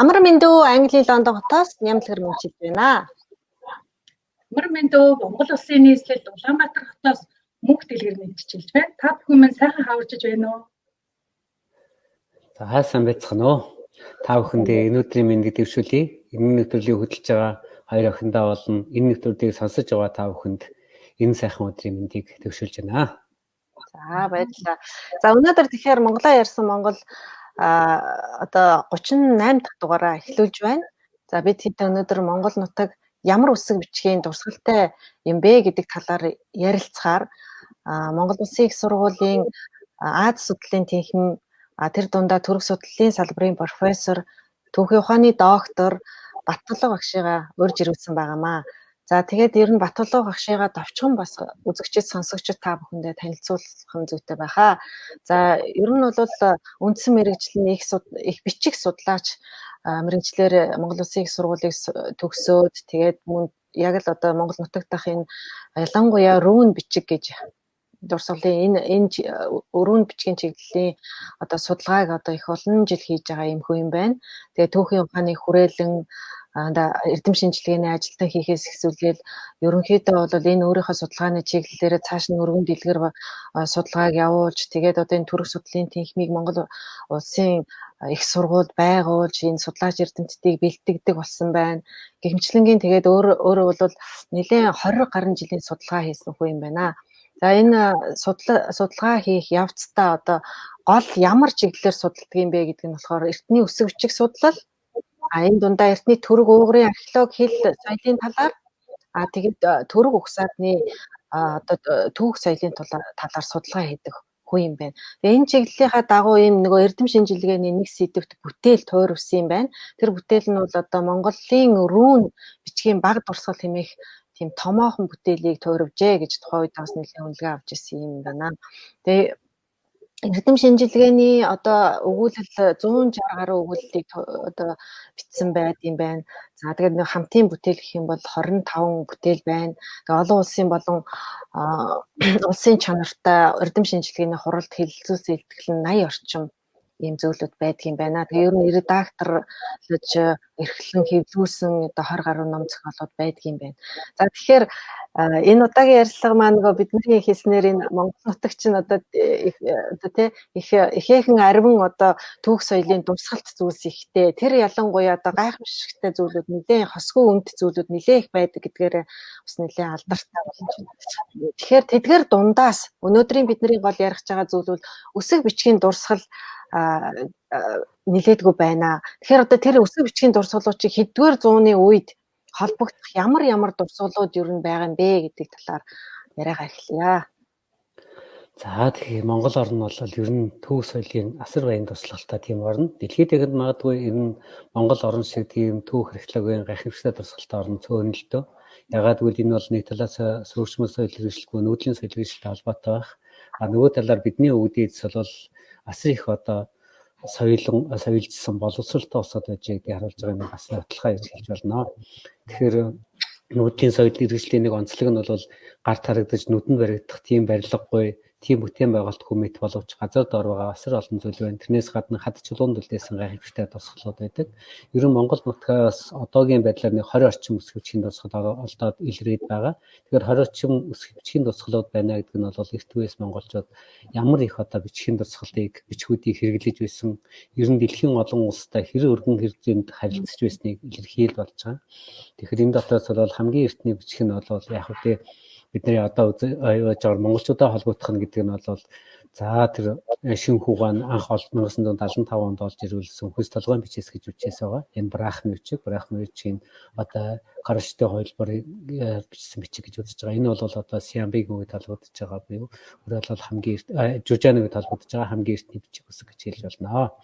Амар мэндүү, Английн Лондон хотоос Нямлгэр мөнчилж байна. Амар мэндүү, Монгол Улсын нийслэл Улаанбаатар хотоос мөнх дэлгэр мэдчилж байна. Та бүхэн минь сайхан хаваржиж байна уу? За, хайсан байцгаана уу? Та бүхэндээ энэ өдрийн мэндийг дэвшүүлье. Энэ нэвтрүүлгийг хөтлөж байгаа хоёр охиндоо болон энэ нэвтрүүлгийг сонсож байгаа та бүхэнд энэ сайхан өдрийн мэндийг дэвшүүлж байна. За, баярлалаа. За, өнөөдөр тэгэхээр Монголоо ярьсан Монгол одоо 38 дахь дугаараа эхлүүлж байна. За, бид хэд өнөөдөр Монгол нутаг ямар үсэг бичгийн дурсгалтай юм бэ гэдэг талаар ярилцахаар Монгол Улсын их сургуулийн Аз судлалын тэнхим, тэр дундаа төрөг судлалын салбарын профессор, түүхийн ухааны доктор Баттулга багшигаа урьж ирүүлсэн байгаамаа. За, тэгээд ер нь Баттулга багшигаа товчхон бас үзэгчид, сонсогчид та бүхэндээ танилцуулах нь зүйтэй байхаа. За, ер нь бол үндсэн мэргэжил нь их бичиг судлаач мэргэжлээр Монгол Улсын их сургуулийг төгсөөд, тэгээд мөн яг л одоо Монгол нутагт дах энэ ялангуяа рүүн бичиг гэж дурсгалын энэ өрөөнд бичгийн чиглэлийн одоо судалгааг одоо их олон жил хийж байгаа юм хүн юм байна. Тэгээ түүхийн ухааны хүрээлэн эрдэм шинжилгээний ажилтан хийхээс эхлүүлээд ерөнхийдөө бол энэ өөрийнхөө судалгааны чиглэлээр цааш нь өргөн дэлгэр судалгааг явуулж, тэгээд одоо энэ төрөх судлалын тэнхимийг Монгол Улсын их сургуульд байгуулж, энэ судлаач эрдэмтдийг бэлтгэдэг болсон байна. Гэх мэтлэнгийн тэгээд өөрөө бол нэлээд 20 гаруй жилийн судалгаа хийсэн хүн юм байна. За, энэ судалгаа хийх явцдаа одоо гол ямар чиглэлээр судалдаг юм бэ гэдэг нь болохоор эртний үсэг бичиг судлал, энэ дундаа эртний төрөг уугрын археологи, хэл соёлын талаар, тэгээд төрөг угсаадны одоо түүх соёлын талаар судалгаа хийдэг хүн юм байна. Тэгээ энэ чиглэлийнхаа дагуу ийм нөгөө эрдэм шинжилгээний нэг сэдвт бүтээл тойрвсан юм байна. Тэр бүтээл нь бол одоо Монголын рүүн бичгийн баг дурсгал хэмээх тийм томоохон бүтээлийг тойрвжээ гэж тухайн үед бас нэлээд үнэлгээ авч ирсэн юм байна. Тэгээ эрдэм шинжилгээний одоо өгүүлэл 160 гаруй өгүүллийг одоо бичсэн байд юм байна. За, тэгээд нэг хамтын бүтээл гэх юм бол 25 бүтээл байна. Тэгээ олон улсын болон улсын чанартай эрдэм шинжилгээний хуралд хэлэлцүүлсэн илтгэл нь 80 орчим ийм зүйлүүд байдаг юм байна. Тэгээ ер нь редакторлож эрхлэн хэвлүүлсэн одоо 20 гаруй ном зохиолууд байдаг юм байна. За, тэгэхээр энэ удаагийн ярилцлага маань нөгөө бидний хэлснээр энэ Монгол нутаг чинь одоо тий их ихээхэн арвин одоо түүх соёлын дурсгалт зүйлс ихтэй. Тэр ялангуяа одоо гайхамшигтай зүйлүүд нэлээд хосгүй өмд зүйлүүд нэлээд их байдаг гэдгээр бас нэлээд алдартай болж байна. Тэгэхээр тэдгээр дундаас өнөөдрийн бидний гол ярих байгаа зүйл бол үсэг бичгийн дурсгал нэлээдгүй байна. Тэгэхээр одоо тэр үсэг бичгийн дурсгалууд чи хэддүгээр зууны үед холбогдох ямар ямар дурсгалууд ер нь байгаа юм бэ гэдэг талаар яриагаа эхэлье. За, тэгэхээр Монгол орн бол ер нь төв соёлын асар баян дурсгалтай тийм орн. Дэлхийд дахинд магадгүй ер нь Монгол орн шиг тийм түүх археологийн гайхамшигтай дурсгалтай орн цөөнө л дөө. Ягаад гэвэл энэ бол нэг талаас сөрөгчмөл соёл хэрэгжлэхгүй нүүдлийн соёл хэрэгжилтэй холбоотой байх. А нөгөө талаар бидний өвдөд бол асар их одоо соёлон соёлжсон боловсролтой улсууд байж гэдгийг харуулж байгаа юм бас баталгаа гэж хэлж байна. Тэгэхээр нүүдлийн соёл хэрэгжлийн нэг онцлог нь бол гарт харагдаж нүдэнд баригдах тийм барилгагүй, тийм бүтээн байгуулалтгүй мэт боловч газар дор байгаа асар олон зүйл байна. Тэрнээс гадна хад чулуун дүлдээсэн гайхамшигтай дурсгалууд байдаг. Ер нь Монгол нутгаас одоогийн байдлаар нэг 20 орчим өсөх бичгийн дурсгал олдоод илрээд байгаа. Тэгэхээр 20 орчим өсөх бичгийн дурсгалууд байна гэдэг нь бол эрт үеэс монголчууд ямар их одоо бичгийн дурсгалыг, бичгүүдийг хэрэглэж байсан, ер нь дэлхийн олон улстай хэр өргөн хэр зэмд харилцаж байсныг илэрхийл болж байгаа. Тэгэхээр энэ дотроос бол хамгийн эртний бичиг нь бол яг үгүй бидний одоо яаж байгаа монголчуудаа холбогдох нь гэдэг нь бол за тэр шинэ хугаан анх 1975 онд олж ирүүлсэн хөлс толгойн бичээс гэж бичээс байгаа. Энэ брахми бичиг, брахми бичгийн одоо караштай хувилбар бичсэн бичиг гэж үзэж байгаа. Энэ бол одоо Сиамбигийн үед холбогдож байгаа буюу өөрөөр бол хамгийн Жужаны үед холбогдож байгаа хамгийн эртний бичиг үсэг гэж хэлж болно.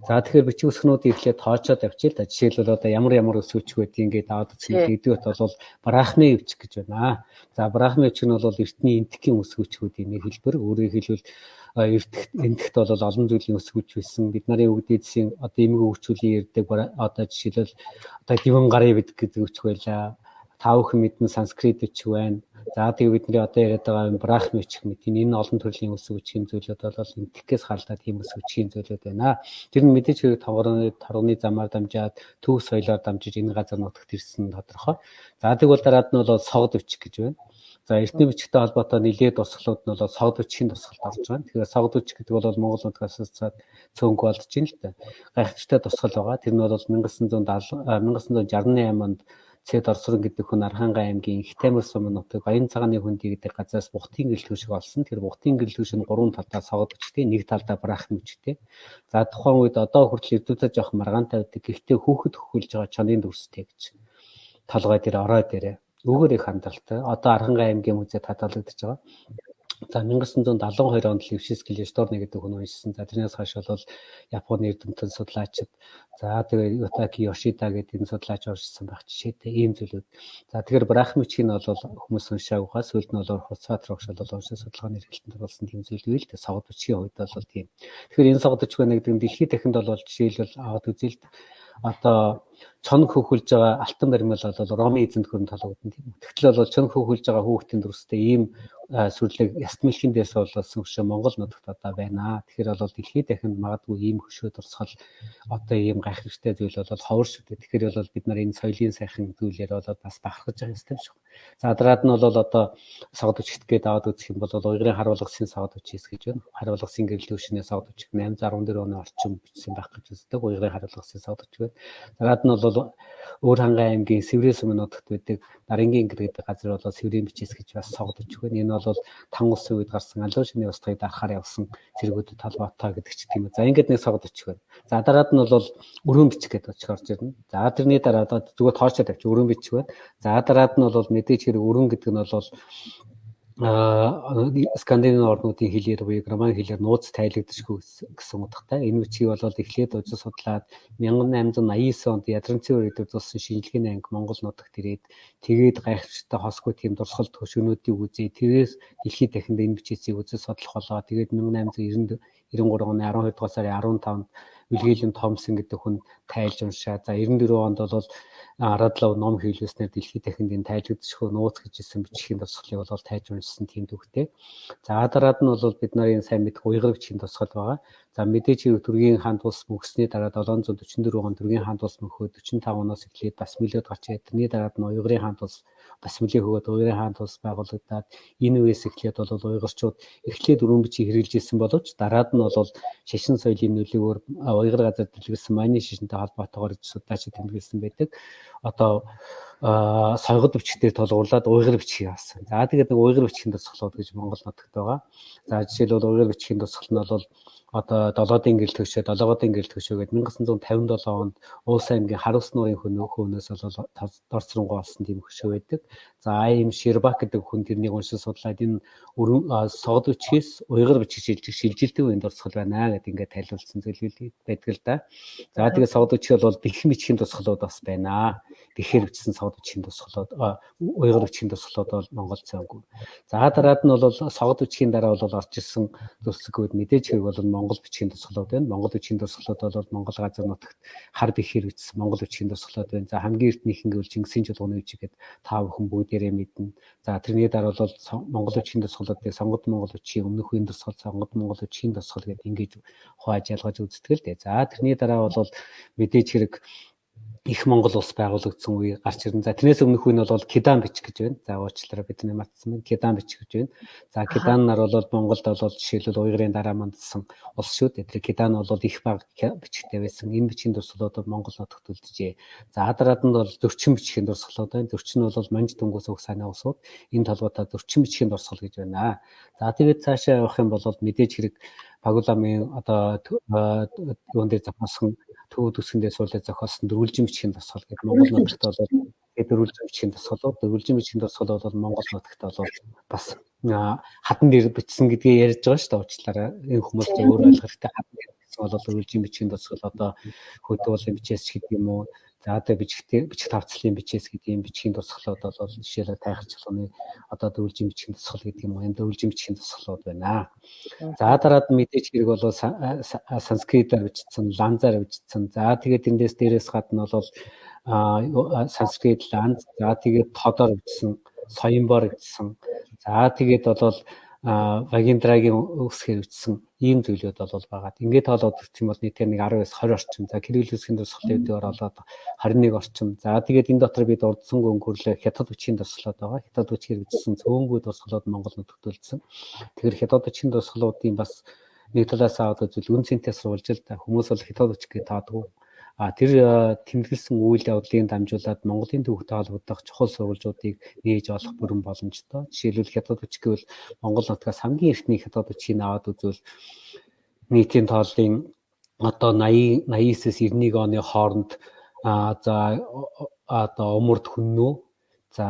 За, тэгэхээр бичиг үсгнүүдийг эхлээд тоочоод явчих л да. Жишээлбэл одоо ямар ямар үсэг бичиг байдгийг ингээд аваад үзэх нэгдүгээрт бол брахми бичиг гэж байна. За, брахми бичиг нь бол эртний энтхийн үсэг бичгүүдийн нэг хэлбэр. Өөрөөр хэлбэл энтхт бол олон зүйлийн үсэг бичиг байсан. Бид нарын өвгдээдсийн одоо эмэг өвчүүлийн ярьдаг одоо жишээлбэл одоо диван гарын бид гэдэг бичиг байлаа. Та бүхэн мэднэ санскрит бичиг байна. За тэгээ бидний одоо яриад байгаа энэ брахми бичих мэт энэ олон төрлийн үсэг бичгийн зүйлүүд бол энтхээс харалдаад тийм үсэг бичгийн зүйлүүд байна. Тэр нь мэдээж хэрэг торгоны замаар дамжаад төв соёлоор дамжиж энэ газар нутагт ирсэн тодорхой. За тэгвэл дараад нь бол согд бичих гэж байна. За эртний бичигтэй холбоотой нэлээд дурсгалууд нь бол согд бичгийн дурсгалд орж байгаа. Тэгэхээр согд бичих гэдэг бол Монгол нутгаас цөөнгүй болж байна л да. Гайхамшигтай дурсгал байгаа. Тэр нь бол 1968 онд Цэд Орсрон гэдэг хүн Архангай аймгийн Их Тамир сум нутаг Баян цагааны хүндий гэдэг газраас бухтын гэрэл шиг олсон. Тэр бухтын гэрэл шиг нь гурван талдаа согд бичгтэй, нэг талдаа брахм бичгтэй. За тухайн үед одоо хүртэл эрдэмтэд жоох маргаантай байдаг. Гэхдээ хүүхэд хөхөлж байгаа чонын дүрстэй гэж. Толгой дээр орой дээр үүгээр их хандралтай. Одоо Архангай аймгийн музейд хадгалагдаж байгаа. За 1972 онд Левшинский Лешторны гэдэг хүн уншсан. За тэрнээс хойш бол Японы эрдэмтэн судлаачид за тэгээ Ютаки Йошида гэдэг энэ судлаач оршсон байх жишээтэй ийм зүйлүүд. За тэгэхээр Брахмичийг нь бол хүмүүс уншаагүйхаа сүүлд нь бол Хуцаат рогш бол уншин судалгааны эргэлтэнд оруулсан тийм зүйл үйл дээ. Согд бичгийн хувьд бол тийм. Тэгэхээр энэ согд бичих байна гэдэг нь дэлхийд дахинд бол жишээлбэл аваад үзэл одоо чоног хөхөлж байгаа алтан баримал бол Ромын эзэнт гүрэн толгойд нь тийм. Тэгтэл бол чоног хөхөлж байгаа хүүхдийн дүрстэй ийм сүрлэг яст мэлхийн дээрс болсон хөшөө Монгол нутагт одоо байна. Тэгэхээр бол дэлхийд дахинд магадгүй ийм хөшөө дурсгал одоо ийм гайхамшигтай зүйл бол ховор шүү дээ. Тэгэхээр бол бид нар энэ соёлын сайхан зүйлээр бол бас бахархаж байгаа юм шиг. За дараад нь бол одоо согд өчгт гээд аваад үзэх юм бол уйгарын харуулгасын согд өчс гэж байна. Харуулгасын гэрэл төвшний согд өчг 814 оны орчим бичсэн байх гэж үздэг. Уйгарын харуулгасын согд өчг байна. Дараад нь бол Өөр хангай аймгийн Сэврийн сумын нутагт байдаг Нарангийн гэр гэдэг газар бол Сэврийн бичээс гэж бас согд өчг байна. Энэ бол тан улсын үед гарсан алуун шиний устгыг дарахаар явсан цэргүүдэд холбоотой гэдэг ч тийм үү. За ингээд нэг согд өчг байна. За дараад нь бол өрөөн бичих гэдэг өчг орж ирнэ. За тэрний дараа зүгээр тоочоо тавьчих өрөөн бичих байна. За дараад нь бол мэдээж хэрэг өрөөн гэдэг нь бол Скандинавын орнуудын хэлээр буюу роман хэлээр нууц тайлагдчихгүй гэсэн утгатай. Энэ бичгийг бол эхлээд ужид судлаад 1889 онд Ядранцын үед үзүүлсэн шинжилгээний анги Монгол нутагт ирээд тэгээд гайхамшигтай хосгүй тийм дурсгал хөшөөнүүдийг үзээ. Тэрээс дэлхийд дахинд энэ бичээсийг үзэл судлах болоо. Тэгээд 1893 оны 12 дугаар сарын 15-нд Вильгельм Томсон гэдэг хүн тайлж уншаа. За 94 онд бол Радлов ном хийлгэснээр дэлхийд дахинд энэ тайлгдчихгүй нууц гэж хэлсэн бичгийн дурсгалыг бол тайлж уншсан тийм төвхтэй. За дараад нь бол бид нарын сайн мэдэх уйгар бичгийн дурсгал байгаа. За мэдээж хэрэг Түргийн хаан тус мөхсний дараа 744 он Түргийн хаан тус мөхөөд 45 оноос эхлээд бас мөлиод гарч ирээд тэрний дараад нь Уйгарын хаан тус бас мөлийн хөгөөд Уйгарын хаан тус байгуулагдаад энэ үеэс эхлээд бол уйгарчууд эхлээд өрөөн бичгийг хэрэглэж ирсэн боловч дараад нь бол шашин соёлын нөлөөгөөр уйгар газар дэлгэрсэн маны шашинтай холбоотойгоор судлаачид тэмдэглэсэн байдаг. Одоо сойгод бичгээр тулгуурлаад уйгар бичгийг авсан. За тэгээд нэг уйгар бичгийн дурсгалууд гэж Монгол нутагт байгаа. За жишээлбэл уйгар бичгийн дурсгал нь бол одоо долоодын гэрэл төвшөө, долоогодын гэрэл төвшөө гээд 1957 онд Уулс аймгийн Харуулс нуурын хөөнөөс бол дорцронгоо олсон тийм хөшөө байдаг. За ийм Ширбак гэдэг хүн тэрнийг уншин судлаад энэ согд бичгээс уйгар бичиг шилжих шилжилтийн үеийн дурсгал байна гэдэг ингээд тайлбарласан зүйл байдаг л да. За тэгээд согд бичиг бол бэхэн бичгийн дурсгалууд бас байна. Бэхээр бичсэн согд бичгийн дурсгалууд, уйгар бичгийн дурсгалууд бол Монгол цөөнгүй. За дараад нь бол согд бичгийн дараа бол орж ирсэн дурсгалууд мэдээж хэрэг бол Монгол бичгийн дурсгалууд байна. Монгол бичгийн дурсгалууд бол Монгол газар нутагт хар бэхээр бичсэн Монгол бичгийн дурсгалууд байна. За хамгийн эртнийхэн гэвэл Чингисийн чуулганы бичиг гээд та бүхэн бүгдээрээ мэднэ. За тэрний дараа бол Монгол бичгийн дурсгалуудыг Сонгод Монгол бичгийн өмнөх үеийн дурсгал, Сонгод Монгол бичгийн дурсгал гээд ингэж хувааж ялгаж үздэг л дээ. За тэрний дараа бол мэдээж хэрэг их Монгол улс байгуулагдсан үе гарч ирнэ. За тэрнээс өмнөх үе нь бол Кидан бичиг гэж байна. За уучлаарай бидний мартсан байна. Кидан бичиг гэж байна. За Киданнаар бол Монголд бол жишээлбэл уйгарын дараа мандсан улс шүү дээ. Тэр Кидан бол их бага бичигтэй байсан. Энэ бичгийн дурсгалууд Монгол нутагт үлджээ. За дараад нь бол зөрчин бичгийн дурсгалууд байна. Зөрчин нь бол Манж дүнгуус уг сайн улсууд. Энэ толгойтой зөрчин бичгийн дурсгал гэж байна. За тэгээд цаашаа явах юм бол мэдээж хэрэг Пагуламын одоо юун дээр зохиосон төв төсгөн дээр суулаа зохиосон дөрвөлжин бичгийн дурсгал гэдэг Монгол нутагт бол дөрвөлжин бичгийн дурсгалууд, дөрвөлжин бичгийн дурсгал бол Монгол нутагт бол бас хатан дээр бичсэн гэдгээ ярьж байгаа шүү дээ. Уучлаарай. Энэ хүмүүс зөвөр ойлгох хэрэгтэй. Хатан дээр бичсэн бол дөрвөлжин бичгийн дурсгал одоо хөдөлгөөний бичээс ч гэдэг юм уу. За одоо бичгтэй бичих тавцлын бичээс гэдэг юм бичгийн дурсгалууд бол жишээлбэл тайхар чулууны одоо дөрвөлжин бичгийн дурсгал гэдэг юм уу. Энэ дөрвөлжин бичгийн дурсгалууд байна. За дараад мэдээж хэрэг бол санскритаар бичсэн, ланзаар бичсэн. За тэгээд тэндээс дээрээс гадна бол санскрит, ланз, за тэгээд тодоор бичсэн Соёнбор гэсэн. За тэгээд бол Вагиндрагийн үсгээр бичсэн ийм зүйлүүд бол байгаа. Ингээд тоолоод үзэх юм бол нийтээр нэг 19 20 орчим. За Кирилл үсгийн дурсгалын үдээр оролоод 21 орчим. За тэгээд энэ дотор би дурдсангүй өнгөрлөө хятад бичгийн дурсгалууд байгаа. Хятад бичгээр бичсэн цөөнгүй дурсгалууд Монгол нутагт үлдсэн. Тэгэхээр хятад бичгийн дурсгалуудын бас нэг талаас аваад үзвэл үн цэнтэй сурвалжил та хүмүүс бол хятад бичгийг таадгүй. Тэр тэмдэглэсэн үйл явдлыг дамжуулаад Монголын түүхтэй холбогдох чухал сурвалжуудыг нээж олох бүрэн боломжтой. Жишээлбэл хятад бичиг гэвэл Монгол нутгаас хамгийн эртний хятад бичгийг аваад үзвэл нийтийн тооллын одоо 80 89-с 91 оны хооронд за одоо умард хүннүү за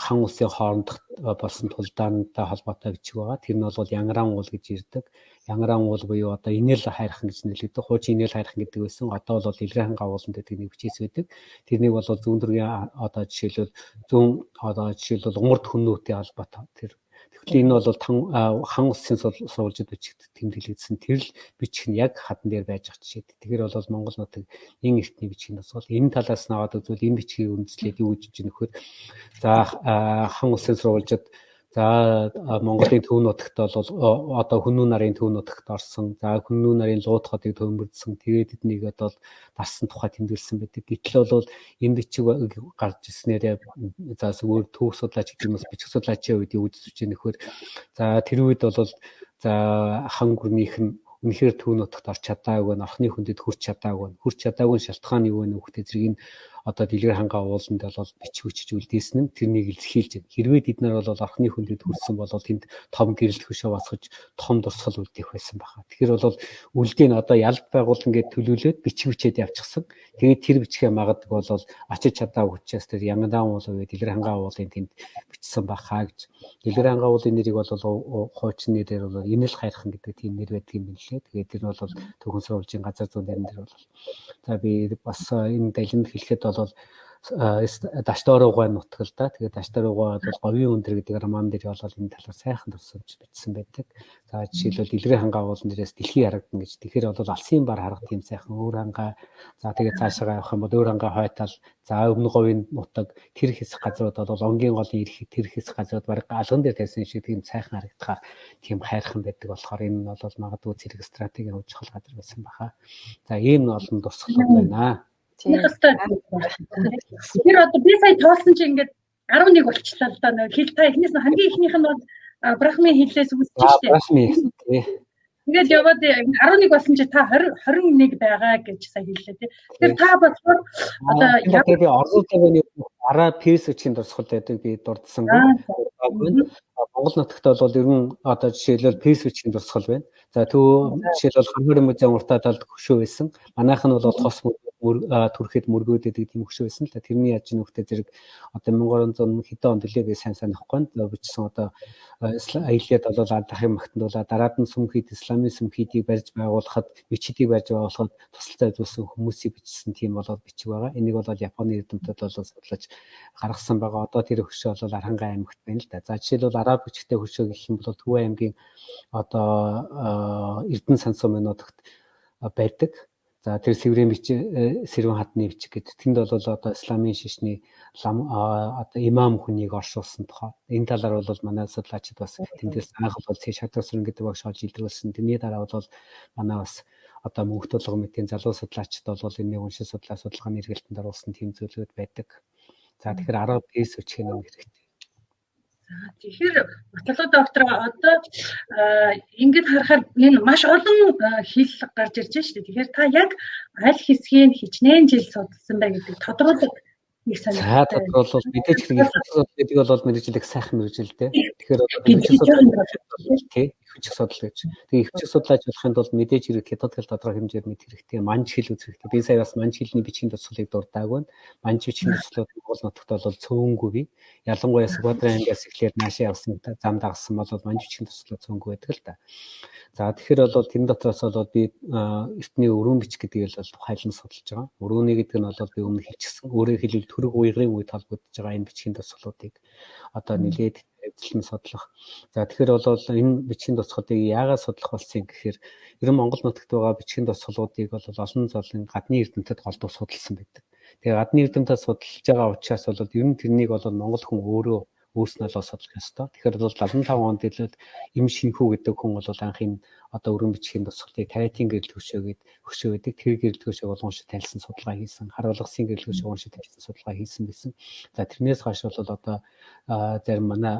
хан улсын хоорондох болсон тулдаантай холбоотой бичиг байгаа. Тэр нь бол Янгаран уул гэж ирдэг. Янгаран уул буюу одоо инээл хайрхан гэж нэрлэгдэх. Хуучин инээл хайрхан гэдэг байсан. Одоо бол Илрээхэн гавуулан гэдэг нэг бичээс байдаг. Тэрнийг бол зүүн төргийн одоо жишээлбэл зүүн одоо жишээлбэл умард хүннүүтэй холбоотой тэр. Тэгэхээр энэ бол хан улсын сурвалжид бичигд тэмдэглэгдсэн тэр л бичих нь яг хадан дээр байж байгаа жишээ. Тэгэхээр бол Монгол нутаг энэ эртний бичгийн тусгал энэ талаас нь аваад үзвэл энэ бичгийг үндэслээд юу гэж нөхөр за хан улсын сурвалжид за Монголын төв нутагт бол одоо хүннүү нарын төв нутагт орсон. За хүннүү нарын лууд хотыг төмөрдсөн. Тэгээд эднийг одоо дарсан тухай тэмдэглэсэн байдаг. Гэтэл бол энэ бичиг гарч ирснээрээ за зүгээр төв судлаач гэдэг юм уу бичих судлаачийн үед юу гэж үзэж нөхөр за тэр үед бол за хан гүрнийх нь үнэхээр төв нутагт орч чадаагүй, орхны хүндэд хүрч чадаагүй. Хүрч чадаагүй шалтгаан юу вэ нөхтэй зэрэг энэ одоо дэлгэр хангаа ууланд бол бичиг бичиж үлдээсэн нь тэрнийг илэрхийлж байна. Хэрвээ бид нар бол орхны хүндэд хүрсэн бол тэнд том гэрэл хөшөө босгож том дурсгал үлдээх байсан баха. Тэгэхээр бол үлдээ нь одоо ялд байгуулан гээд төлөөлөөд бичиг бичээд явчихсан. Тэгээд тэр бичгээ магадгүй бол очиж чадаагүй учраас тэр Янгадан уул буюу дэлгэр хангаа уулын тэнд бичсэн баха гэж. Дэлгэр хангаа уулын нэрийг бол хуучин нэрээр бол инэл хайрхан гэдэг тийм нэр байдаг юм билээ. Тэгээд тэр нь бол төвхөн сурвалжийн газар зүүн нэрэн дээр бол за би бас энэ далинд хэлэхэд бол Даштор угай нутаг л да. Тэгээд Даштор угай бол говийн өндөр гэдэг роман дээр бол энэ талаар сайхан тусламж бичсэн байдаг. За жишээлбэл Илрээ хангаа уулан дээрээс дэлхий харагдана гэж. Тэгэхээр бол алсын бар харах тийм сайхан өөр хангаа. За тэгээд цаашаа явах юм бол өөр хангаа хойтал. За өмнө говийн нутаг тэр хэсэг газрууд бол онгийн голын эрх тэр хэсэг газрууд бараг алган дээр тавьсан шиг тийм сайхан харагдахаар тийм хайрхан байдаг болохоор энэ нь бол магадгүй зэрэг стратегийн хувьд чухал газар байсан баха. За ийм олон дурсгалууд байна. Тэр одоо би сая тоолсон чинь ингээд 11 болчихлоо л да. Нэг хэл та эхнээс нь хамгийн эхнийх нь бол Брахмын хэлээс үүсэж штэ. Брахми тий. Тэгээд яваад 11 болсон чи та 20 21 байгаа гэж сая хэллээ тий. Тэгэхээр та болохоор одоо тэр би Орловын араа Перс үчийн дурсгал байдаг би дурдсангүй. Монгол нутагт бол ер нь одоо жишээлбэл Перс үчийн дурсгал байна. За төв жишээлбэл Ханхорын музейн уртаа талд хөшөө байсан. Манайх нь бол тос түрхэд мөргөөд гэдэг тийм хөшөө байсан л да. Тэрний яаж нөхтэй зэрэг одоо 1300 хэдэн онд лээ би сайн санахгүй байна. Бичсэн одоо аяллаад бол Аллахын магтанд бол дараад нь сүмхийд исламын сүмхийдийг барьж байгуулахад бичидийг барьж байгуулахад тусалцаа үзүүлсэн хүмүүсийг бичсэн тийм болоод бичиг байгаа. Энийг бол Японы эрдэмтэд бол судлаж гаргасан байгаа. Одоо тэр хөшөө бол Архангай аймагт байна л да. За жишээлбэл араб бичгтэй хөшөө гэх юм бол Төв аймгийн одоо Эрдэнэ сансуу нутагт байдаг. За тэр сэврийн бичиг, сэрвэн хатны бичиг гэдэг. Тэнд бол одоо исламын шашны лам одоо имам хүнийг оршуулсан тухай. Энэ талаар бол манай судлаачид бас тэндээс анх бол Шатасран гэдэг багш олж илрүүлсэн. Тэрний дараа бол манай бас одоо мөнх тулга мэтийн залуу судлаачид бол энийг уншин судлаа судалгааны эргэлтэнд оруулсан тийм зүйлүүд байдаг. За тэгэхээр 10 Перс үчиг нь хэрэгтэй. За тэгэхээр Батлуу доктор одоо ингэж харахаар энэ маш олон хэл гарч ирж байна шүү дээ. Тэгэхээр та яг аль хэсгийг хичнээн жил судалсан бай гэдэг тодруулах нэг сонирхолтой. За тодруулбал мэдээж хэрэг их судал гэдэг бол мэргэжил их сайхан мэргэжил дээ. Тэгэхээр одоо их судал тий их хүчих судал гэж. Тэгээ их хүчих судлаач болохын тулд мэдээж хэрэг хятад хэл тодорхой хэмжээр мэдэх хэрэгтэй. Манж хэл үзэх хэрэгтэй. Би сая бас манж хэлний бичгийн дурсгалыг дурдаагүй. Манж бичгийн дурсгалууд Монгол нутагт бол цөөнгүй бий. Ялангуяа Сүхбаатар аймгаас эхлээд наашаа явсан зам дагсан бол манж бичгийн дурсгалууд цөөнгүй байдаг л да. За тэгэхээр бол тэрэн дотроос бол би эртний өрүүн бичиг гэдгийг л тухайлан судалж байгаа. Өрөөний гэдэг нь бол би өмнө хэлчихсэн. Өөрөөр хэлбэл түрэг уйгарын үед холбогдож байгаа энэ бичгийн дурсгалуудыг одоо нэлээд эзлэн судлах. За тэгэхээр бол энэ бичгийн дурсгалыг яагаад судлах болсон юм гэхээр ер нь Монгол нутагт байгаа бичгийн дурсгалуудыг бол олон золын гадны эрдэмтэд голдуу судалсан байдаг. Тэгээ гадны эрдэмтэд судалж байгаа учраас бол ер нь тэрнийг бол монгол хүн өөрөө Өөрснөө л судлах ёстой. Тэгэхээр бол 75 онд илүү эм шинхүү гэдэг хүн бол анх энэ одоо өргөн бичгийн тусгалыг тариатын гэрэл хөшөө гээд хөшөө байдаг. Тэр гэрэл хөшөөг бол уншиж танилцсан судалгаа хийсэн. Харуулгасан гэрэл хөшөөг уншиж танилцсан судалгаа хийсэн байсан. За тэрнээс хойш бол одоо зарим манай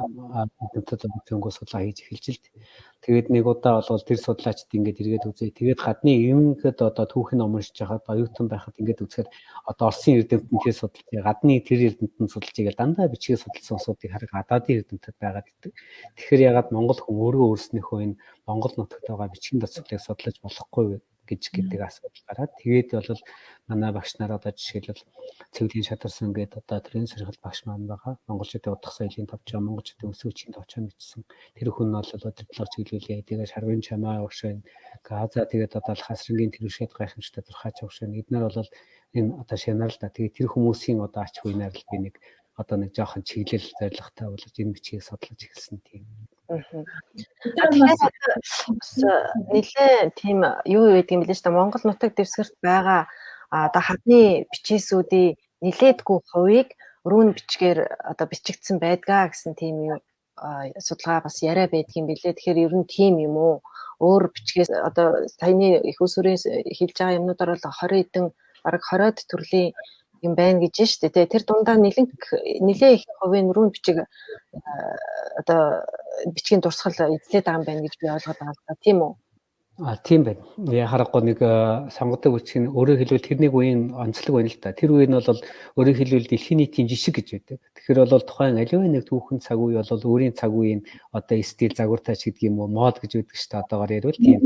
эрдэмтэд цөнгөө судалгаа хийж эхэлж л. Тэгээд нэг удаа бол тэр судлаачд ингээд эргээд үзье. Тэгээд гадны эмгэд одоо түүхийн ном уншиж байхад оюутан байхад ингээд үзэхээр одоо Оросын эрдэмтэн тэр судалж, гадны тэр эрдэмтэн судалж игээл дандаа бичгийг судалсан улсуудыг хараг гадаадын эрдэмтэд байгаад идэг. Тэгэхээр ягаад Монгол хүн өөрөө өөрснийхөө энэ Монгол нутагт байгаа бичгийн дурсгалыг судлаж болохгүй гэж гэдэг асуудал гараад тэгээд бол манай багш нар одоо жишээлбэл Цэвлийн шатарсан гэдэг одоо төрийн сэргэл багш маань байгаа. Монголчуудын удах соёлын товчоо, монголчуудын өсөв бичгийн товчоо мэдсэн. Тэр хүн нь бол удирдлага чиглүүлээ. Тэгээд шарвын чамаа багш байна. Газа тэгээд одоо хасрангийн тэрвшээд гайхамшигтай зурхаач багш байна. Эднэр бол энэ одоо шанаар л да. Тэгээд тэр хүмүүсийн одоо ач хуйнаар л би нэг одоо нэг жоохон чиглэл зорилготой болж энэ бичгийг судлаж эхэлсэн тийм. Тэгэхээр бас нэлээ тийм юу байдаг юм билээ шүү дээ. Монгол нутаг дэвсгэрт байгаа одоо хадны бичээсүүдийн нилээдгүй хувийг рүүн бичгээр одоо бичигдсэн байдгаа гэсэн тийм юу судалгаа бас яриа байдгийн билээ. Тэгэхээр ер нь тийм юм уу? Өөр бичгээс одоо саяны их усүрээс хэлж байгаа юмнуудаар бол 20 хэдэн бараг 20-од төрлийн юм байна гэж шүү дээ. Тэр дундаа нэлээ их хувийн рүүн бичиг одоо бичгийн дурсгал эзлээд байгаа юм байна гэж би ойлгоод байгаа л да. Тийм үү? А тийм байна. Яа харахгүй нэг сонгодог бичиг нь өөрөөр хэлбэл тэр нэг үеийн онцлог байна л да. Тэр үе нь бол өөрөөр хэлбэл дэлхийн нийтийн жишг гэж байдаг. Тэгэхээр бол тухайн аливаа нэг түүхэн цаг үе бол өөрийн цаг үеийн одоо стил загвартай ч гэдэг юм уу мод гэж байдаг шүү дээ. Одоогоор ярил тийм.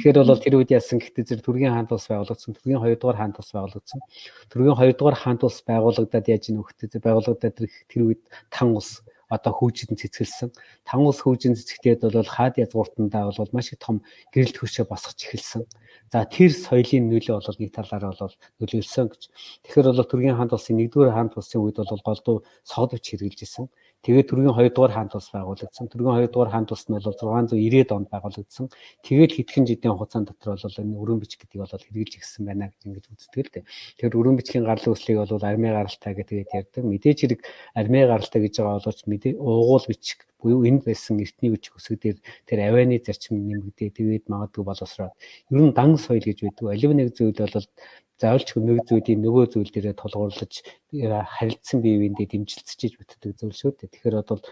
Тэгэхээр бол тэр үед яасан гэхдээ зэрэг Түргийн хаант улс байгуулагдсан, Түргийн 2 дугаар хаант улс байгуулагдсан. Түргийн 2 дугаар хаант улс байгуулагдаад яаж нөхдөд байгуулагдаад тэр үед тан улс одоо хүүжин цэцгэлсэн. Тан улс хүүжин цэцэгтээд бол хаад язгууртандаа бол маш их том гэрэлт хөшөө босгож эхэлсэн. За тэр соёлын нөлөө бол нэг талаараа бол нөлөөлсөн гэж. Тэгэхээр бол Түргийн хаант улсын 1-р хаант улсын үед бол голдуу согд хүч хэрэгжилж исэн. Тэгээд Түргийн 2-р хаант улс байгуулагдсан. Түргийн 2-р хаант улс нь бол 690-ад онд байгуулагдсан. Тэгээд хэдхэн жилийн хугацаанд дотор бол энэ өрөн бичиг гэдгийг бол хэрэгжилж ирсэн байна гэж ингэж үздэг л дээ. Тэгэхээр өрөн бичгийн гарлын үслийг бол армийн гаралтай гэдэг ярьдаг. Мэдээж хэрэг армийн гаралтай гэж байгаа боловч мэдээ уугуул бичиг буюу энд байсан эртний бичиг үсэг дээр тэр авианы зарчим нэмэгдээ тэгээд магадгүй боловсроод ер нь дан соёл гэж байдаг. Аливаа нэг зүйл бол заавалч нэг зүйлийн нөгөө зүйл дээрээ тулгуурлаж харилцсан бие биендээ дэмжилцэж бүтдэг зүйл шүү дээ. Тэгэхээр бол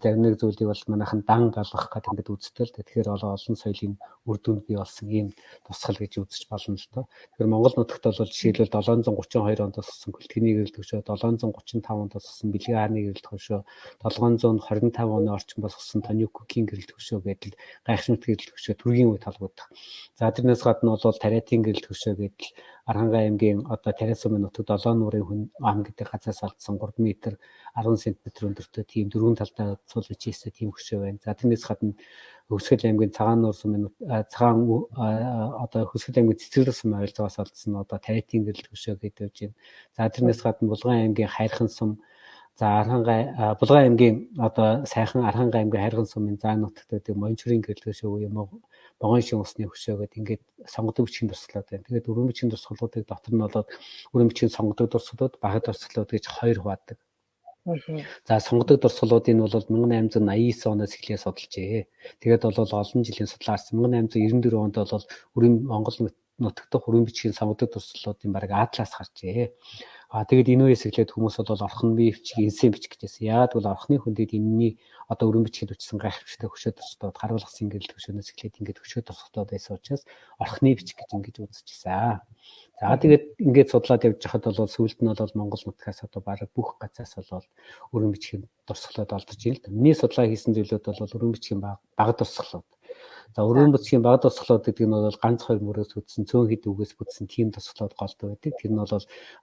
зарим нэг зүйлийг бол манайхан дан болгох гэдэг ингээд үздэг л дээ. Тэгэхээр бол олон соёлын үр дүнд бий болсон ийм тусгал гэж үзэж болно л доо. Тэгэхээр Монгол нутагт бол жишээлбэл 732 онд туссан Күлтгэний гэрэл төвшөө, 735 онд туссан Бэлгийн хааны гэрэл төвшөө, 725 оны орчим босгосон Тоньюкукийн гэрэл төвшөө гэдэл гайхамшигт гэрэл төвшөө Түргийн үед холбогдох. За тэрнээс гадна бол Тариатын гэрэл төвшөө гэдэл Архангай аймгийн одоо Тариа сумын нутаг 7 нуурын хүн ам гэдэг газраас олдсон 3 м 10 см өндөртэй тийм дөрвөн талдаа сул бичээсээ тийм хөшөө байна. За тэрнээс гадна Хөвсгөл аймгийн Цагаан нуур сумын цагаан одоо Хөвсгөл аймгийн Цэцэрлэг сумын ойролцоогоос олдсон одоо Тариатын гэрэл хөшөө гэдэг явж байна. За тэрнээс гадна Булган аймгийн Хайрхан сум, за Архангай Булган аймгийн одоо Сайхан Архангай аймгийн Хайрхан сумын заа нутагт байдаг Мончрын гэрэл хөшөө юм уу Богоон шин усны хөшөө гэдэг ингээд сонгодог бичгийн дурсгалууд байна. Тэгээд өргөн бичгийн дурсгалуудыг дотор нь болоод өргөн бичгийн сонгодог дурсгалууд, бага дурсгалууд гэж хоёр хуваадаг. За сонгодог дурсгалуудын бол 1889 оноос эхлээ судалжээ. Тэгээд бол олон жилийн судлаа гарсан. 1894 онд бол өргөн Монгол нутагт өргөн бичгийн сонгодог дурсгалуудын бараг атлас гарчээ. А тэгээд энэ үеэс эхлээд хүмүүс бол орхон бие бичиг, энсэн бичиг гэжсэн. Яагаад гэвэл орхны хүндэд энэний одоо өргөн бичгээд өчсөн гайхамшигтай хөшөө дурсдууд, харуулгасан гэрэл хөшөөнөөс эхлээд ингээд хөшөө дурсдууд байсан учраас орхны бичиг гэж ингэж үзчихсэн. За тэгээд ингээд судлаад явж байхад бол сүүлд нь бол Монгол нутгаас одоо бараг бүх газраас бол өргөн бичгийн дурсгалууд олдож ийн л да. Миний судалгаа хийсэн зүйлүүд бол өргөн бичгийн бага дурсгалууд. За өргөн бичгийн бага дурсгалууд гэдэг нь бол ганц хоёр мөрөөс бүтсэн, цөөн хэд үгээс бүтсэн тийм дурсгалууд голдуу байдаг. Тэр нь бол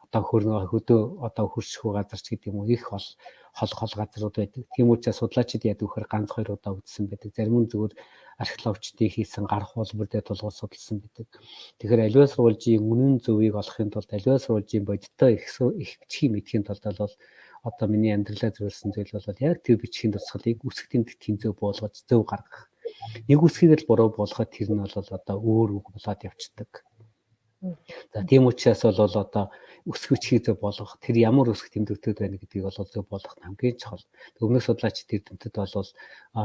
одоо хөрнөө хөдөө одоо хөрших газар ч гэдэг юм уу их хол хол газрууд байдаг. Тийм учраас судлаачид яадаг вэхээр ганц хоёр удаа үтсэн байдаг. Зарим нь зүгээр археологчдын хийсэн гар хуулбар дээр тулгуур судалсан байдаг. Тэгэхээр аливаа сурвалжийн үнэн зөвийг олохын тулд аливаа сурвалжийн бодиттой их бичгийг мэдэхийн тулд бол одоо миний амьдралаа зөвлөсөн зүйл бол яг тэр бичгийн дурсгалыг үсэг тэмдэг тэнцүү буулгаж зөв гаргах. Нэг үсгийг л буруу буулгахад тэр нь бол одоо өөр үг болоод явцдаг. За тийм учраас бол одоо өсөх бичгийг зөв болгох, тэр ямар өсөх тэмдэгтүүд байна гэдгийг бол зөв болгох нь хамгийн чухал. Өмнөх судлаачид эрдэмтэд бол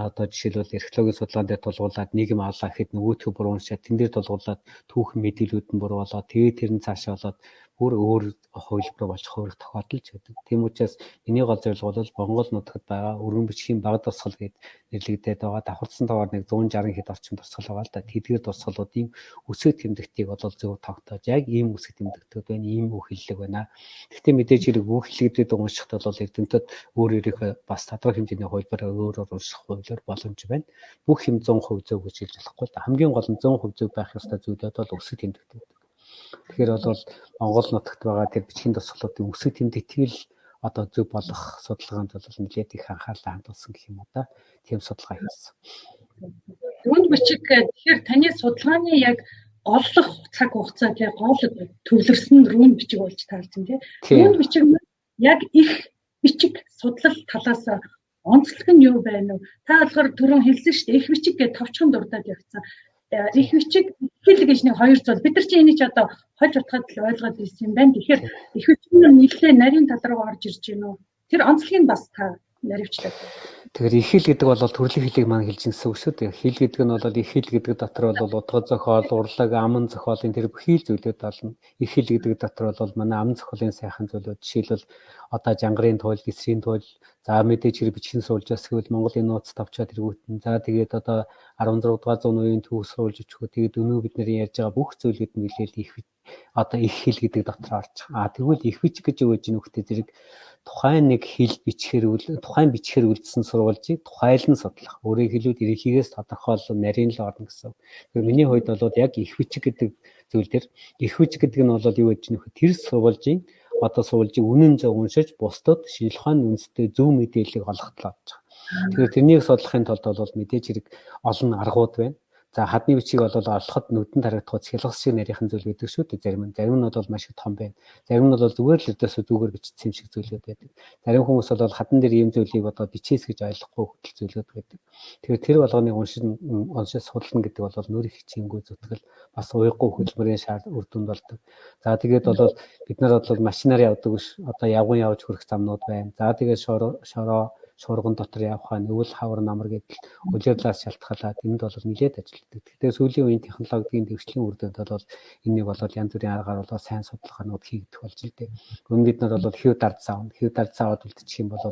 одоо жишээлбэл археологийн судалгаан дээр тулгуурлаад нэг юм авлаа гэхэд нөгөөдхөө буруу уншаад тэн дээр тулгуурлаад түүхэн мэдээлүүд нь буруу болоод тэгээд тэр нь цаашаа болоод бүр өөр хувилбар болж хувирах тохиолдол ч байдаг. Тийм учраас миний гол зорилго бол Монгол нутагт байгаа өргөн бичгийн бага дурсгал гэд нэрлэгдээд байгаа давхардсан тоогоор нэг 160 хэд орчим дурсгал байгаа л да. Тэдгээр дурсгалуудын өсөг тэмдэгтийг бол зөв тогтоож яг ийм өсөг тэмдэгтүүд байна, ийм үг хэллэг байна. Гэхдээ мэдээж хэрэг үг хэллэгдүүд уншихад бол эрдэмтэд өөр өөрийнхөө бас тодорхой хэмжээний хувилбараар өөрөөр унших хувилбар боломж байна. Бүх юм 100% зөв гэж хэлж болохгүй л да. Хамгийн гол нь 100% зөв байх ёстой зүйлүүд бол өсөг тэмдэгтүүд. Тэгэхээр бол Монгол нутагт байгаа тэр бичгийн дурсгалуудын өсөг тэмдэгтийг л одоо зөв болох судалгаанд бол нэлээд их анхаарлаа хандуулсан гэх юм уу да. Тийм судалгаа хийсэн. Рүүн бичиг тэгэхээр таны судалгааны яг голлох цаг хугацаа тий гол төвлөрсөн рүүн бичиг болж таарсан тий. Рүүн бичиг нь яг их бичиг судлал талаас онцлог нь юу байна вэ? Та болохоор түрүүн хэлсэн шүү дээ. Их бичиг гэж товчхон дурдаад явцсан. Их бичиг хэл гэж нэг хоёр зүйл. Бид нар чинь энийг ч одоо хольж утгаад л ойлгоод ирсэн юм байна. Тэгэхээр их бичиг нь нэлээд нарийн тал руу орж ирж байна уу? Тэр онцлогийг бас та наривчлаа. Тэгэхээр их хэл гэдэг бол төрлийн хэлийг маань хэлж гэсэн үг шүү дээ. Хэл гэдэг нь бол их хэл гэдэг дотор бол удга зохиол, урлаг, аман зохиолын тэр бүхий л зүйлүүд болно. Их хэл гэдэг дотор бол манай аман зохиолын сайхан зүйлүүд жишээлбэл одоо жангарын туйл, гисрийн туйл, за мэдээж хэрэг бичгийн суулжаас гэвэл Монголын нууц тавчаа тэргүүтэн. За тэгээд одоо 16 дугаар зууны үеийн түүх суулж өчгөө. Тэгээд өнөө бид нэр ярьж байгаа бүх зүйлүүд нь нэлээд их одоо их хэл гэдэг дотор орж байгаа. А тэгвэл их бичиг гэж юу гэж нөхдөд зэрэг тухайн нэг хэл бичгээр тухайн бичгээр үлдсэн сурвалжийг тухайлан судлах. Өөрөөр хэлбэл ерөнхийгээс тодорхойлол нарийн л орно гэсэн. Тэгэхээр миний хувьд бол яг их бичиг гэдэг зүйл дээр их бичиг гэдэг нь бол юу гэж нөхөд тэр сурвалжийн одоо сурвалжийг үнэн зөв уншиж бусдад шинжлэх ухааны үндэстэй зөв мэдээллийг олгохлоо гэж байгаа. Тэгэхээр тэрнийг судлахын тулд бол мэдээж хэрэг олон аргууд байна. За хадны бичгийг бол олоход нүдэнд харагдах цэлгас шиг нарийнхан зүйл байдаг шүү дээ. Зарим нь зарим нь бол маш их том байна. Зарим нь бол зүгээр л ердөөсөө зүгээр бичсэн юм шиг зүйлүүд байдаг. Зарим хүмүүс бол хадан дээр ийм зүйлийг одоо бичээс гэж ойлгохгүй хөтөл зүйлүүд байдаг. Тэгэхээр тэр болгоныг уншиж судлана гэдэг бол нөр их хичээнгүй зүтгэл бас уйггүй хөдөлмөрийн шаард үр дүнд болдог. За тэгээд бол бид нар бол машинаар явдаг биш одоо явган явж хүрэх замнууд байна. За тэгээд шороо шуурган дотор явах нүгэл хавар намар гэдэл улирлаас шалтгаалаад энд бол нэлээд ажилладаг. Гэхдээ сүүлийн үеийн технологийн дэвшлийн үр дүнд бол энэнийг бол янз бүрийн аргаар бол сайн судалгаанууд хийгдэх болж л дээ. Өмнө бид нар бол хэв дардсан авна. Хэв дардсан аваад үлдчих юм бол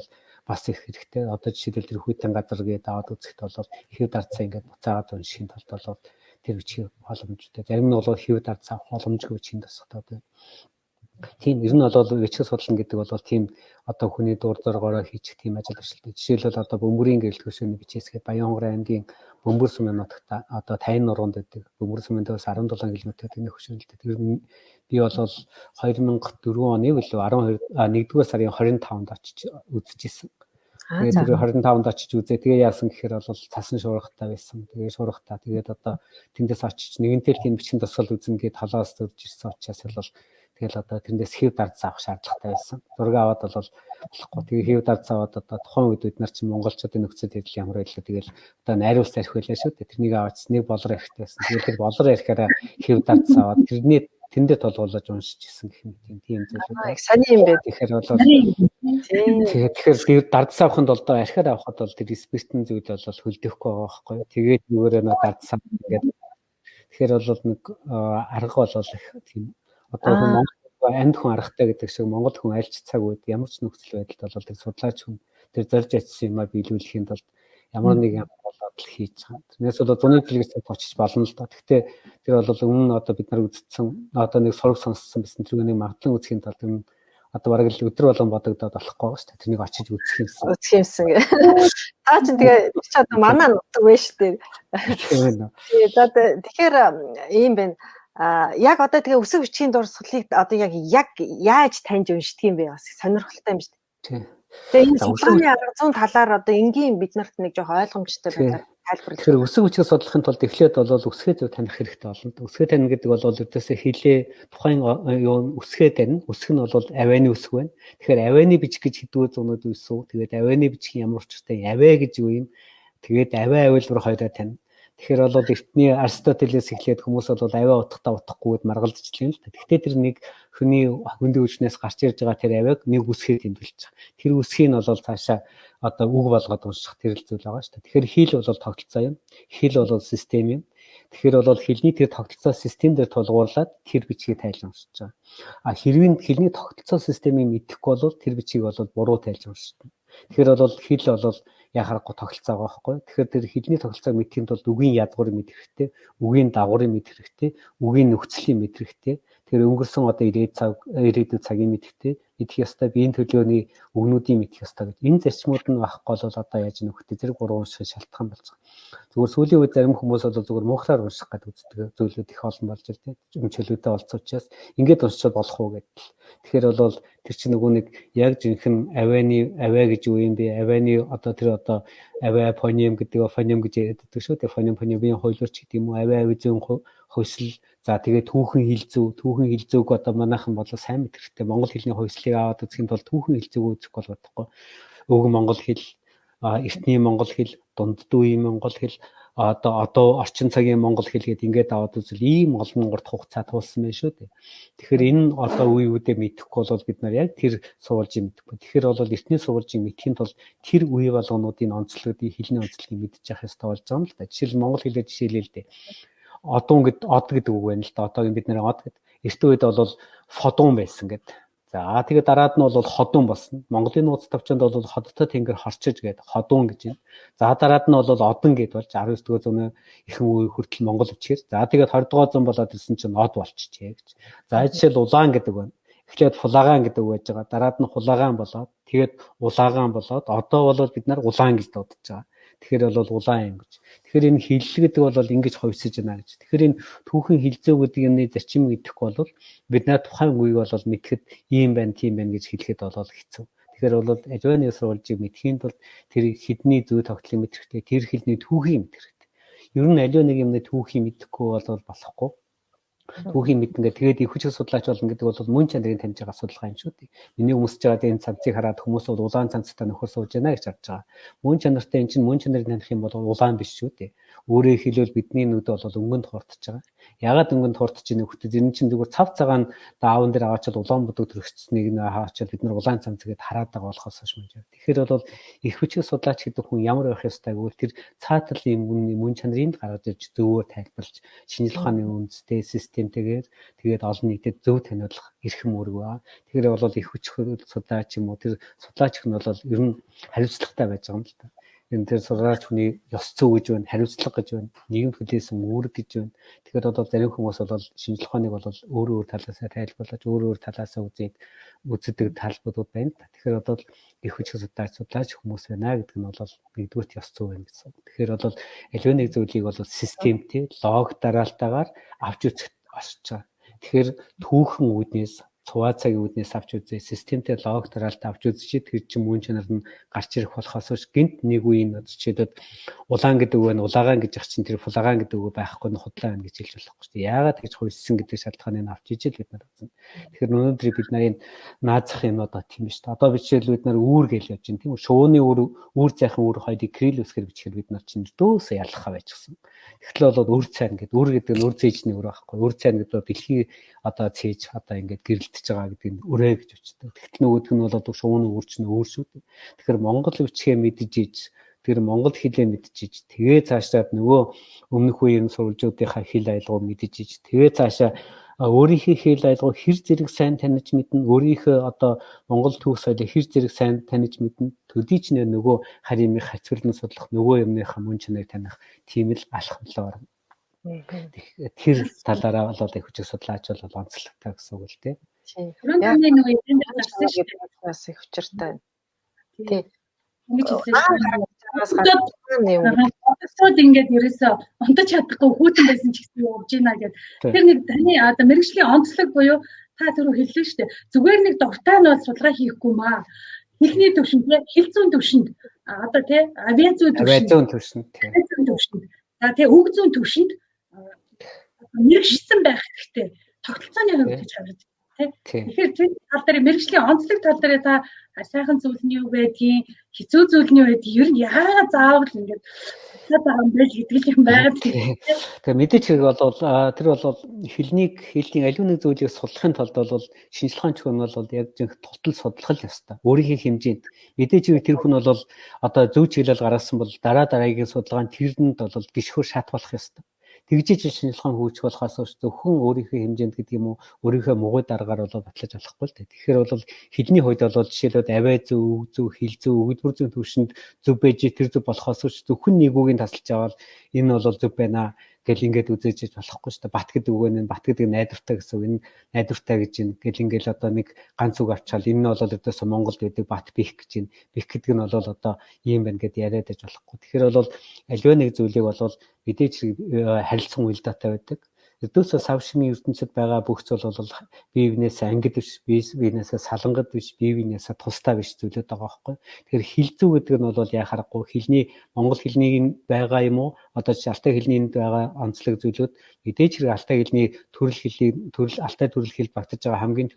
бас их хэрэгтэй. Одоо жишээлбэл тэр хүйтэн газар гээд аваад үзэхэд бол хэв дардсан ингээд буцаагаад уншихын тулд бол тэр бичиг боломжтой. Зарим нь бол хэв дардсан авах боломжгүй бичгийн тусгатаад байна. Тийм ер нь бол бичиг судлана гэдэг бол тийм одоо хүний дур зоргоороо хийчих тийм ажил биш л дээ. Жишээлбэл одоо бөмбөрийн гэрэл хөшөөний бичээсгээд Баян-Хонгор аймгийн Бөмбөр сумын нутагт одоо 50 нуруунд байдаг. Бөмбөр сумын дээрс 17 км тэрний хөшөөн л дээ. Тэр би бол 2004 оны билүү 12 1-р сарын 25-нд очиж үзчихсэн. Тэгээд тэр 25-нд очиж үзээ. Тэгээ яасан гэхээр бол цасан шуургатай байсан. Тэгээ шуургатай. Тэгээд одоо тэндээс очиж нэгэнтэл тийм бичгийн тусгал үзнэ гээд толоос зурж ирсэн учраас бол тэгэл одоо тэндээс хэв дардс авах шаардлагатай байсан. Зураг аваад бол болохгүй. Тэгээ хэв дардс аваад одоо тухайн үед бид нар чинь монголчуудын нөхцөл байдал ямар байлаа. Тэгэл одоо найруулс арх байлаа шүү дээ. Тэрнийг аваад нэг болор архтай байсан. Тэгэл тэр болор архиараа хэв дардс аваад тэрний тэндээ толгуулж уншиж исэн гэх мэт тийм зүйлүүд. Их сони юм бэ. Тэгэхээр бол тэгэхээр дардс авахын тулд архиар авахд бол тэр спиртэн зүйл бол хөлдөхгүй байгаа байхгүй. Тэгээд юугаараа нөө дардс ингээд тэгэхээр бол нэг арга бол их тийм одоо Монгол амьд хүн аргатай гэдэг шиг Монгол хүн альч цаг үед ямар ч нөхцөл байдалд бол тэр судлаач хүн тэр зорж очсон юмаа биелүүлэхийн тулд ямар нэгэн болоод л хийж байгаа. Тэрнээс бол зуны дэлгэр цаг очиж болно л доо. Гэхдээ тэр бол өмнө нь одоо бид нар үзсэн одоо нэг сураг сонссон байсан тэр нэг магадлан үзэхийн тулд энэ одоо бараг л өдөр болгон бодогдоод болохгүй байгаа шүү дээ. Тэрнийг очиж үзэх юмсан. Үзэх юмсан гэ. Та чинь тэгээ чи одоо манай нутаг вэ шүү дээ. Тэгээ за тэгэхээр ийм байна. Яг одоо тэгээ өсөв бичгийн дурсгалыг одоо яг яаж таньж уншдаг юм бэ? Бас сонирхолтой юм шүү дээ. Тэгээ энэ судалгааны арга зүйн талаар одоо энгийн бид нарт нэг жоох ойлгомжтой байдлаар тайлбарлаж. Тэгэхээр өсөв бичгийг судлахын тулд эхлээд бол өсгөө зөв таних хэрэгтэй болно. Өсгөө таних гэдэг бол ердөөсөө хилээ тухайн юу өсгөө таних. Өсг нь бол авианы өсг байна. Тэгэхээр авианы бичиг гэж хэдвэр зуунууд үүсв. Тэгээд авианы бичгийн ямар учиртай авиа гэж юу юм. Тэгээд авиа авилбар хоёроо таних. Тэгэхээр бол эртний Аристотелээс эхлээд хүмүүс бол авиа утгатай утгахгүйд маргалдчихлаа л да. Гэхдээ тэр нэг хүний хөндийн хүчнээс гарч ирж байгаа тэр авиаг нэг үсгээр тэмдэглэж байгаа. Тэр үсгийг нь бол цаашаа одоо үг болгоод унших тэр л зүйл байгаа шүү дээ. Тэгэхээр хэл бол тогтолцоо юм. Хэл бол систем юм. Тэгэхээр бол хэлний тэр тогтолцоо систем дээр тулгуурлаад тэр бичгийг тайлан уншиж байгаа. А хэрвээ хэлний тогтолцоо системийг мэдэхгүй бол тэр бичгийг бол буруу тайлж уншиж байна. Тэгэхээр бол хэл бол яхаарахгүй тогтолцоо байгаа байхгүй. Тэгэхээр тэр хэлний тогтолцоог мэдэхийн тулд үгийн язгуурыг мэдэх хэрэгтэй, үгийн дагаврыг мэдэх хэрэгтэй, үгийн нөхцөлийг мэдэх хэрэгтэй. Тэгэхээр өнгөрсөн одоо ирээдүйд цагийг мэдэх хэрэгтэй, мэдэх ёстой, биеийн төлөөний үгнүүдийг мэдэх ёстой гэж. Энэ зарчмууд нь байхгүй бол одоо яаж нөхдөй зэрэг гурван унших шалтгаан болж байгаа. Зүгээр сүүлийн үед зарим хүмүүс бол зүгээр муухраар унших гэдэг үздэг зүйлүүд их олон болж байна тийм. Чөлөөтэй олцсон учраас ингээд уншчихвал болох уу гэдэл. Тэгэхээр бол тэр чинь нөгөө нэг яг жинхэнэ авианы авиа гэж юу юм бэ? Авианы одоо тэр одоо авиа фонем гэдэг фонем гэж яриад байдаг шүү дээ. Фонем фонемийн хувилбар ч гэдэг юм уу? Авиа авизын хувьсэл. За тэгээ түүхэн хил зүйг одоо манайхан бол сайн мэдэх хэрэгтэй. Монгол хэлний хувьслыг аваад үзэхийн тулд түүхэн хил зүйг үзэхгүй бол бодохгүй. Өвгөн монгол хэл, эртний монгол хэл, дундд үеийн монгол хэл, одоо орчин цагийн монгол хэл гэдэг ингээд аваад үзвэл ийм олон урт хугацаа туулсан байх шүү дээ. Тэгэхээр энэ одоо үе үедээ мэдэхгүй бол бид нар яг тэр сурвалжийг мэдэхгүй. Тэгэхээр бол эртний сурвалжийг мэдэхийн тулд тэр үе болгонуудын онцлогыг, хэлний онцлогийг мэдчих явах ёстой болж байгаа юм л да. Жишээл монгол хэлээр жишээлээ л дээ. Одуун гэд од гэдэг үг байна л да. Одоогийн бид нэр од гэд. Эртний үед бол фодун байсан гэд. За тэгээ дараад нь бол ходун болсон. Монголын нууц товчонд бол ходтой тэнгэр хорчиж гээд ходун гэж байна. За дараад нь бол одон гэд болж 19 дугаар зууны ихэнх үе хүртэл монгол бичгээр. За тэгээд 20 дугаар зуун болоод ирсэн чинь од болчихжээ гэж. За жишээл улаан гэдэг байна. Эхлээд фулагаан гэдэг үг байж байгаа. Дараад нь хулагаан болоод тэгээд улаагаан болоод одоо бол бид нар улаан гэж дуудаж байгаа. Тэгэхээр бол улаан юм гэж. Тэгэхээр энэ хиллэл гэдэг бол ингэж хувьсаж байна гэж. Тэгэхээр энэ түүхэн хилцөө гэдэг юмны зарчим мэдэхгүй бол бид нар тухайн үеийг бол мэдэхэд ийм байна, тийм байна гэж хэлэхэд бол хэцүү. Тэгэхээр бол аливааны сурвалжийг мэдэхийн тулд тэр хэдний зүй тогтлыг мэдэх хэрэгтэй, тэр хэлний түүхийг мэдэх хэрэгтэй. Ер нь аливаа нэг юмны түүхийг мэдэхгүй бол болохгүй. Түүхийг мэднэ гэдэг. Тэгээд их хүчтэй судлаач болно гэдэг бол мөн чанарын таньж байгаа судалгаа юм шүү дээ. Миний өмсөж байгаа энэ цамцыг хараад хүмүүс бол улаан цамцтай нөхөр сууж байна гэж харж байгаа. Мөн чанартай энэ чинь мөн чанарыг таних юм бол улаан биш шүү дээ. Өөрөөр хэлбэл бидний нүд бол өнгөнд хурдж байгаа. Ягаад өнгөнд хурдж ийн нөхдөд энэ чинь зүгээр цав цагаан даавн дээр аваачвал улаан будаг төрөгчснийг нь хаачвал бид нар улаан цамц гэдээ хараад байгаа болохоос хойш мөн. Тэгэхээр бол их хүчтэй судлаач гэдэг хүн ямар байх ёстой гэвэл тэр цаатлын мөн чанарыг гаргаж ирж зөвөөр тайлбарлаж шинжлэх ухааны үндэстэй системтэйгээр тэгээд олон нийтэд зөв таниулах эрхэм үүрэг ба. Тэгэхээр бол их хүч судлаач юм уу тэр судлаач хүн бол ер нь хариуцлагатай байж байгаа юм л та. Энэ тэр судлаач хүний ёс зүй гэж байна, хариуцлага гэж байна, нийгэм төлөөсөн үүрэг гэж байна. Тэгэхээр бол зарим хүмүүс бол шинжлэх ухааныг бол өөр өөр талаасаа тайлбарлаж, өөр өөр талаасаа үздэг талбарууд байна. Тэгэхээр бол их хүч судлаач хүмүүс байна гэдэг нь бол нэгдүгürt ёс зүй байна гэсэн. Тэгэхээр бол аливаа нэг зүйлийг бол системтэй, лог дараалтаагаар авч үзэх орчиж байгаа. Тэгэхээр түүхэн үүднээс цуваа цагийн үүднээс авч үзээ, системтэй лог дараалт авч үзчихээ тэр чинь мөн чанар нь гарч ирэх болохоос биш гинт нэг үеийн жишээлбэл улаан гэдэг үг нь улагаан гэж ах чинь тэр фулагаан гэдэг үг байхгүй нь худлаа байна гэж хэлж болохгүй шүү дээ. Яагаад тэгж хувьссан гэдэг шалтгааныг авч ижил бид нар үзэн. Тэгэхээр өнөөдөр бид нарын наазах юм одоо тийм шүү дээ. Одоо бид жишээлбэл бид нар үүр гэж явж байна тийм үү? Шууны үүр, үүр зайхан үүр хоёрыг кирилл үсгээр бичгээр бид нар чинь дөөсөө ялгахаа байчихсан. Тэгтэл бол үр цайн гэдэг үр гэдэг нь үр цээжний үр байхгүй. Үр цайн гэдэг бол дэлхийн одоо цээж одоо ингээд гэрэлтэж байгаа гэдэг нь өрөө гэж өчтдөг. Тэгтэл нөгөөх нь бол шууны үр чинь өөр шүү дээ. Тэгэхээр монгол бичгээ мэдж тэр монгол хэлээ мэдчихэж тэгээ цаашдаад нөгөө өмнөх үеийн сурвалжуудынхаа хэл аялгау мэдчихэж тэгээ цаашаа өөрийнхөө хэл аялгау хэр зэрэг сайн таних мэднэ, өөрийнхөө одоо монгол түүх соёлыг хэр зэрэг сайн таних мэднэ, төдий ч нөгөө харийн хацварлан судлах нөгөө юмныхаа мөн чанарыг таних тийм л алхамлаа орно. Тэр талаараа бол их хүчтэй судлаач бол онцлогтой гэсэн үг л дээ. Түрүүн таны нөгөө эдэн дээр гарсан шүү дээ. Бас их учиртай. Тий. Ингэж хэлсэн шүү дээ. Онцлог ингээд ерөөсөө унтаж чадахгүй хүүтэн байсан ч гэсэн явж гинэ гэд. Тэр нэг таны одоо мэргэжлийн онцлог буюу та түрүү хэллээ шүү дээ. Зүгээр нэг дуртай нь бол судалгаа хийхгүй маа. Хэлний төвшөнд, хэл зүйн төвшөнд, одоо тий авиа зүйн төвшөнд, за тий үг зүйн төвшөнд мэргэжсэн байх хэрэгтэй. Тогтолцооны хувьд гэж харж. тий. Тэгэхээр тэр тал дээр мэргэжлийн онцлог тал дээр та сайхан зүйл нь юу байдгийг, хэцүү зүйл нь юу байдгийг ер нь яагаад заавал ингэж байгаа юм бэ гэдэг юм байгаад. Тэгээ мэдээч хэрэг бол тэр бол хэлний аливаа нэг зүйлийг судлахын тулд бол шинжилгээ ухаан бол яг жинх тултал судлах л ёстой. Өөрийнхөө хэмжээнд мэдээч хэрэг тэр хүн бол одоо зөв чиглэл гаргасан бол дараа дараагийн судалгаанд тэрэнд бол гიშгөр шат болох ёстой. Тэгжиж шинжилгээ хөгжих болохоос биш зөвхөн өөрийнхөө хэмжээнд гэдэг юм уу өөрийнхөө мугуй дараагаар бол батлаж болохгүй л дээ. Тэгэхээр бол хэлний хувьд бол жишээлбэл авиа зөв, үг зөв, хэл зөв, өгөлбөр зүйн түвшинд зөв байж тэр зөв болохоос биш зөвхөн нэг үгийг тасалж аваад энэ бол зөв байна гэл ингээд үзэж болохгүй шүү дээ. Бат гэдэг үг нь бат гэдэг найдвартай гэсэн үг. Энэ найдвартай гэж юм. Гэл ингээл одоо нэг ганц үг авчаал энэ нь бол өдөөсөө Монголд байдаг бат бих гэж юм. Бих гэдэг нь бол одоо ийм байна гэд яриад байж болохгүй. Тэгэхээр бол аливаа нэг зүйлийг бол мэдээж харилцан уялдаатай байдаг. Ердөөсөө сав шимийн ертөнцид байгаа бүх зүйл бол бие биенээсээ ангид биш, бие биенээсээ салангад биш, бие биенээсээ тусдаа биш зүйлүүд байгаа байхгүй. Тэгэхээр хэл зүй гэдэг нь бол яа харахгүй хэлний монгол хэлний байгаа юм уу? Одоо чи алтай хэлний энд байгаа онцлог зүйлүүд мэдээж хэрэг алтай хэлний төрөл хэлний төрөл алтай төрөл хэл багтаж байгаа хамгийн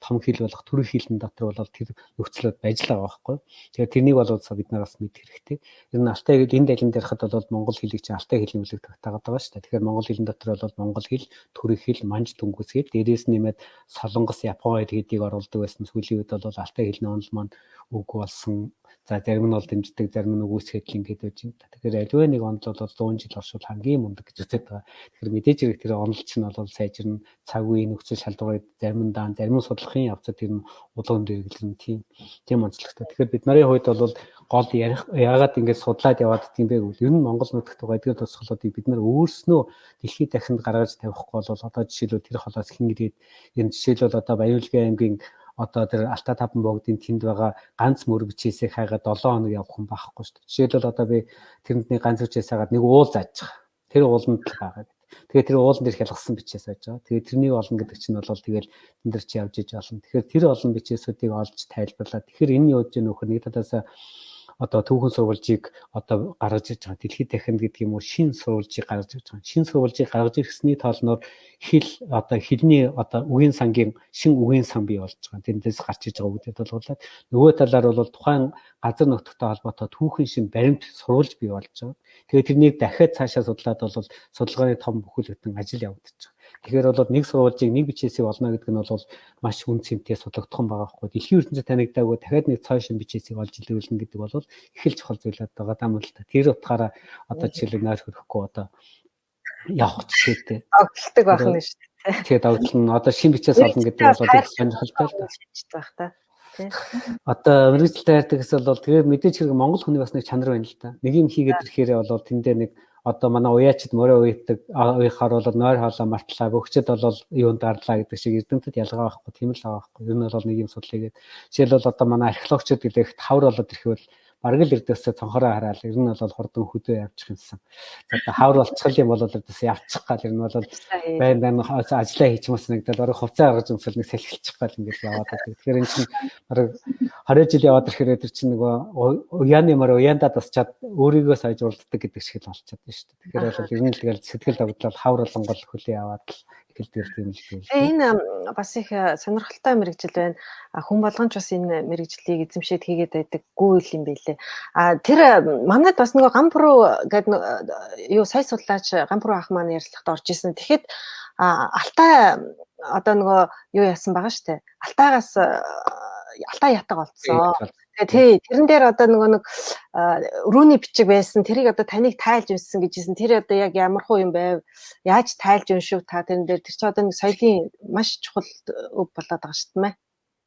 том хэл болох төрөл хэлэн дотор бол тэр нөхцлүүд байж л байгаа байхгүй. Тэгэхээр тэрнийг бол бид нар бас мэдэх хэрэгтэй. Ер нь алтай хэл энэ далин дээрхэд бол монгол хэлийг чи алтай хэлний бүлэг тогтоогаад байгаа шүү дээ. Тэгэхээр монгол хэлэн дотор бол монгол хэл, түрэг хэл, манж дүнгүс хэл, дээрээс нэмээд солонгос, япон хоёр хэлийг оруулдаг байсан. Сүүлийн үед бол алтай хэлний онол маань үгүй болсон. За зарим нь бол дэмждэг, зарим нь үгүйсгээд л ингэж байж байна. Тэгэхээр аливаа нэг онол бол 100 жил оршвол хамгийн мундаг гэж үзээд байгаа. Тэгэхээр мэдээж хэрэг тэр онол чинь бол сайжирна, цаг үеийн нөхцөл шалдварыг зарим нь даан, зарим нь судлахын явцад тэр нь улам дэргэлэн тийм онцлогтой. Тэгэхээр бид нарын хувьд бол гол ярих яагаад ингэж судлаад яваад дим бэ гэвэл ер нь Монгол нутагт байгаа эдгээр тусгалуудыг бид нар өөрснөө дэлхийд дахинд гаргаж тавихгүй бол одоо жишээлбэл тэр холоос хэн ирээд энэ жишээлбэл одоо Баян-Үлгэн аймгийн одоо тэр Алтай таван богдын тэнд байгаа ганц мөр бичээсээ хайгаад 7 хоног явах хүн байхгүй шүү дээ. Жишээлбэл одоо би тэрэнд нэг ганц бичээс хайгаад нэг уул зааж байгаа. Тэр ууланд л байгаа гэдэг. Тэгээ тэр уулан дээр хялгасан бичээс байж байгаа. Тэгээ тэрнийг олно гэдэг чинь бол тэгэл тэн дээр чи явж иж олно. Тэгэхээр тэр олон бичээсүүдийг олж тайлбарлаад тэгэхээр энэ юу гэж нөхөр нэг талаас одоо түүхэн сурвалжийг одоо гаргаж ирж байгаа. Дэлхийд дахинд гэдэг юм уу шин сурвалжийг гаргаж ирж байгаа. Шин сурвалжийг гаргаж ирсний тоолноор хэл одоо хэлний одоо үгийн сангийн шин үгийн сан бий болж байгаа. Тэндээс гарч иж байгаа үгдэд болуулаад нөгөө талаар бол тухайн газар нутагтай холбоотой түүхэн шин баримт сурвалж бий болж байгаа. Тэгээд тэрнийг дахиад цаашаа судлаад бол судалгааны том бүхэл бүтэн ажил явагдаж байгаа. Тэгэхээр бол нэг сурвалжийг нэг бичээсийг олно гэдэг нь бол маш үн цэнтэй судлагдсан байгаа байхгүй. Дэлхийн ертөнцид танигдаагүй дахиад нэг цой шин бичээсийг олж илрүүлнэ гэдэг бол их л чухал зүйл байгаа даа мөн л та. Тэр утгаараа одоо жишээлбэл нойр хөрөхгүй одоо явах жишээтэй. Догтлдог байх нь шүү дээ. Тэгээд догтлно. Одоо шин бичээс олно гэдэг бол их сонирхолтой л байх та. Одоо мэргэжил дайрдаг гэсэн бол тэгээд мэдээж хэрэг Монгол хүний бас нэг чанар байна л да. Нэг юм хийгээд ирэхээрээ бол тэндээ нэг одоо манай уяачд морио уйдаг уяхаар бол нойр хоолоо мартлаа, бөгчөд бол юунд гарлаа гэдэг шиг эрдэмтэд ялгаа байхгүй, тийм л байгаа байхгүй. Ер нь бол нэг юм судлаа гээд. Жишээлбэл одоо манай археологчид гэлэхт хавар болоод ирэх бол бараг л эрдээсээ цонхороо хараал ер нь бол хурдан хөдөө явчих юмсан. За одоо хавар болчихл юм бол эрдээсээ явчих гал ер нь бол байн байн ажиллаа хийчихмээс нэг дэл бараг хувцас гаргаж өмсөл нэг салхилчих гал ингээд яваад байдаг. Тэгэхээр энэ чинь бараг 20 жил яваад ирэхээр тэр чинь нөгөө уяаны мөр уяндаа тасчаад өөрийгөө саяж уралддаг гэдэг шиг л болчиход байна шүү дээ. Тэгэхээр бол ер нь л тэгэл сэтгэл догдлол хавар болонгол хүлээ аваад л эхэлдэг тийм л зүйл. Энэ бас их сонирхолтой мэргэжил байна. Хүн болгон ч бас энэ мэргэжлийг эзэмшээд хийгээд байдаггүй юм билээ. А тэр манайд бас нөгөө гампруу гэдэг юу сая судлаач гампруу ах маань ярилцлагад орж исэн. Тэгэхэд алтай одоо нөгөө юу яасан байгаа штэ. Алтайгаас алтай ятаг олдсон. Тэгээ тий тэрэн дээр одоо нөгөө нэг рүүний бичиг байсан. Тэрийг одоо таныг тайлж уншсан гэж хэлсэн. Тэр одоо яг ямар хуу юм байв? Яаж тайлж уншив та тэрэн дээр? Тэр чинь одоо нэг соёлын маш чухал өв болоод байгаа шүү дээ.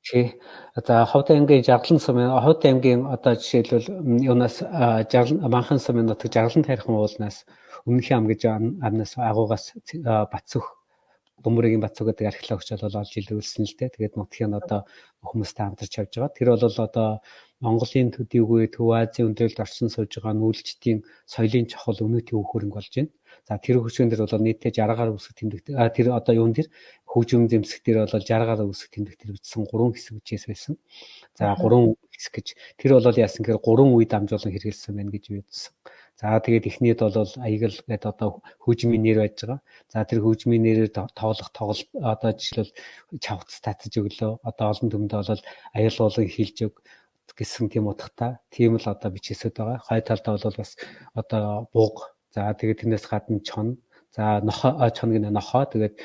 Тий. За Ховд аймгийн Жаргалан сумын Ховд аймгийн одоо жишээлбэл юунаас Манхан сумын нутаг Жаргалан тайрхан уулнаас Өмнөхийн ам гэж амнаас агуугаас Батсөх Гүмрийн Батсүг гэдэг археологч бол олж илрүүлсэн л дээ. Тэгээд нутгийн одоо хүмүүстэй хамтарч явж байгаа. Тэр бол одоо Монголын төдийгүй Төв Азийн өндөрлөлд орчин сууж байгаа нүүлжтийн соёлын чухал өнөөтийн өв хөрөнгө болж байна. За тэр хөшөөн дээр бол нийтдээ 60 гаруй үсэг тэмдэгт тэр одоо юун дээр хөгжим зэмсэг дээр бол 60 гаруй үсэг тэмдэгт бичсэн 3 хэсэг бичээс байсан. За 3 хэсэг гэж тэр бол яасан гэхээр 3 үе дамжуулан хэрэгэлсэн байна гэж үзсэн. За тэгээд эхнийд бол аягл гэдэг одоо хөгжмийн нэр байж байгаа. За тэр хөгжмийн нэрээр тоглох тоглолт одоо жишээлбэл чавц татаж өглөө. Одоо олон түмэнд бол аял болон хилж өг гэсэн тийм утгатай тийм л одоо бичээсүүд байгаа. Хой талдаа бол бас одоо буг. За тэгээд тэрнээс гадна чон. За нохоо чон гэнэ нохоо тэгээд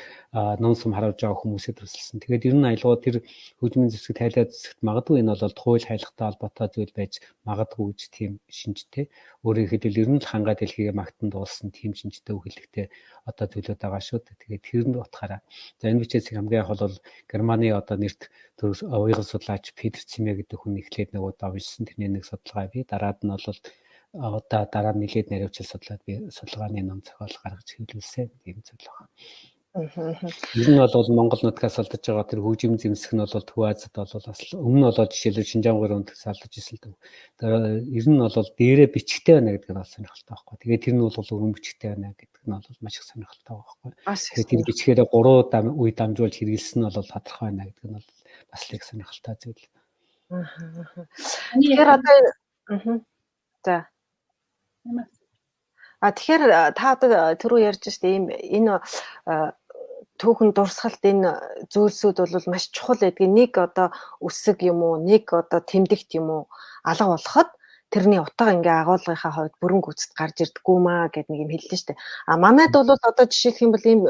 нун сум харуулж байгаа хүмүүсээ төсөлсөн. Тэгээд ер нь аялгау тэр хөгжмийн зэвсэг тайлаад зэвсэгт магадгүй энэ бол хууль хайлахтай холбоотой зүйл байж магадгүй гэж тийм шинжтэй. Өөрөөр хэлбэл ер нь л хангаа дэлхийгээ магтан дуулсан тийм шинжтэй үг хэлэхтэй одоо зүйлүүд байгаа шүү дээ. Тэгээд тэр нь утгаараа за энэ бичээсийг хамгийн анх бол Германы одоо нэрт уйган судлаач Петр Цимэ гэдэг хүн эхлээд нэг удаа уншсан. Тэрний нэг судалгаа би дараад нь бол одоо дараа нь нэлээд наривчил судлаад би судалгааны ном зохиол гаргаж хэвлүүлсэн тийм зүйл байна. Ер нь бол Монгол нутгаас алдаж байгаа тэр хөгжим зэмсэг нь бол Төв Азид бол бас өмнө нь бол жишээлбэл Шинжаан гурван өнтгс алдаж ирсэн л дээ. Тэр ер нь бол дээрээ бичгтэй байна гэдэг нь бол сонирхолтой байхгүй. Тэгээд тэр нь бол өргөн бичгтэй байна гэдэг нь бол маш их сонирхолтой байхгүй. Тэгээд тэр бичгээрээ 3 үе дамжуулж хэрэгэлсэн нь бол тодорхой байна гэдэг нь бол бас л их сонирхолтой зүйл. Тэгэхээр одоо за А тэгэхээр та одоо түрүү ярьж штэ ийм энэ түүхэн дурсгалт энэ зүйлсүүд бол маш чухал байдгийг нэг одоо үсэг юм уу нэг одоо тэмдэгт юм уу алга болоход тэрний утга ингээ агуулгынхаа хувьд бүрэн гүйцэд гарч ирдэггүй маа гэд нэг юм хэллээ штэ. А манайд бол одоо жишээлх юм бол ийм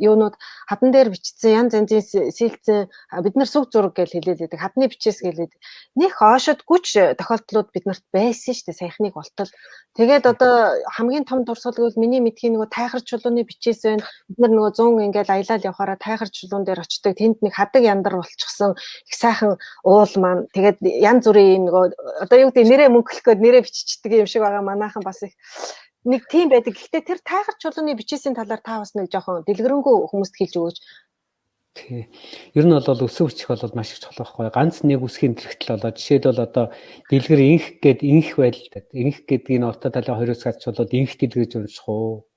юунууд хадан дээр бичсэн янз янзын сэлцэн бид нар сүг зураг гэж хэлээд байдаг. Хадны бичээс гэлээд нэг хоошодгүй ч тохиолдлууд бид нарт байсан штэ саяхныг болтол. Тэгээд одоо хамгийн том дурсгал гэвэл миний мэдхийн нөгөө тайхар чулууны бичээс байна. Бид нар нөгөө 100 ингээл аялал явахаараа тайхар чулуун дээр очдог. Тэнд нэг хадаг яндар болчихсон их сайхан уул маань тэгээд янз бүрийн юм нөгөө одоо юу гэдэг нэрээ мөнгө гээд нэрээ биччихдэг юм шиг байгаа манайхан бас их нэг тийм байдаг. Гэхдээ тэр тайгар чулууны бичээсийн талаар та бас нэг жоохон дэлгэрэнгүй хүмүүст хэлж өгөөч. Тий. Ер нь бол өсөв бичих бол маш их чухал байхгүй. Ганц нэг үсгийн зэрэгтэл болоо жишээлбэл одоо дэлгэр инх гээд инх байдал. Инх гэдгийг нь орто талын хоёр үсгээс чулууд инх дэлгэрж унших уу?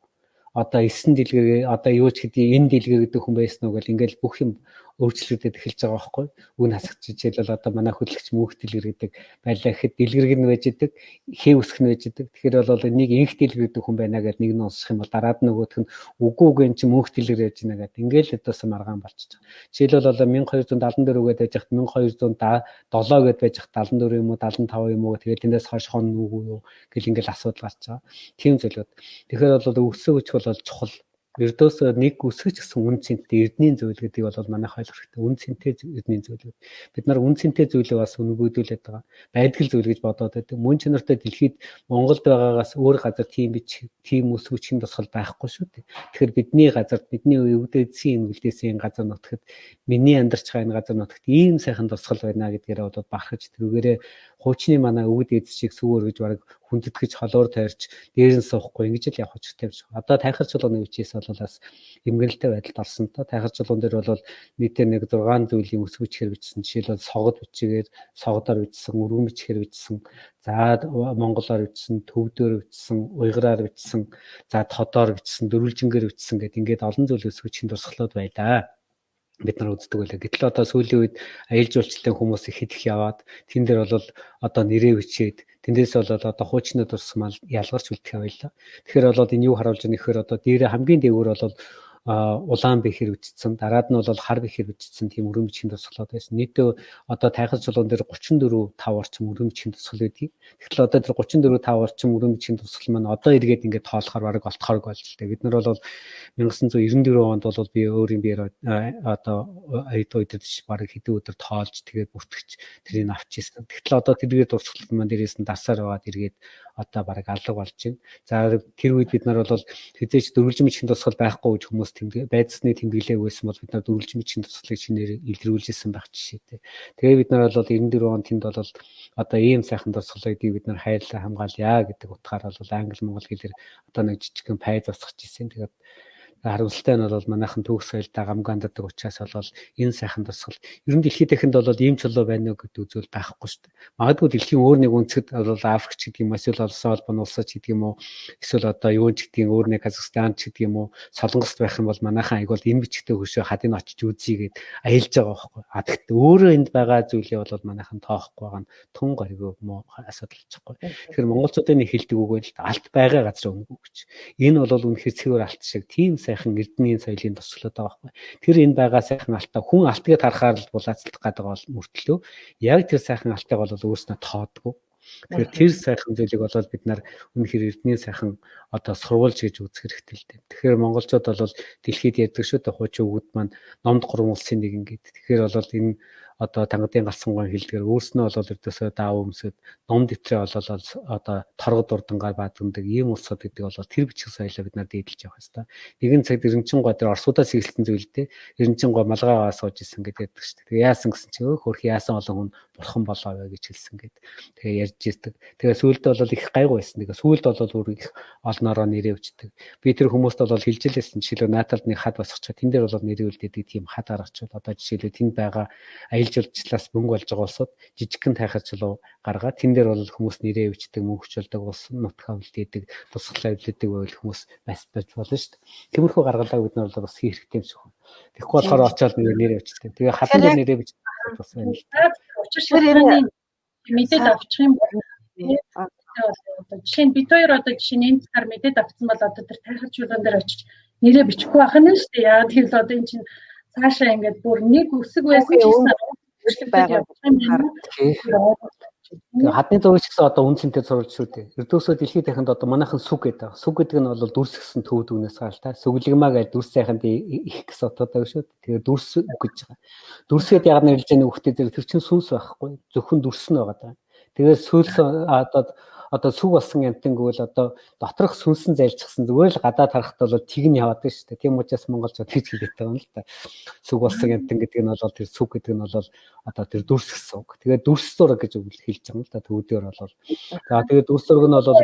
Одоо эсэн дэлгэр одоо юу ч гэдгийг энэ дэлгэр гэдэг хүн байсан уу гэл ингээл бүх юм өөрчлөгдөд эхэлж байгаа байхгүй. Үн хасах жишээлбэл одоо манай хөдлөгч мөнх дэлгэр гэдэг байлаа гэхэд дэлгэрэг нь байж идэг, хээ үсэх нь байж идэг. Тэгэхээр бол энийг инх дэлгэр гэдэг хүн байна гэдээ нэг нь унших юм бол дараад нөгөөх нь үгүй үгүй эн чинь мөнх дэлгэр яаж байна гэдэг. Ингээл одоос маргаан болчихж байгаа. Жишээлбэл одоо 1274 гэдэг байж хат 1207 гэдээ байж хат 74 юм уу 75 юм уу тэгээд тэндээс хойш хон нүгүү юу гэл ингээл асуудал гарч байгаа. Тийм зүйлүүд. Тэгэхээр бол өсөө өчг бол чухал. Ердөөсөө нэг үсгэж гэсэн үн цэнтэй эрдний зүйл гэдэг бол манайх ойлгох хэрэгтэй. Үн цэнтэй эрдний зүйл. Бид нар үн цэнтэй зүйлээ бас үнэгүйдүүлээд байгаа. Байдгал зүйл гэж бодоод байдаг. Мөн чанартай дэлхийд Монголд байгаагаас өөр газар тийм бич, тийм үсгүүчийн тусгал байхгүй шүү дээ. Тэгэхээр бидний газарт бидний өвдөдсийн үлдээсэн газар нутагт миний амьдарч байгаа энэ газар нутагт ийм сайхан тусгал байна гэдгээрээ бол бахархаж тэрүүгээрээ хуучны манай өвөд эд шиг сүү өргөж бараг хүндэтгэж холоор тойрч дээр нь суухгүй ингэж л явах учиртай юм шиг. Одоо тайхар чулууны үчээс бол бас эмгэнэлтэй байдалд орсон та. Тайхар чулуун дээр бол нийтээр нэг 6 зүйлийн өсгөж хэр бичсэн. Жишээлбэл согод бичгээр согдоор бичсэн, өргөн бичгээр бичсэн, за монголоор бичсэн, төвдөөр бичсэн, уйгараар бичсэн, за тодоор бичсэн, дөрвөлжингээр бичсэн гэд ингээд олон зүйл өсгөжийн дурсгалууд байлаа. Бид нар үздэг байлаа. Гэтэл одоо сүүлийн үед аялал жуулчлалын хүмүүс их их яваад тэн дээр бол одоо нэрээ бичээд тэндээс бол одоо хуучны дурсмал ялгарч үлдэх байлаа. Тэгэхээр бол энэ юу харуулж байгаа нөхөр одоо дээрээ хамгийн дээгүүр бол улаан бэхэр бичсэн, дараад нь бол хар бэхэр бичсэн тийм өргөн бичгийн тусгалууд байсан. Нийтдээ одоо тайхал чулуун дээр 34 5 орчим өргөн бичгийн тусгал байдгийг. Тэгэхээр одоо тэр 34 5 орчим өргөн бичгийн тусгал маань одоо эргээд ингээд тоолохоор бараг олтохоорг болж л дээ. Бид нар бол 1994 онд бол би өөрийн биеэр одоо аюул үедээ бараг хэдэн өдөр тоолж тэгээд бүртгэж тэрийг авч ирсэн. Тэгтэл одоо тэргээр дурсгалт маань дээрээс нь дарсаар байгаад эргээд одоо бараг алга болж байна. За тэр үед бид нар бол хизээч дөрвөлжин бичгийн тусгал байхгүй гэж хүмүүс байцсны тэмдэглээг байсан бол бид нар дөрвөлжин бичгийн тусгалыг шинээр илрүүлж исэн байх жишээтэй. Тэгээ бид нар бол 94 он тэнд бол одоо ийм сайхан тусгалыг бид нар хайрлаа хамгаалъя гэдэг утгаар бол англи монгол хэлээр одоо нэг жижигхэн пайз засгаж ирсэн. Тэгээд Харамсалтай нь бол манайхан түүх соёлтой гамгаанддаг учраас бол энэ сайхан дурсгал ер нь дэлхийд дахинд бол ийм чулуу байна уу гэдэг зүйл байхгүй шүү дээ. Магадгүй дэлхийн өөр нэг өнцгөд бол Африк ч гэдэг юм уу, эсвэл улсын холбооны улсад ч гэдэг юм уу, эсвэл одоо юу ч гэдгийг өөр нэг Казахстан ч гэдэг юм уу, Солонгост байх юм бол манайхан аяг бол энэ бичгтэй хөшөө хадыг очиж үзье гэд аялж байгаа байхгүй. А тэгтээ өөрөө энд байгаа зүйлээ бол манайхан тоохгүй байгаа нь тун гаригүй муу асуудал болчихгүй. Тэгэхээр монголчуудын нэг хэлдэг үг байл алт байгаа газар өнгө гэж. Энэ бол үнэхээр цэвэр алт шиг тийм сайхан эрдэнийн соёлын тусгалууд байгаа байхгүй. Тэр энэ байгаа сайхан алтаа хүн алт гэд харахаар л булаацалдах гэдэг бол мөртлөө яг тэр сайхан алтыг бол өөрснөө тоодгүй. Тэгэхээр тэр сайхан зүйлийг бол бид нар үнэхээр эрдэнийн сайхан одоо сурвалж гэж үзэх хэрэгтэй л дээ. Тэгэхээр монголчууд бол дэлхийд ярьдаг шүү дээ. Хуучин үгүүд маань номд гурван улсын нэг ингээд. Тэгэхээр бол энэ одоо тангадын галсан гон хэлдгээр өөрснөө бол ердөөсөө даав өмсөд ном дэвтрээ бол одоо торгод урдангаар баадагдаг ийм улсууд гэдэг бол тэр бичиг соёлоо бид нар дээдэлж явах ёстой. Нэгэн цагт Эренчин гой дээр Оросуудаас эхэлсэн зүйл дээ. Эренчин гой малгайгаа сууж исэн гэдэг ярьдаг шүү дээ. Тэгээ яасан гэсэн чинь өө хөрх яасан олон хүн бурхан болоо вэ гэж хэлсэн гэд. Тэгээ ярьж ирдэг. Тэгээ сүүлдээ бол их гайгүй байсан. Тэгээ сүүлд бол өөр их олноороо нэрээ өчдөг. Би тэр хүмүүст бол хэлж л байсан. Жишээлбэл Наталд нэг хад босгочиход тэн дээр бол нэрээ үлдээдэг тийм хад гаргачихвал одоо жишээлбэл тэнд байгаа аялал жуулчлалаас мөнгө олж байгаа улсууд жижигхэн тайхар чулуу гаргаад тэн дээр бол хүмүүс нэрээ өчдөг, мөнгө хүчэлдэг, улс нутгаа үлдээдэг, тусгалаа үлдээдэг байвал хүмүүс бас байж болно шүү дээ. Тиймэрхүү гаргалгааг бид нар бол бас хийх хэрэгтэй юм шиг байна. Тэгэхгүй болохоор очиод нэрээ өчдөг. Тэгээ хадан дээр нэрээ бичдэг бас байна л да. Учир шалтгааны мэдээд авчих юм бол одоо жишээ нь бид хоёр одоо жишээ нь энэ цагаар мэдээд авсан бол одоо тэр тайхар чулуун дээр очиж нэрээ бичихгүй байх нь шүү дээ. Яагаад гэвэл одоо энэ чинь цаашаа ингээд бүр нэг үсэг байсан ч гэсэн байгаа. Тэгээ хадны зураг ч гэсэн одоо үн цэнтэй зурулж шүү дээ. Ердөөсөө дэлхийд дахинд одоо манайхан сүг гэдэг. Сүг гэдэг нь бол дүрс гэсэн төв дүнээс гаралтай. Сүглэгмаа гэж дүрс сайханд их гэсэн утгатай шүү дээ. Тэгээ дүрс гэж байгаа. Дүрсгээд яг нэрлж байгаа нэг үхтэй зэрэг тэр чинь сүнс байхгүй. Зөвхөн дүрс нь байгаа даа. Тэгээд сүүлс одоо сүг болсон амтан гэвэл одоо доторх сүнсэн зайлчихсан зүгээр л гадаад харахад бол тэг нь яваад байна шүү дээ. Тийм учраас монголчууд хийж хэлээд байгаа юм л та. Сүг болсон амтан гэдэг нь бол тэр сүг гэдэг нь бол одоо тэр дүрс гэсэн үг. Тэгээд дүрс зураг гэж хэлж байгаа юм л та төвдөр бол. За тэгээд дүрс зураг нь бол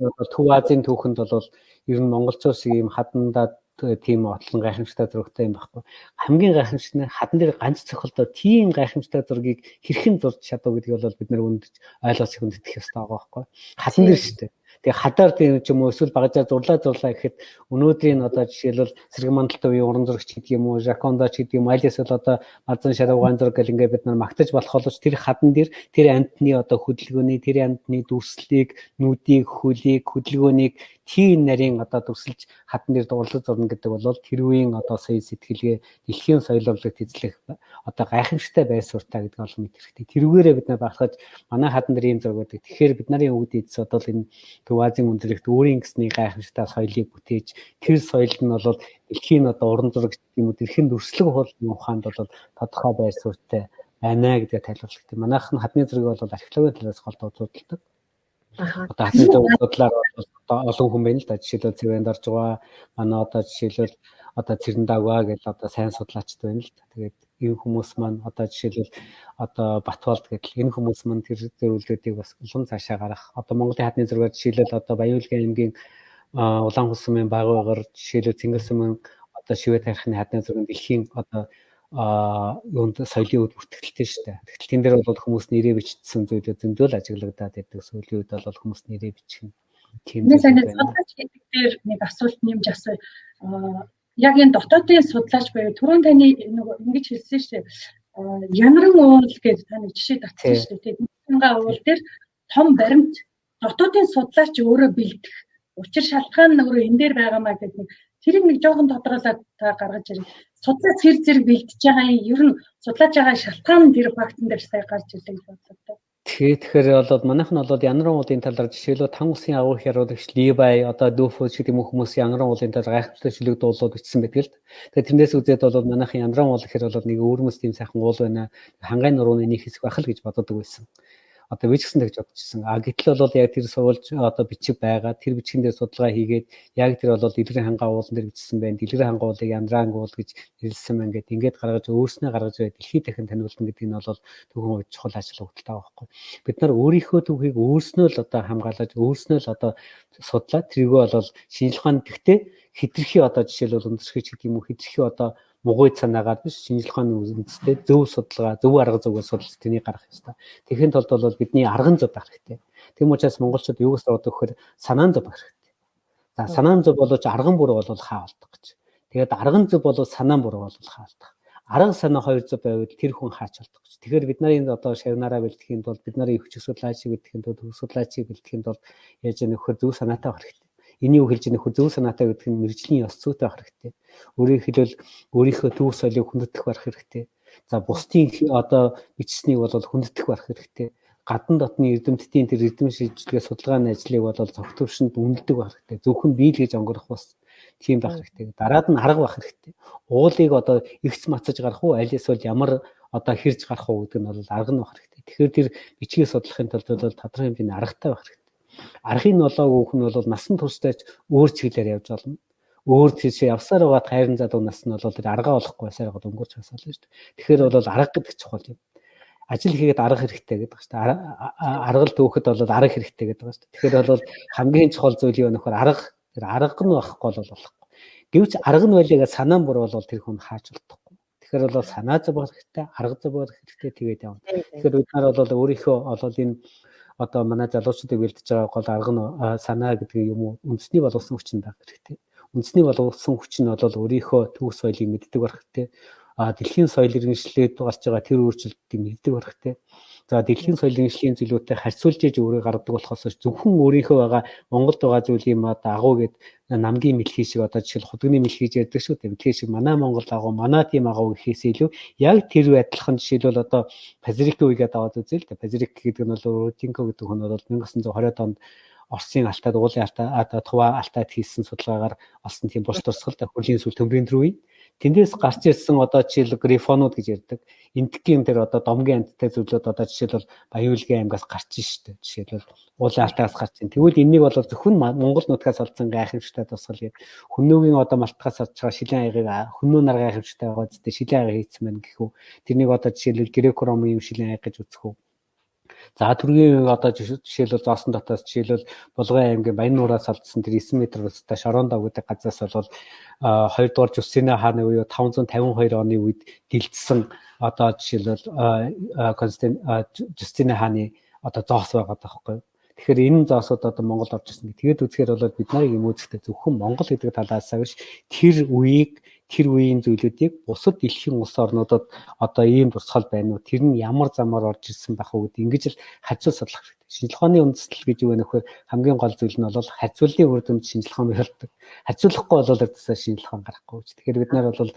Монгол Төв Азийн түүхэнд бол ер нь монголчууд шиг ийм хадандаа тийм отлон гайхамшигтай зурагтай юм байхгүй. Хамгийн гайхамшиг нь хадан дээр ганц цохилдоо тийм гайхамшигтай зургийг хэрхэн зурж чадав гэдгийг бол бид нэр үнэндж ойлгож хүндэтгэх ёстой байгаа байхгүй. Хадан дээр шүү дээ. Тэгээ хадаар тийм ч юм уу эсвэл багажаа зурлаа гэхэд өнөөдрийн одоо жишээлбэл Сэргэн мандалтай үеийн уран зурагч гэдэг юм уу, Жакондо ч гэдэг юм, аль эсвэл одоо Мазан Шаруугаан зураг гэл ингээд бид нар магтаж болох боловч тэр хадан дээр тэр амьтны одоо хөдөлгөөний, тэр амьтны дүрслэлийг, нүдийг, хөлийг, хөдөлгөөнийг тийм нарийн одоо дүрсэлж хадан дээр дурлал зурна гэдэг бол тэр үеийн одоо соёл сэтгэлгээ, дэлхийн соёл урлагт эзлэх одоо гайхамшигтай байр суурьтай гэдэг олон мэт хэрэгтэй. Тэрүүгээрээ бид нар багтаж манай хадан дээр ийм зураг байдаг. Тэгэхээр бид нарын өвд эдс одоо энэ Төв Азийн өндөрлөгт өөрийн гэсний гайхамшигтай соёлыг бүтээж тэр соёл нь бол дэлхийн одоо уран зураг гэх юм уу дэлхийн дүрслэг хуулийн ухаанд бол тодорхой байр суурьтай байна гэдгээ тайлбарлах хэрэгтэй. Манайх нь хадны зургийг бол археологийн талаас голдоо судалдаг. Одоо хадны зураг судлаар бол одоо олон хүн байна л да. Жишээлбэл Цэвэнд орж байгаа. Манай одоо жишээлбэл одоо Цэрэндагва гэж одоо сайн судлаачд байна л да. Тэгээд энэ хүмүүс маань одоо жишээлбэл одоо Батболд гэдэл энэ хүмүүс маань тэр зөвлөлтүүдийг бас улам цаашаа гаргах. Одоо Монголын хадны зургаар жишээлбэл одоо Баяуулгын аймгийн Улаан хулсумын багваагаар жишээлбэл Цэнгэл сумын одоо шивэ тарихны хадны зургийн дэлхийн одоо юунд соёлын үд бүртгэлтэй шүү дээ. Тэгтэл тэн дээр бол хүмүүс нэрээ бичсэн зүйлүүд зөндөл ажиглагдаад байдаг. Сүүлийн үед бол хүмүүс нэрээ бичих нь тийм зүйл байна. Судлаач гэдэг дээр нэг асуулт нэмж асууя. Яг энэ дотоодын судлаач буюу түрүүн таны нөгөө ингэж хэлсэн шүү дээ. Янран уул гэж та нэг жишээ татсан шүү дээ. Тэнгээ уул дээр том баримт дотоодын судлаач өөрөө бэлдэх учир шалтгаан нь өөрөө энэ дээр байгаамаа гэдэг нэг тэрийг нэг жоохон тодруулаад та гаргаж ирээ. Судлаач хэр зэрэг бэлдэж байгаа юм ер нь судлаач байгаа шалтгаан нь тэр фактн дээр сая гарч ирлээ гэж бодлоо. Тэгэхээр бол манайх нь бол Янран уулын талаар жишээлбэл Тан улсын агуу хяруулагч Ливай одоо Дүфо шиг юм хүмүүс Янран уулын талаар гайхамшигтай шүлэг дуулууд бичсэн байдаг л. Тэгэхээр тэрнээс үзээд бол манайхан Янран уул гэхээр бол нэг өвөрмөс тийм сайхан уул байна. Хангай нурууны нэг хэсэг байх л гэж боддог байсан. Одоо би ч гэсэн тэгж бодчихсон. А гэтэл бол яг тэр сурвалж одоо бичиг байгаа. Тэр бичгэн дээр судалгаа хийгээд яг тэр бол Дэлгэрийн хангаа уулан дээр бичсэн байна. Дэлгэрийн хангаа уулыг Яндран уул гэж нэрлсэн байна гэд ингээд гаргаж өөрснөө гаргаж ирээд дэлхийд дахин таниулна гэдэг нь бол түүхэн хувьд чухал ажил өгдөлтэй байгаа байхгүй. Бид нар өөрийнхөө түүхийг өөрснөө л одоо хамгаалаж, өөрснөө л одоо судлаад тэрийгөө бол шинжлэх ухааны тэгтээ хэтэрхий одоо жишээлбэл өндөсгөж гэдэг юм уу, хэтэрхий одоо мугуй санаагаар биш, шинжлэх ухааны үндстэй зөв судалгаа, зөв арга зүгээр судалж тэнийг гаргах ёстой. Тэгэхин тулд бол бидний арган зөв байх хэрэгтэй. Тэм учраас монголчууд юу гэж сурдаг гэхээр санаан зөв байх хэрэгтэй. За санаан зөв боловч арган буруу бол хаа болдог гэж. Тэгээд арган зөв болов санаан буруу бол хаа болдог. Арга санаа хоёр зөв байвал тэр хүн хаач болдог гэж. Тэгэхээр бид нарын одоо шавнараа бэлтгэхийн тулд, бид нарын хүчих судлаачийг бэлтгэхийн тулд, төгс судлаачийг бэлтгэхийн тулд яаж нөхөр зөв санаатай байх хэрэгтэй. Эний юу хэлж байгаа нөхөр зөв санаатай гэдэг нь мэргэжлийн ёс зүйтэй байх хэрэгтэй. Өөрөөр хэлбэл өөрийнхөө төв соёлыг хүндэтгэх байх хэрэгтэй. За бусдын одоо бичсэнийг бол хүндэтгэх байх хэрэгтэй. Гадна дотны эрдэмтдийн тэр эрдэм шийдэлгээ судалгааны ажлыг бол цогт төвшөнд үнэлдэг байх хэрэгтэй. Зөвхөн биелгэж онгорох бас тийм байх хэрэгтэй. Дараад нь арга байх хэрэгтэй. Уулыг одоо ихц мацаж гарах уу, аль эсвэл ямар одоо хэрж гарах уу гэдэг нь бол арга нь байх хэрэгтэй. Тэгэхээр тэр бичгийг судлахын тулд бол тодорхой хэмжээний аргатай байх хэрэгтэй. Аргыг нь олоогүй хүн бол насан туршдаа ч өөр чиглэлээр явж болно. Өөр тийшээ явсаар байгаа хайрын залуу нас нь бол тэр аргаа олохгүй байсаар байгаа өнгөрч бас болно шүү дээ. Тэгэхээр бол арга гэдэг чухал юм. Ажил хийгээд арга хэрэгтэй гэдэг шүү дээ. Аргал түүхэд бол арга хэрэгтэй гэдэг шүү дээ. Тэгэхээр бол хамгийн чухал зүйл юу нөхөр арга. Тэр арга нь байхгүй бол болохгүй. Гэвч арга нь байлаа санаа буруу бол тэр хүн хаач болдохгүй. Тэгэхээр бол санаа зөв байх хэрэгтэй, арга зөв байх хэрэгтэй тэгээд явна. Тэгэхээр бид нар бол өөрийнхөө бол энэ одоо манай залуучуудыг бэлдэж байгаа гол арга нь санаа гэдэг юм уу, үндэсний боловсон хүчин байх хэрэгтэй. Үндэсний боловсон хүчин нь бол өөрийнхөө төв соёлыг мэддэг байх хэрэгтэй. А дэлхийн соёл иргэншлээд гарч байгаа тэр өөрчлөлтийг мэддэг байх хэрэгтэй. За дэлхийн соёл иргэншлийн зүйлүүдтэй харьцуулж иж өөрөө гаргадаг болохоос зөвхөн өөрийнхөө байгаа Монголд байгаа зүйлийг юм одоо агуу гэд намгийн мэлхий шиг одоо жишээл худганы мэлхий гэж ярьдаг шүү дээ. Мэлхий шиг манай Монгол агуу, манай тийм агуу гэхээс илүү яг тэр адилхан жишээлбэл одоо Пазирик үегээд аваад үзье л дээ. Пазирик гэдэг нь бол Руденко гэдэг хүн бол 1920-ад онд Оросын алтаад, уулын алтаа, Тува алтаад хийсэн судалгаагаар олсон тийм булш турсгал хөрлийн сүл төмрийн төр үе. Тэндээс гарч ирсэн одоо жишээл грифонууд гэж ярьдаг. Энтгийн тэр одоо домгийн амьттай зүйлүүд одоо жишээлбэл Баян-Үлгийн аймгаас гарч штэ. Жишээлбэл уулын алтаас гарч ин. Тэгвэл энэнийг бол зөвхөн Монгол нутгаас олдсон гайхамшигтай тусгал гэдэг. Хүннүүгийн одоо малтгаас олж байгаа шилэн аягийг хүннүү нар гайхамшигтай байгаа зү шилэн аяга хийцэн байна гэх үү. Тэрнийг одоо жишээлбэл греко-ромын юм шилэн аяга гэж үзэх үү. За түргийн одоо жишээлбэл зоосон дотоос жишээлбэл Булган аймгийн Баян нуураас олдсон тэр 9 м устай Шорондоо гэдэг газраас бол 2 дугаар Жустина хааны үе 552 оны үед дэлдсэн одоо жишээлбэл Константин Жустина хааны одоо зоос байгаа байхгүй юу. Тэгэхээр энэ зоосууд одоо Монголд орж ирсэн. Тэгээд үзэхээр бол бид нарыг юм үзэхдээ зөвхөн Монгол гэдэг талаасаа биш тэр үеийг тэр үеийн зүйлүүдийг бусад дэлхийн улс орнуудад одоо ийм дурсгал байна уу? Тэр нь ямар замаар орж ирсэн байх уу гэдэг ингэж л харьцуул судлах хэрэгтэй. Шинжлэх ухааны үндэслэл гэж юу вэ нөхөр хамгийн гол зүйл нь бол харьцуулын үр дүнд шинжлэх ухаан бий болдог. Харьцуулахгүй бол ердөөсөө шинжлэх ухаан гарахгүй гэж. Тэгэхээр бид нар бол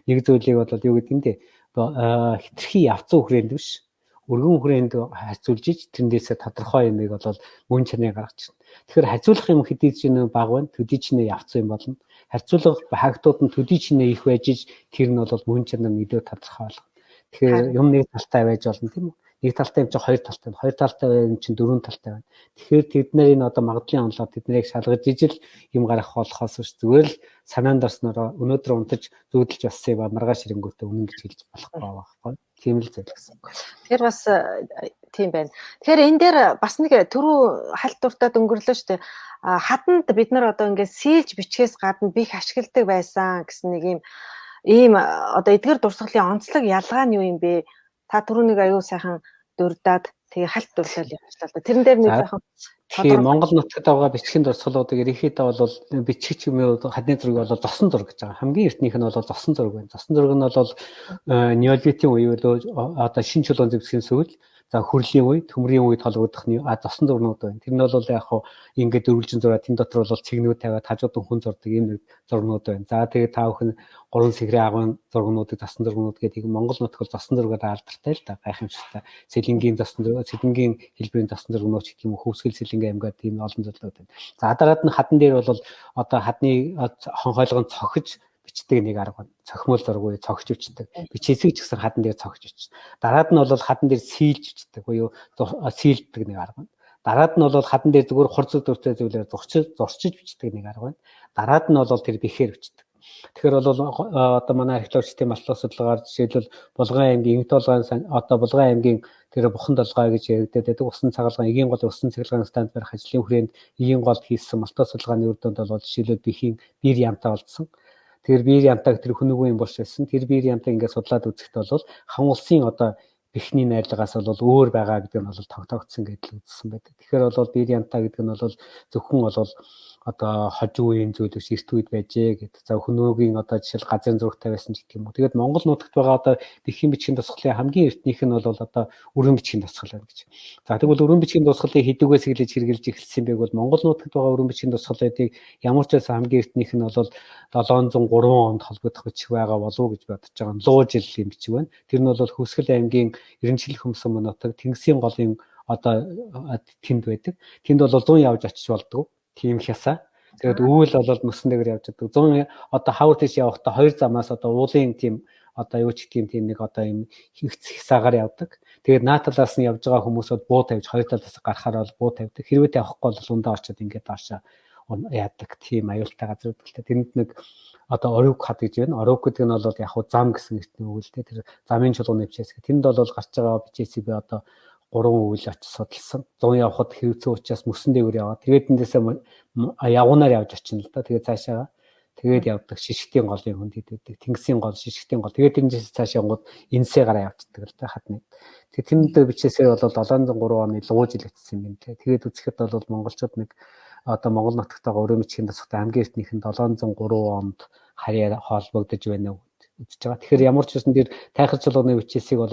нэг зүйлийг бол юу гэдэг юм бэ? Хитрхи явцсан хүрээнд биш өргөн хүрээнд харьцуулж ич тэндээсээ тодорхой юмыг бол мөн чанарыг гаргаж ирнэ. Тэгэхээр харьцуулах юм хэдий ч нэ баг байна, төдий ч нэ явцсан юм болно. Харьцуулах фактууд нь төдий ч нэ их байж ич тэр нь бол мөн чанар нь илүү тодорхой болгоно. Тэгэхээр юм нэг талтай байж болно тийм үү? Нэг талтай юм чинь хоёр талтай, хоёр талтай юм чинь дөрвөн талтай байна. Тэгэхээр тэд нарын одоо магадлалын онолоор тэд нарыг шалгаж ижил юм гаргах болохоос биш зүгээр л санаанд орснороо өнөөдөр унтаж зүүдэлж бассыг ба маргааш ирэнгүүтээ үнэн гэж хэлж болохгүй байхгүй. Тийм л зүйл гэсэн. Тэгэхээр бас тийм байна. Тэгэхээр энэ дээр бас нэг түрүү хальт дуртад өнгөрлөө шүү дээ. Хаданд бид нар одоо ингээд сийлж бичгээс гадна бих ашигладаг байсан гэсэн нэг ийм одоо эдгэр дурсгалын онцлог ялгаа нь юу юм бэ? Та түрүүнийг аюу сайхан дурдаад тэгээ хальт дурлал явууллаа л да. Тэрэн дээр нэг сайхан тийм Монгол нутагт байгаа бичгийн дурсгалуудыг ерөнхийдөө бол бичих юм уу хадны зураг бол зосон зураг гэж байгаа. Хамгийн эртнийх нь бол зосон зураг байна. Зосон зураг нь бол неолитийн үе одоо шин чулуун зэвсгийн сүүл, за хөрлийн үе, төмрийн үед холбогдох зосон зурнууд байна. Тэр нь бол яг хуу ингээд дөрвөлжин зураа тэн дотор бол цэгнүүд тавиад хажууд нь хүн зурдаг ийм нэг зургнууд байна. За тэгээд та бүхэн гурван сэхрийн агуйн зургнуудыг зосон зургнууд гэдэг Монгол нутаг бол зосон зургаар алдартай л да, гайхамшигтай. Сэлэнгийн зосон зураг, сэлэнгийн хэлбэрийн зосон зургнууд ч гэх юм уу, хөвсгөл сэлэнгийн аймгаар тийм олон зүйлүүд байна. За дараад нь хадан дээр бол одоо хадны хонхойлгон цохиж бичдэг нэг арга байна. Цохимол зургүй цогч бичдэг. Бичээсийг ч гэсэн хадан дээр цогч бичдэг. Дараад нь бол хадан дээр сийлж бичдэг буюу сийлдэг нэг арга байна. Дараад нь бол хадан дээр зүгээр хурц дүртэй зүйлээр зурчиж бичдэг нэг арга байна. Дараад нь бол тэр бихээр бичдэг. Тэгэхээр бол одоо манай археологчдын малтлах судалгаар жишээлбэл Булган аймгийн Инх толгойн одоо Булган аймгийн тэр Бухан толгой гэж яригдаад байдаг. Усан цагаалгын эгийн гол усан цэглэгаан станц барих ажлын хүрээнд эгийн голд хийсэн малтлах судалгааны үр дүнд бол жишээлбэл бихийн биер ямтаа олдсон. Тэр биер ямтааг тэр хүнүүгийн юм болж байсан. Тэр биер ямтааг ингээд судлаад үзэхэд бол хан улсын одоо бихний найрлагаас бол өөр байгаа гэдэг нь бол тогтоогдсон гэдэл үзсэн байдаг. Тэгэхээр бол биер ямтаа гэдэг нь бол зөвхөн бол одоо хожим үеийн зүйл биш эрт үед байжээ гэд. За хөнөөгийн одоо жишээл газрын зурагтай байсан ч гэх юм уу. Тэгээд Монгол нутагт байгаа одоо бэхийн бичгийн тусгалын хамгийн эртнийх нь бол одоо өрөн бичгийн тусгал байна гэж. За тэгвэл өрөн бичгийн тусгалыг хэдүүгээс эхлэж хэрэгжилж эхэлсэн бэ гэвэл Монгол нутагт байгаа өрөн бичгийн тусгалыг ямар ч байсан хамгийн эртнийх нь бол 703 онд холбогдох бичиг байгаа болов уу гэж бодож байгаа. Луу жилийн бичиг байна. Тэр нь бол Хөөсгөл аймгийн Эренчил хөмсөн нутаг Тэнгисийн голын одоо тэнд байдаг. Тэнд бол 100 явж очиж болдгоо. Тийм хясаа. Тэгээд үүл бол мөсөн дээр явж байдаг. 100 одоо хавар тийш явахдаа хоёр замаас одоо уулын тийм одоо юу ч гэх юм тийм нэг одоо юм хясаагаар явдаг. Тэгээд наа талаас нь явж байгаа хүмүүсүүд буу тавьж хоёр талаас гарахаар бол буу тавьдаг. Хэрвээ тавихгүй бол ундаа очиод ингээд доошоо яадаг тийм аюултай газар байдаг л та. Тэнд нэг одоо оруг хад гэж байна. Оруг гэдэг нь бол яг хуу зам гэсэн эртний үг л дээ. Тэр замын чулууны бичээс. Тэнд бол гарч байгаа бичээсийг би одоо 3 үйл очиж судалсан. 100 явхад хэрэгцээ учраас мөсөн дээгүүр яваад. Тэгээд эндээсээ явганаар явж очино л да. Тэгээд цаашаа тэгээд явдаг шишгтийн голын хүнд хийдэг. Тэнгисийн гол, шишгтийн гол. Тэгээд тэрнээс цаашаа явгууд энсээ гараа явждаг л да хадны. Тэгээд тэнд бичээсээр бол 703 оны луу жил очсон юм байна те. Тэгээд үзэхэд бол монголчууд нэг одоо Монгол нутагтайгаа өрөө бичгийн тусгатай хамгийн эртнийх нь 703 онд харьяа холбогдож байна уу үзэж байгаа. Тэгэхээр ямар ч байсан тэр тайхал чулууны бичээсийг бол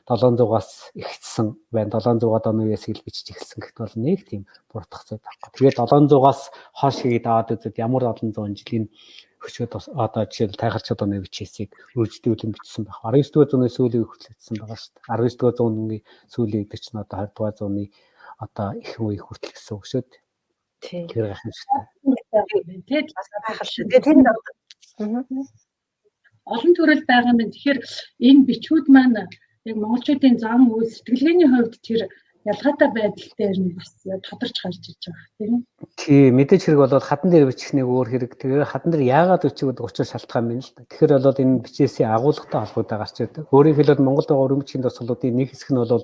700-аас ихсэн байна. 700-аад оны үеэс ил бичиж эхэлсэн гэхэд бол нэг тийм буруудах зүй байхгүй. Тэгээд 700-аас хойш хийгээд аваад үзээд ямар олон зуун жилийн хөшөөд одоо жишээл тайхал чулууны бичээсийг өргөждүүлэн бичсэн байх. 19 дугаар зууны сүүлийн хүртэл бичсэн байгаа шүү дээ. 19 дугаар зууны сүүлийн гэдэг чинь одоо 20 дугаар зууны одоо ихэнх үе хүртэл гэсэн үг шүү дээ. Тийм. Тэр гайхамшигтай. Тэгээд бас гайхалтай. Тэгээд тэнд олон төрөл байгаа юм байна. Тэгэхээр энэ бичгүүд маань яг монголчуудын зам үйл сэтгэлгээний хувьд тэр ялгаатай байдал дээр нь бас тодорч гарч ирж байгаа тийм ээ. Тийм, мэдээж хэрэг бол хадан дээр бичих нэг өөр хэрэг. Тэгээ хадан дээр яагаад бичих гэдэг учир шалтгаан байна л да. Тэгэхээр бол энэ бичээсийн агуулгатай холбогдоо гарч ирдэг. Өөрөөр хэлбэл Монголд байгаа өрөн бичгийн дурсгалуудын нэг хэсэг нь бол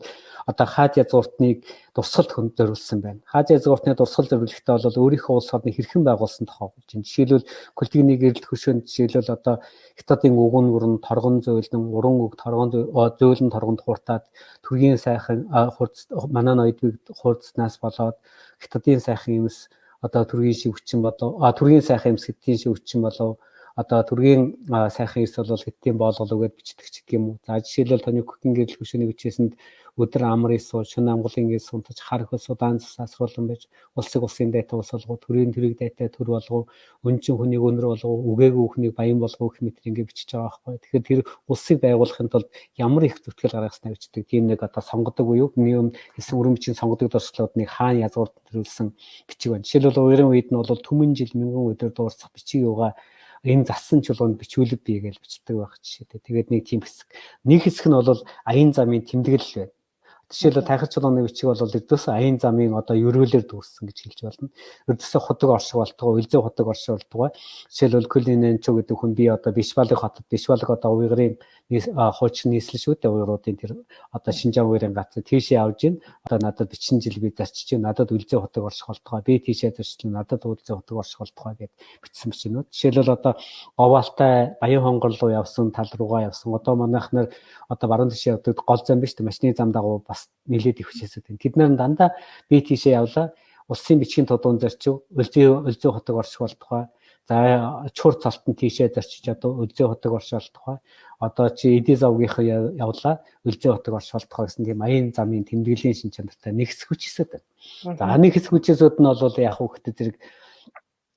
одоо хаад язгууртныг дурсгалд зориулсан байна. Хаад язгууртны дурсгал зориулахдаа бол өөрийнхөө улс орныг хэрхэн байгуулсан тухай болж байна. Жишээлбэл Култигны гэрэлт хөшөөнд жишээлбэл одоо Хятадын үгэн өрн торгон зөөлөн, уран үг торгон зөөлөн торгонд хууртаад төргийн сайхан хурц манай ноёдыг хурцнаас болоод Хятадын сайхан юмс одоо төргийн шиг хүчин болов төргийн сайхан юмс хятадын шиг хүчин болов одоо төргийн сайхан эрс бол хятадын боолгол үгээд бичдэг ч гэх юм уу. За жишээлбэл таны Күкэн гэрэл хөшөөний бичээсэнд өдөр амар эс суу шөнө амгалын гэр сунтаж хар хөл судаан цус асруулан байж улсыг улсын дайтай улс болгов төрийн төрийг дайтай төр болгов өнчин хүнийг өнөр болгов үгээгүй хүнийг баян болгов гэх мэт ингэ бичиж байгаа байхгүй. Тэгэхээр тэр улсыг байгуулахын тулд ямар их зүтгэл гаргаснаа бичдэг. Тийм нэг одоо сонгодог буюу миний өмнө хэлсэн өрөн бичгийн сонгодог дурсгалуудыг хаан язгуурт төрүүлсэн бичиг байна. Жишээлбэл уярын үед нь бол түмэн жил мянган өдөр дуурсах бичиг юугаа энэ зассан чулуунд бичүүлэг бий гэж бичдэг байх жишээтэй. Тэгээд нэг тийм хэсэг. Нэг хэсэг нь бол аян замын тэмдэглэл байна. Жишээлбэл тайхал чулууны бичиг бол ердөөсөө аян замын одоо ерөөлөөр дүүрсэн гэж хэлж болно. Ердөөсөө худаг оршиг болтгоо, Үлзий худаг оршиг болтгоо. Жишээлбэл Кулинэнчо гэдэг хүн би одоо Бишвалыг хотод, Бишвалыг одоо Уйгырын хуучин нийслэл шүү дээ. Уйгыруудын тэр одоо Шинжаан уйрын газар тийшээ авж гин. Одоо надад 40 жил би зарчиж гин. Надад Үлзий худаг орших болтгоо. Би тийшээ зарчлаа. Надад Үлзий худаг орших болтгоо гэд бичсэн бичнүүд. Жишээлбэл одоо Говаалтай Баян хонгор руу явсан тал руугаа явсан. Одоо манайх нар одоо баруун тийшээ явдаг гол зам биш үү? Машины зам дагуу бас нэлээд их хүчээсүүд байна. Тэд нар дандаа би тийшээ явлаа. Улсын бичгийн тудуун зарчив, Үлзий хотог орших болтугай. За чур цолтон тийшээ зарчиж одоо Үлзий хотог орших болтугай. Одоо чи Эди зовгийнхоо явлаа, Үлзий хотог орших болтугай гэсэн тийм аян замын тэмдэглэлийн шин чанартай нэг хэсэг хүчээсүүд байна. За нэг хэсэг хүчээсүүд нь бол яг хүүхдэд зэрэг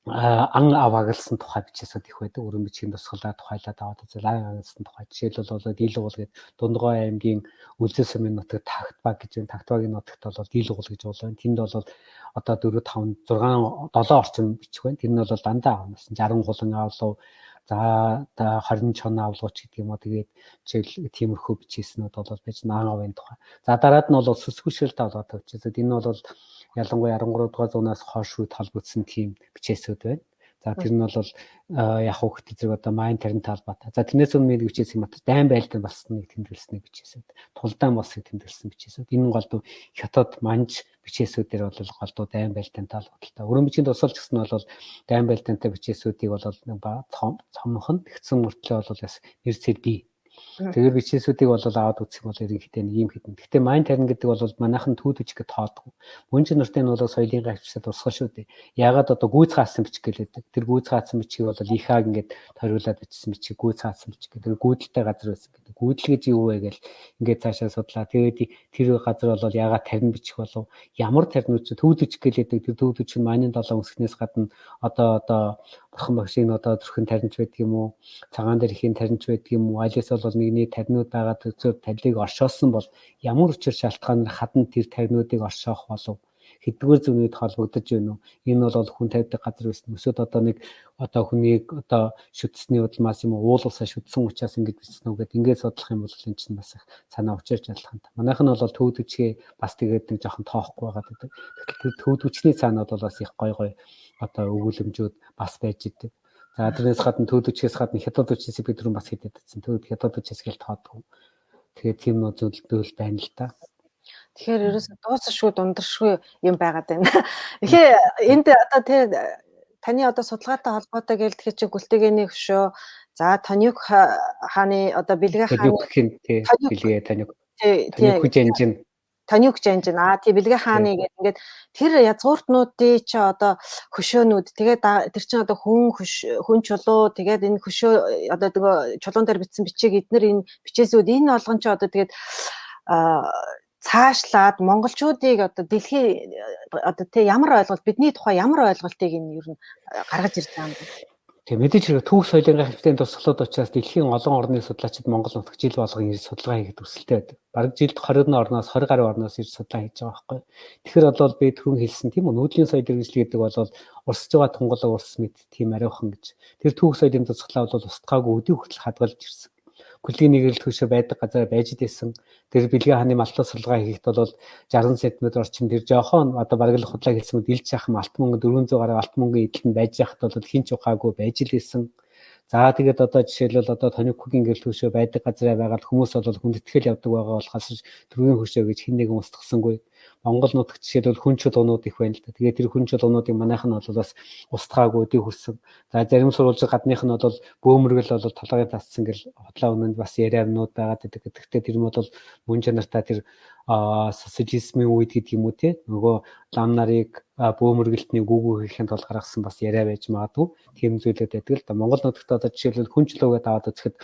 ан аваагласан тухай бичээсүүд их байдаг. Өрөн бичгийн тусгалаа тухайлаад аваад үзэл ан аваагласан тухай. Жишээлбэл бол Дийлгуул гээд Дундгой аймгийн Үлзий сумын нутагт Тагтбаг гэж байна. Тагтбагийн нутагт бол Дийлгуул гэж уул байна. Тэнд бол одоо 4 5 6 7 орчим бичих байна. Тэр нь бол дандаа авнасан 60 хулан авлуу. За 20 чон авлгууч гэдэг юм уу, тэгээд жишээл тиймэрхүү бичээснүүд бол байж наан авын тухай. За дараад нь бол сүсгүшрэлт авлгаатай бичээсүүд. Энэ бол ялангуяа 13 дугаар зуунаас хойш үед холбогдсон тийм бичээсүүд байна. За тэр нь бол яг хөвгт зэрэг одоо майн таринтай холбоотой. За тэрнээс өмнө нэг бичээсийг мат дайн байлдан болсныг тэмдэглэснийг бичээсүүд. Тулдаан болсныг тэмдэглэсэн бичээсүүд. Энэ нь голдуу хятад манж бичээсүүдээр бол голдуу дайн байлдаантай холбоотой. Өрөн бичгийн тусалж гэсэн нь бол дайн байлдаантай бичээсүүдийг бол цомхон тэгсэн мөртлөө бол бас нэр цэр бий. Тэгэхээр бичээсүүдийг бол аваад үзэх бол ерөнхийдөө нэг юм хідэн. Гэхдээ майн тарин гэдэг бол манайхан түүд бичгээ тоодгүй. Мөн чанартай нь бол соёлын гайхамшигтай дурсгал шүү дээ. Яагаад одоо гүйц хаасан бичиг гэлээдэг. Тэр гүйц хаасан бичгийг бол ихааг ингээд ториулаад бичсэн бичиг гүйц хаасан бичиг гэдэг. Гүйдэлтэй газар байсан гэдэг. Гүйдэл гэж юу вэ гэл ингээд цаашаа судлаа. Тэгээд тэр газар бол яагаад тарин бичих болов? Ямар таринууд ч түүд бичиг гэлээдэг. Тэр түүд бичиг нь майнын долоон үсгнээс гадна одоо бурхан багшийн одоо зүрхэн таринч байдаг юм уу? Цагаан дээр ихийн таринч байдаг юм уу? Алиас бол нэгний таринууд байгаа төсөөр тарилыг оршоосон бол ямар учир шалтгаанаар хаданд тэр таринуудыг оршоох болов? Хэддүгээр зүүнийд холбогдож байна уу? Энэ бол хүн тавьдаг газар байсан. Өсөд одоо нэг одоо хүнийг одоо шүтсний удмаас юм уу уулуусаа шүтсэн учраас ингэж бичсэн үү гэд ингээд судлах юм бол энэ чинь бас их санаа учирч ялах юм. Манайх нь бол төвд хүчгээ бас тэгээд нэг жоохон тоохгүй байгаад байдаг. Тэгэхээр төвд хүчний цаанууд бол бас их гой гой одоо өгүүлэмжүүд бас байж идэг. За тэрнээс гадна төвд хүчгээс гадна хятад хүчээсийг бид түрүүн бас хэдэд татсан. Төвд хятад хүчээс гэл тоодгүй. Тэгээд тийм нөө зүйлдэл байна л та. Тэгэхээр ерөөсө дуусашгүй дундаршгүй юм байгаад байна. Тэгэхээр энд одоо тэр таны одоо судалгаатай холбоотой гээл тэгэхээр чи гүлтэгэний хөшөө, за Тониук хааны одоо бэлгээ хааны бэлгээ Тониук Тониук жанжин Тониук жанжин тий бэлгээ хааны гэдэг ингээд тэр язгууртнуудын чи одоо хөшөөнүүд тэгээд тэр чинь одоо хүн чулуу тэгээд энэ хөшөө одоо нөгөө чулуун дээр бичсэн бичиг эднэр энэ бичээсүүд энэ болгон чи одоо тэгээд цаашлаад монголчуудыг одоо дэлхийн одоо тий ямар ойлголт бидний тухай ямар ойлголтыг энэ ер нь гаргаж ирж байгаа юм бэ? Тэгээ мэдээж хэрэг түүх соёлын гайхамшигтай тусгалууд учраас дэлхийн олон орны судлаачид Монгол нутагт жил болгон ирж судалгаа хийхэд өсөлттэй байдаг. Бараг жилд 20 орноос 20 гаруй орноос ирж судалгаа хийж байгаа байхгүй. Тэгэхээр бол би түрүүн хэлсэн тийм үү нүүдлийн соёл иргэншил гэдэг бол урсж байгаа тунгалаг урс мэт тийм ариухан гэж. Тэр түүх соёлын тусгалаа бол устгаагүй өдий хүртэл хадгалж ирсэн. Күлгийн нэгрэл төвшөө байдаг газар байж дээсэн. Тэр бэлгээ хааны малтаа судалгаа хийхэд бол 60 см орчим тэр жохон одоо бараг л худлаа хэлсэн мэт илж яхан алт мөнгө 400 гаруй алт мөнгөний эдэлт нь байж яхад бол хин ч ухаагүй байж л исэн. За тэгээд одоо жишээлбэл одоо Тоникугийн гэрэл төвшөө байдаг газараа байгаад хүмүүс бол хүндэтгэл явдаг байгаа болохоос төргийн хөшөө гэж хэн нэгэн устгасангүй. Монгол нутагт жишээлбэл хүн чулуунууд их байна л да. Тэгээд тэр хүн чулуунуудыг манайх нь бол бас устгаагүй өдий хүрсэн. За зарим сурвалж гадных нь бол бөөмөргөл бол толгойн тасцсан гэл худлаа үнэнд бас яриа юмнууд байгаад байдаг. Гэхдээ тэр нь бол мөн чанартай тэр социализмын үед гэдэг юм уу те нөгөө лам нарыг бөөмөргөлтний гүгүү хийхин тулд гаргасан бас яриа байж магадгүй. Тийм зүйлүүд байдаг л да. Монгол нутагт одоо жишээлбэл хүн чулуугээд аваад үзэхэд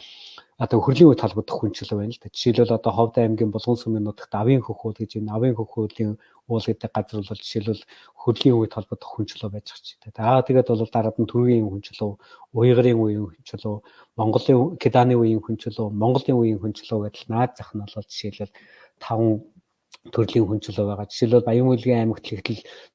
одоо хөрлийн үед холбогдох хүн чулуу байна л да. Жишээлбэл одоо Ховд аймгийн Булган сүмийн нутагт Авын хөхүүл гэж энэ Авын хөхүүлийн уул гэдэг газар бол жишээлбэл хөрлийн үед холбогдох хүн чулуу байж байгаа ч. Аа тэгээд бол дараад нь Түргийн хүн чулуу, Уйгарын үеийн хүн чулуу, Монголын Кеданы үеийн хүн чулуу, Монголын үеийн хүн чулуу гэдэл наад зах нь бол жишээлбэл 5 төрлийн хүн чулуу байгаа. Жишээлбэл Баян-Үйлгийн аймагт л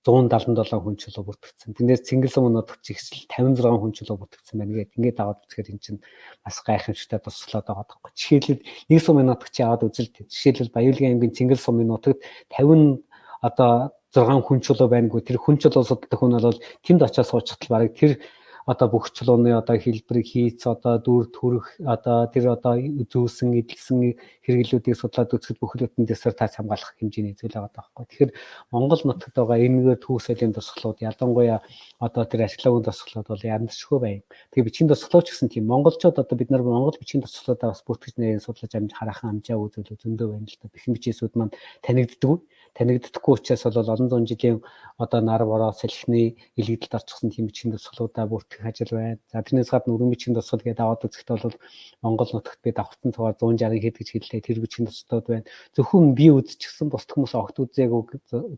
177 хүн чулуу бүртгэгдсэн. Тэрнээс Цэнгэл сум нутагт жигсэл 56 хүн чулуу бүртгэгдсэн байна гэдэг. Ингээд аваад үзэхээр эн чинь бас гайхамшигтай туслаад байгаа байхгүй. Жишээлбэл нэг сумын нутагт чи аваад үзэл. Жишээлбэл Баян-Үйлгийн аймгийн Цэнгэл сумын нутагт 50 одоо 6 хүн чулуу байнгүй. Тэр хүн чулуу судалдаг хүн бол тэнд очиад суучихтал бараг тэр одоо бүх чулууны одоо хэлбэр хийц одоо дүр төрх одоо тэр одоо зүүсэн эдэлсэн хэрэглүүдийг судлаад үзэхэд бүх бүтэн диссертац хамгаалах хэмжээний зүйл байгаа байхгүй. Тэгэхээр Монгол нутагт байгаа энэгээр түүх соёлын тусгалууд ялангуяа одоо тэр археологийн тусгалууд бол яндашгүй байна. Тэгээ бичгийн тусгалууч гэсэн тийм монголчууд одоо бид нар Монгол бичгийн тусгалуудаа бас бүртгэж нэрийн судлаж амж хараахан амжаагүй зүйл зөндөө байна л да. Бэхэн бичээсүүд маань танигддаггүй. Танигддаггүй учраас бол олон зуун жилийн одоо нар бороо салхины илгэдэлд орчихсон тийм бичгийн тусгалуудаа бүртгэх ажил байна. За тэрнээс гадна өргөн бичгийн тусгал гэдэг аваад үзэхэд бол Монгол нутагт би давхцсан цугаар 160 хэд гэж хэллээ. Тэр бичгийн тусгалууд байна. Зөвхөн би үзчихсэн бусд хүмүүс огт үзээгүй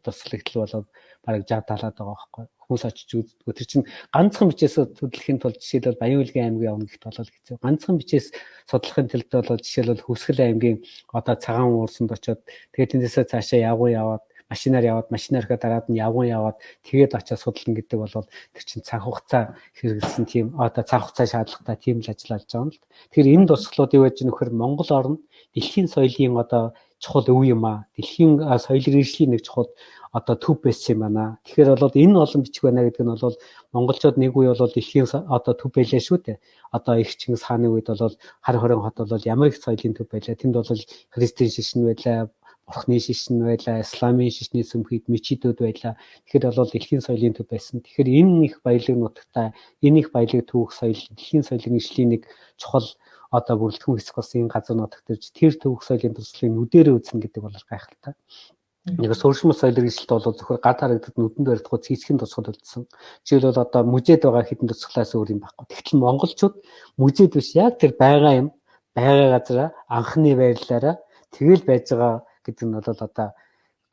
туслагдал болоод бараг 60 талаад байгаа байхгүй. Хүмүүс очиж үздэг. Тэр чинь ганцхан бичээс судлахын тулд жишээлбэл Баян-Үйлгийн аймгийн явна гэхэд бол хэцүү. Ганцхан бичээс судлахын тулд бол жишээлбэл Хүсгэл аймгийн одоо цагаан уурсанд очиод тэгээд тэндээсээ цаашаа явган яваад Машинаар яваад, машинаар ихэд дараад нь явган яваад тэгээд очиад судална гэдэг бол тэр чинь цаг хугацаа хэрэгэлсэн тийм одоо цаг хугацаа шаардлагатай тийм л ажил болж байгаа юм л. Тэгэхээр энэ дурсгалууд юу гэж нөхөр Монгол орн дэлхийн соёлын одоо чухал өв юм аа. Дэлхийн соёл иргэншлийн нэг чухал одоо төв байсан юм байна. Тэгэхээр бол энэ олон бичиг байна гэдэг нь бол монголчууд нэг үе бол дэлхийн одоо төв байлаа шүү дээ. Одоо их Чингис хааны үед бол хар хорин хот бол ямар их соёлын төв байлаа. Тэнд бол христийн шашин байлаа, бурхны шашин байлаа, исламын шашны сүмхийд мечидүүд байлаа. Тэгэхээр бол дэлхийн соёлын төв байсан. Тэгэхээр энэ их баялаг нутагтай, энэ их баялаг түүх соёл, дэлхийн соёлын иргэншлийн нэг чухал одоо бүрэлдэхүүн хэсэг болсон энэ газар нутагт ирж тэр түүх соёлын туслалыг нүдэрээ үзнэ гэдэг бол гайхалтай. Нэг суурьшмал соёл иргэншилт бол зөвхөн гад харагдад нүдэнд баригдахгүй цэцгийн тусгал үлдсэн. Жишээлбэл одоо музейд байгаа хэдэн тусгалаас өөр юм байхгүй. Тэгтэл монголчууд музейд биш яг тэр байгаа юм, байгаа газараа анхны байрлалаараа тэгэл байж байгаа гэдэг нь бол одоо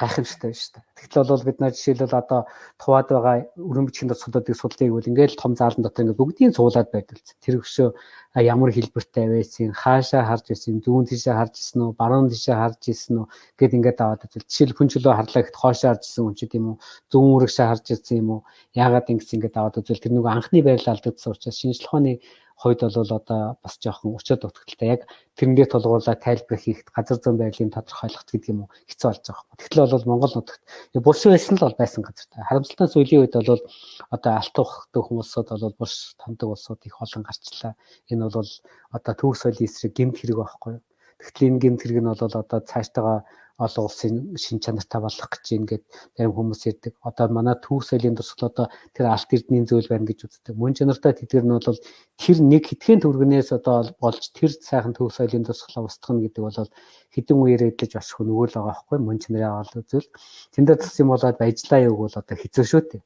гайхамшигтай байна шүү дээ. Тэгтэл бол бид нар жишээлбэл одоо туваад байгаа өрөн бичгийн тусгалуудыг судлыг бол ингээл том заалан дотор ингээд бүгдийг цуулаад байдаг. Тэр өшөө ямар хэлбэртэй байсан, хаашаа харж байсан, зүүн тишээ харж ирсэн үү, баруун тишээ харж ирсэн үү гэд ингээд аваад үзэл. Жишээл хүнчлөө харлаа гэхэд хоошоо харж ирсэн хүн ч гэдэм үү, зүүн үрэгшээ харж ирсэн юм уу, яагаад ингэсэн ингээд аваад үзэл. Тэр нөгөө анхны байрлал алдагдсан учраас шинжлэх ухааны хувьд бол одоо бас жоохон өчөө дутагдaltaй. Яг тэрэн дээр тулгуурлаа тайлбар хийхэд газар зүүн байрлалын тодорхойлохт гэдэг юм уу хэцүү болж байгаа юм. Тэгтэл бол Монгол нутагт булш байсан л бол байсан газартай. Харамсалтай сүүлийн үед бол одоо алт ухдаг хүмүүсүүд бол булш томдог улсууд их олон гарчлаа. Энэ бол одоо түүх соёлын эсрэг гэмт хэрэг байхгүй юу? Тэгтэл энэ гэмт хэрэг нь бол одоо цаашдаа олон улсын шин чанартай болох гэж ингээд зарим хүмүүс ярьдаг. Одоо манай түүх соёлын дурсгал одоо тэр алт эрдний зүйл байна гэж үздэг. Мөн чанартай тэдгэр нь бол тэр нэг хэдхэн төгрөгнээс одоо болж тэр сайхан түүх соёлын дурсгалаа устгах гэдэг бол хэдэн үеэр эдлэж очих нөгөө л байгаа байхгүй мөн чанарын авал үзвэл тэндээ тус юм болоод баяжлаа юу бол одоо хэцүү шүү дээ.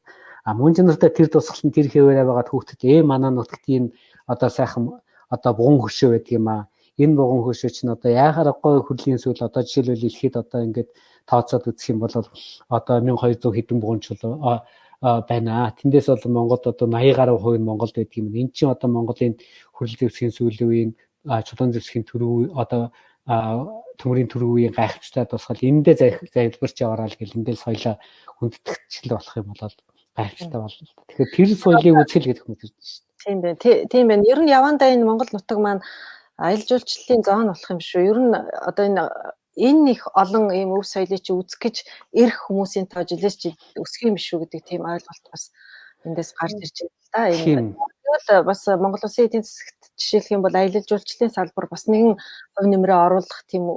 А мөн чанартай тэр дурсгал нь тэр хэвээрээ байгаа хүүхдэд манай нутагт энэ одоо сайхан одоо буган хөшөө байдаг юм аа. Энэ буган хөшөө чинь одоо яхаарахгүй хүрлийн сүүл одоо жишээлбэл дэлхийд одоо ингээд тооцоод үзэх юм бол одоо 1200 хэдэн буган чулуу байна. Тэндээс бол Монголд одоо 80 гаруй хувь нь Монголд байдаг юм. Энэ чинь одоо Монголын хүрэл зэвсгийн сүүлийн үеийн чулуун зэвсгийн төрөв одоо төмөрийн төрөв үеийн гайхамшигтай тусгал эндээ залбирч яваарай л гэл эндээ соёлоо хүндэтгчл болох юм бол гайхамшигтай болно. Тэгэхээр тэр соёлыг үзэл гэдэг хүмүүс ирж байна. Тийм байна. Тийм байна. Ер нь явандаа энэ Монгол нутаг маань аялал жуулчлалын зон болох юм шүү. Ер нь одоо энэ их олон ийм өв соёлыг чи үзэх гэж ирэх хүмүүсийн тоо жилээс жил өсөх юм шүү гэдэг тийм ойлголт бас эндээс гарч ирж байна л да. Энэ бол бас Монгол улсын эдийн засагт жишээлх юм бол аялал жуулчлалын салбар бас нэгэн хувь нэмрээ оруулах тийм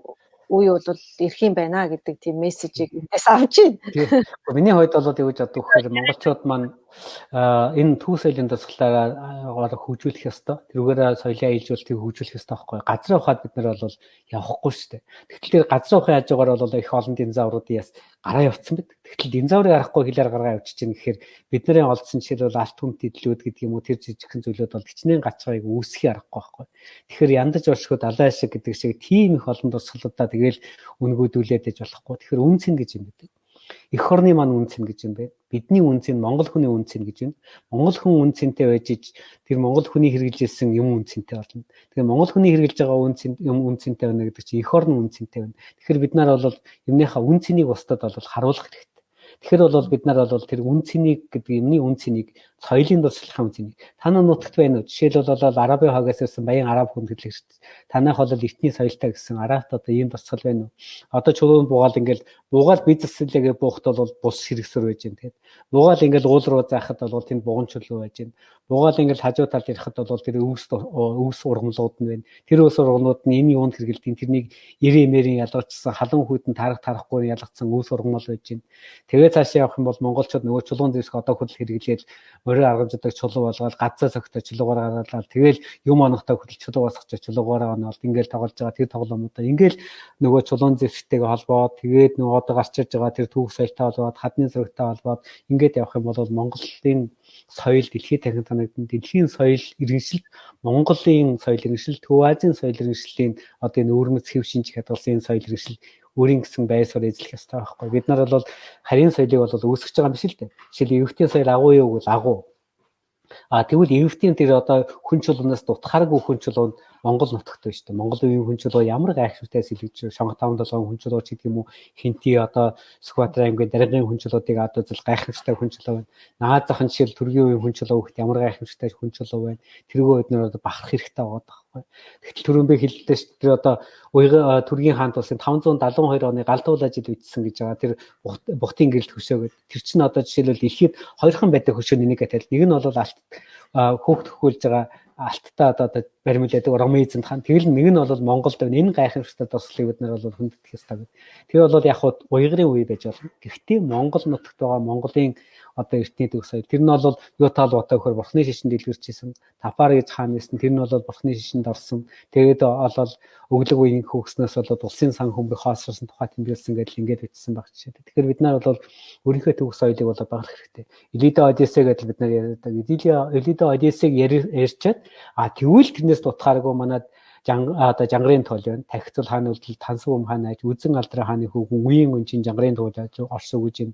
үе бол ирэх юм байна гэдэг тийм мессежийг эндээс авч байна. Миний хувьд бол юу гэж боддог вэхээр монголчууд маань энэ түүх соёлын дурсгалаараа хөгжүүлэх ёстой. Тэрүүгээр соёлын аялал жуулчлалыг хөгжүүлэх ёстой байхгүй. Газрын ухаад бид нар бол явахгүй шүү дээ. Тэгтэл тэр газрын ухын хажуугаар бол их олон динозавруудын яс гараа явцсан байдаг. Тэгтэл динозаврыг харахгүй хилээр гаргаа явчихж гин гэхээр бидний олдсон жишээлбэл алт хүмт идлүүд гэдэг юм уу тэр жижигхэн зүйлүүд бол хичнээн гацгаыг үүсгэх аргагүй байхгүй. Тэгэхээр яндаж оршихуд алаа шиг гэдэг шиг тийм их олон дурсгалуудаа тэгэл үнгүүдүүлээд ээж болохгүй. Тэгэхээр үн цэн гэж юм байдаг. Эх орны маань үн цэн гэж юм бэ. Бидний үн цэн Монгол хүний үн цэн гэж юм. Монгол хүн үн цэнтэй байж иж тэр Монгол хүний хэрэгжилсэн юм үн цэнтэй болно. Тэгэхээр Монгол хүний хэрэгжилж байгаа үн цэн юм үн цэнтэй байна гэдэг чинь эх орн үн цэнтэй байна. Тэгэхээр бид нар бол юмныхаа үн цэнийг бусдад бол харуулах хэрэгтэй. Тэгэхээр бол бид нар бол тэр үн цэнийг гэдэг юмны үн цэнийг соёлын дурсгалын үн цэнийг та нар нутагт байна уу? Жишээлбэл бол Арабын хагаас ирсэн баян араб хүн хэлэх шүү дээ. Танайх бол эртний соёлтой гэсэн арабт одоо ийм дурсгал байна уу? Одоо чулуун буугаал ингээл буугаал бизнеслэгээ буухт бол бус хэрэгсэр байж байна. Тэгээд буугаал ингээл уул руу заахад бол тэнд буган чулуу байж байна. Буугаал ингээл хажуу талд ирэхэд бол тэр өвс ургамлууд нь байна. Тэр өвс ургамлууд нь энэ юунд хэрэгэлдэг тэрнийг 90 мэрийн ялгарчсан халуун хүйтэн тарах тарахгүй ялгацсан өвс ургамал байж байна. Тэгээ цаашаа явах юм бол монголчууд нөгөө чулуун зэвсэг одоо хүртэл хэрэглээл морин аргамждаг чулуу болгоод газаа цогтой чулуугаар гаргалаа. Тэгэл юм онохтой хүртэл чулуу босгож чулуугаараа оноод ингээл тоглож байгаа тэр тоглоомудаа ингээл нөгөө чулуун зэвсэгтэйгээ холбоод тэгээд нөгөө одоо гарч ирж байгаа тэр түүх соёлтой холбоод хадны зурагтай холбоод ингээд явах юм бол Монголын соёл дэлхийд дахин танигдана. Дэлхийн соёл иргэншил Монголын соёл иргэншил Төв Азийн соёл иргэншлийн одоо энэ өвөрмөц хэв шинж хядгалсан энэ соёл иргэншил өөрийн гэсэн байр суурь эзлэх ёстой байхгүй. Бид нар бол харийн соёлыг бол үүсгэж байгаа юм биш л дээ. Жишээл египтийн соёл агуу юу гэвэл агуу. А тэгвэл Египтийн тэр одоо хүн чулуунаас дутхааргүй хүн чулуунд Монгол нутагт байна шүү дээ. Монгол үеийн хүн чулуу ямар гайхамшигтай сэлгэж Шонгот 5 7 хүн чулуу ч гэдэг юм уу, Хинти одоо Сүхбаатар аймгийн Даргын хүн чулуудыг ад үзэл гайхамшигтай хүн чулуу байна. Наад захын жишээл Төргийн үеийн хүн чулуу гэхэд ямар гайхамшигтай хүн чулуу байна. Тэргүй бид нар одоо бахарх хэрэгтэй байгаа байхгүй. Тэгтэл түрүүн би хэллээ шүү дээ. Тэр одоо уйга Төргийн хаант улсын 572 оны галдуулаа жил үтсэн гэж байгаа. Тэр бухтын гэрэлт хөшөө гэдэг. Тэр чинь одоо жишээлбэл дэлхийд хоёрхан байдаг хөшөө нэг атэл. Нэг нь бол алт хөөхт хөхүүлж байгаа алттай одоо баримлаадаг Ромын эзэнт хаан. Тэгэл нэг нь бол Монголд байна. Энэ гайхамшигтай дурсгалыг бид нар бол хүндэтгэх ёстой гэдэг. Тэр бол яг хуу уйгарын үе байж болно. Гэхдээ Монгол нутагт байгаа Монголын одоо эртний төгс соёл. Тэр нь бол юу таал бата гэхээр бурхны шишинд дэлгэрч исэн. Тапар гэж хаан байсан. Тэр нь бол бурхны шишинд орсон. Тэгээд олол өглөг үеийн хөгснөөс болоод улсын сан хүмүүрийг хоосорсон тухай тэмдэглэсэн гэдэл ингээд бичсэн баг жишээ. Тэгэхээр бид нар бол өөрийнхөө төгс соёлыг бол баглах хэрэгтэй. Элида Одиссе гэдэл бид нар яриад. Элида Одиссег ярьчаад а тэгвэл тэрнээс дутхааргүй манад одоо жангарын туул байна. Тахицул хааны үйлдэл тансаг ум хаан айж үзэн алдраа хааны хүүхэн үеийн өнчин жангарын туул орсон гэж юм.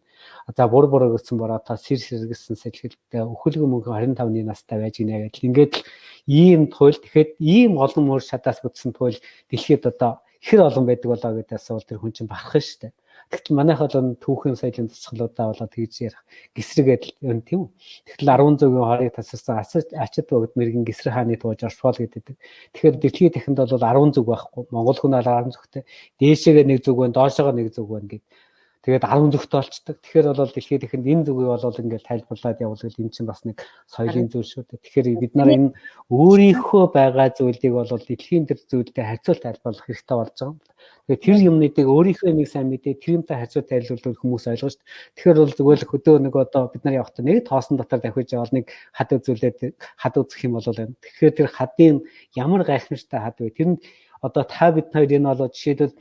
За бур бур гэсэн бороо сэр сэр гэсэн сэлгэлтэй өхөлгөн мөнхөн 25-ны настай байж гинэ гэдэл. Ингээд л ийм туул тэгэхэд ийм олон мөр шатаас бүтсэн туул дэлхийд одоо хэр олон байдаг болоо гэдэг асуувал тэр хүн чинь бахарх шүү дээ. Тэгтэл манайх бол түүхэн соёлын тусгалуудаа болоод тэгж ярих гисрэг гэдэл юм тийм үү. Тэгтэл 10 зүгийн хорыг тасарсан ачид богд мэрэгэн гисрэг хааны тууж оршвол гэдэг. Тэгэхээр дэлхийн дахинд бол 10 зүг байхгүй. Монгол хүн бол 10 зүгтэй. Дээшээгээ нэг зүг байна, доошоогоо нэг зүг байна гэд. Тэгээд 10 зүгт болчдөг. Тэгэхээр бол дэлхийн дахинд энэ зүгийг бол ингээд тайлбарлаад явуул энэ чинь бас нэг соёлын зүйл шүү дээ. Тэгэхээр бид нар энэ өөрийнхөө байгаа зүйлийг бол дэлхийн тэр зүйлтэй харьцуул тайлбарлах хэрэгтэй болж байгаа юм. Тэгээд тэр юмнуудыг өөрийнхөө нэг сайн мэдээ тэр юмтай харьцуул тайлбарлавал хүмүүс ойлгож шүү дээ. Тэгэхээр бол зүгээр л хөдөө нэг одоо бид нар явахдаа нэг тоосон дотор давхиж явал нэг хад үзүүлээд хад үзэх юм бол байна. Тэгэхээр тэр хадын ямар гайхамшигтай хад вэ? Тэр нь одоо та бид хоёр энэ бол жишээлбэл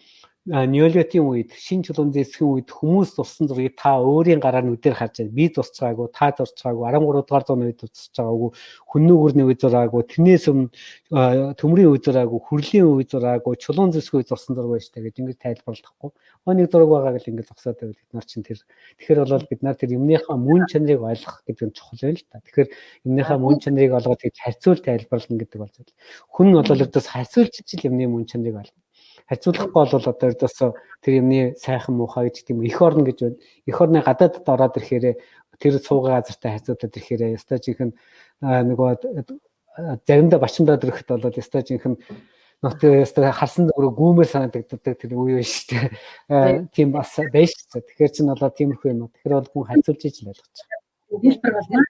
неолитийн үед шин чулуун зэсхэн үед хүмүүс зурсан зургийг та өөрийн гараар нүдээр харж байна. Би зурч байгаагүй, та зурч байгаагүй, 13 дугаар зууны үед зурч байгаагүй, хүннүүгүрний үед зураагүй, тэрнээс өмнө төмрийн үед зураагүй, хүрлийн үед зураагүй, чулуун зэсхэн үед зурсан зураг байж таа гэж ингэж тайлбарлахгүй. Нэг зураг байгаа гэл ингэж зогсоод байвал бид нар чинь тэр тэгэхээр бол бид нар тэр юмныхаа мөн чанарыг ойлгох гэдэг нь чухал байна л та. Тэгэхээр юмныхаа мөн чанарыг олгоод тэгж харьцуул тайлбарлана гэдэг бол зүйл. Хүн бол ердөөс харьцуулж ижил юмны мөн чанарыг олно. Харьцуулахгүй бол одоо ердөөсөө тэр юмны сайхан муухай гэж тийм эх орн гэж байна. Эх орны гадаадд ороод ирэхээр тэр суугаа газартай харьцуулаад ирэхээр ёстой жинхэнэ нөгөө заримдаа бачимдаад ирэхэд бол ёстой жинхэнэ нот ёстой харсан зүгрөө гүүмээр санагддаг тэр үе байна шүү дээ. Тийм бас байж шүү дээ. Тэгэхээр чинь болоо тиймэрхүү юм. Тэгэхээр бол хүн харьцуулж ижил ойлгож байгаа. Хэлбэр болно.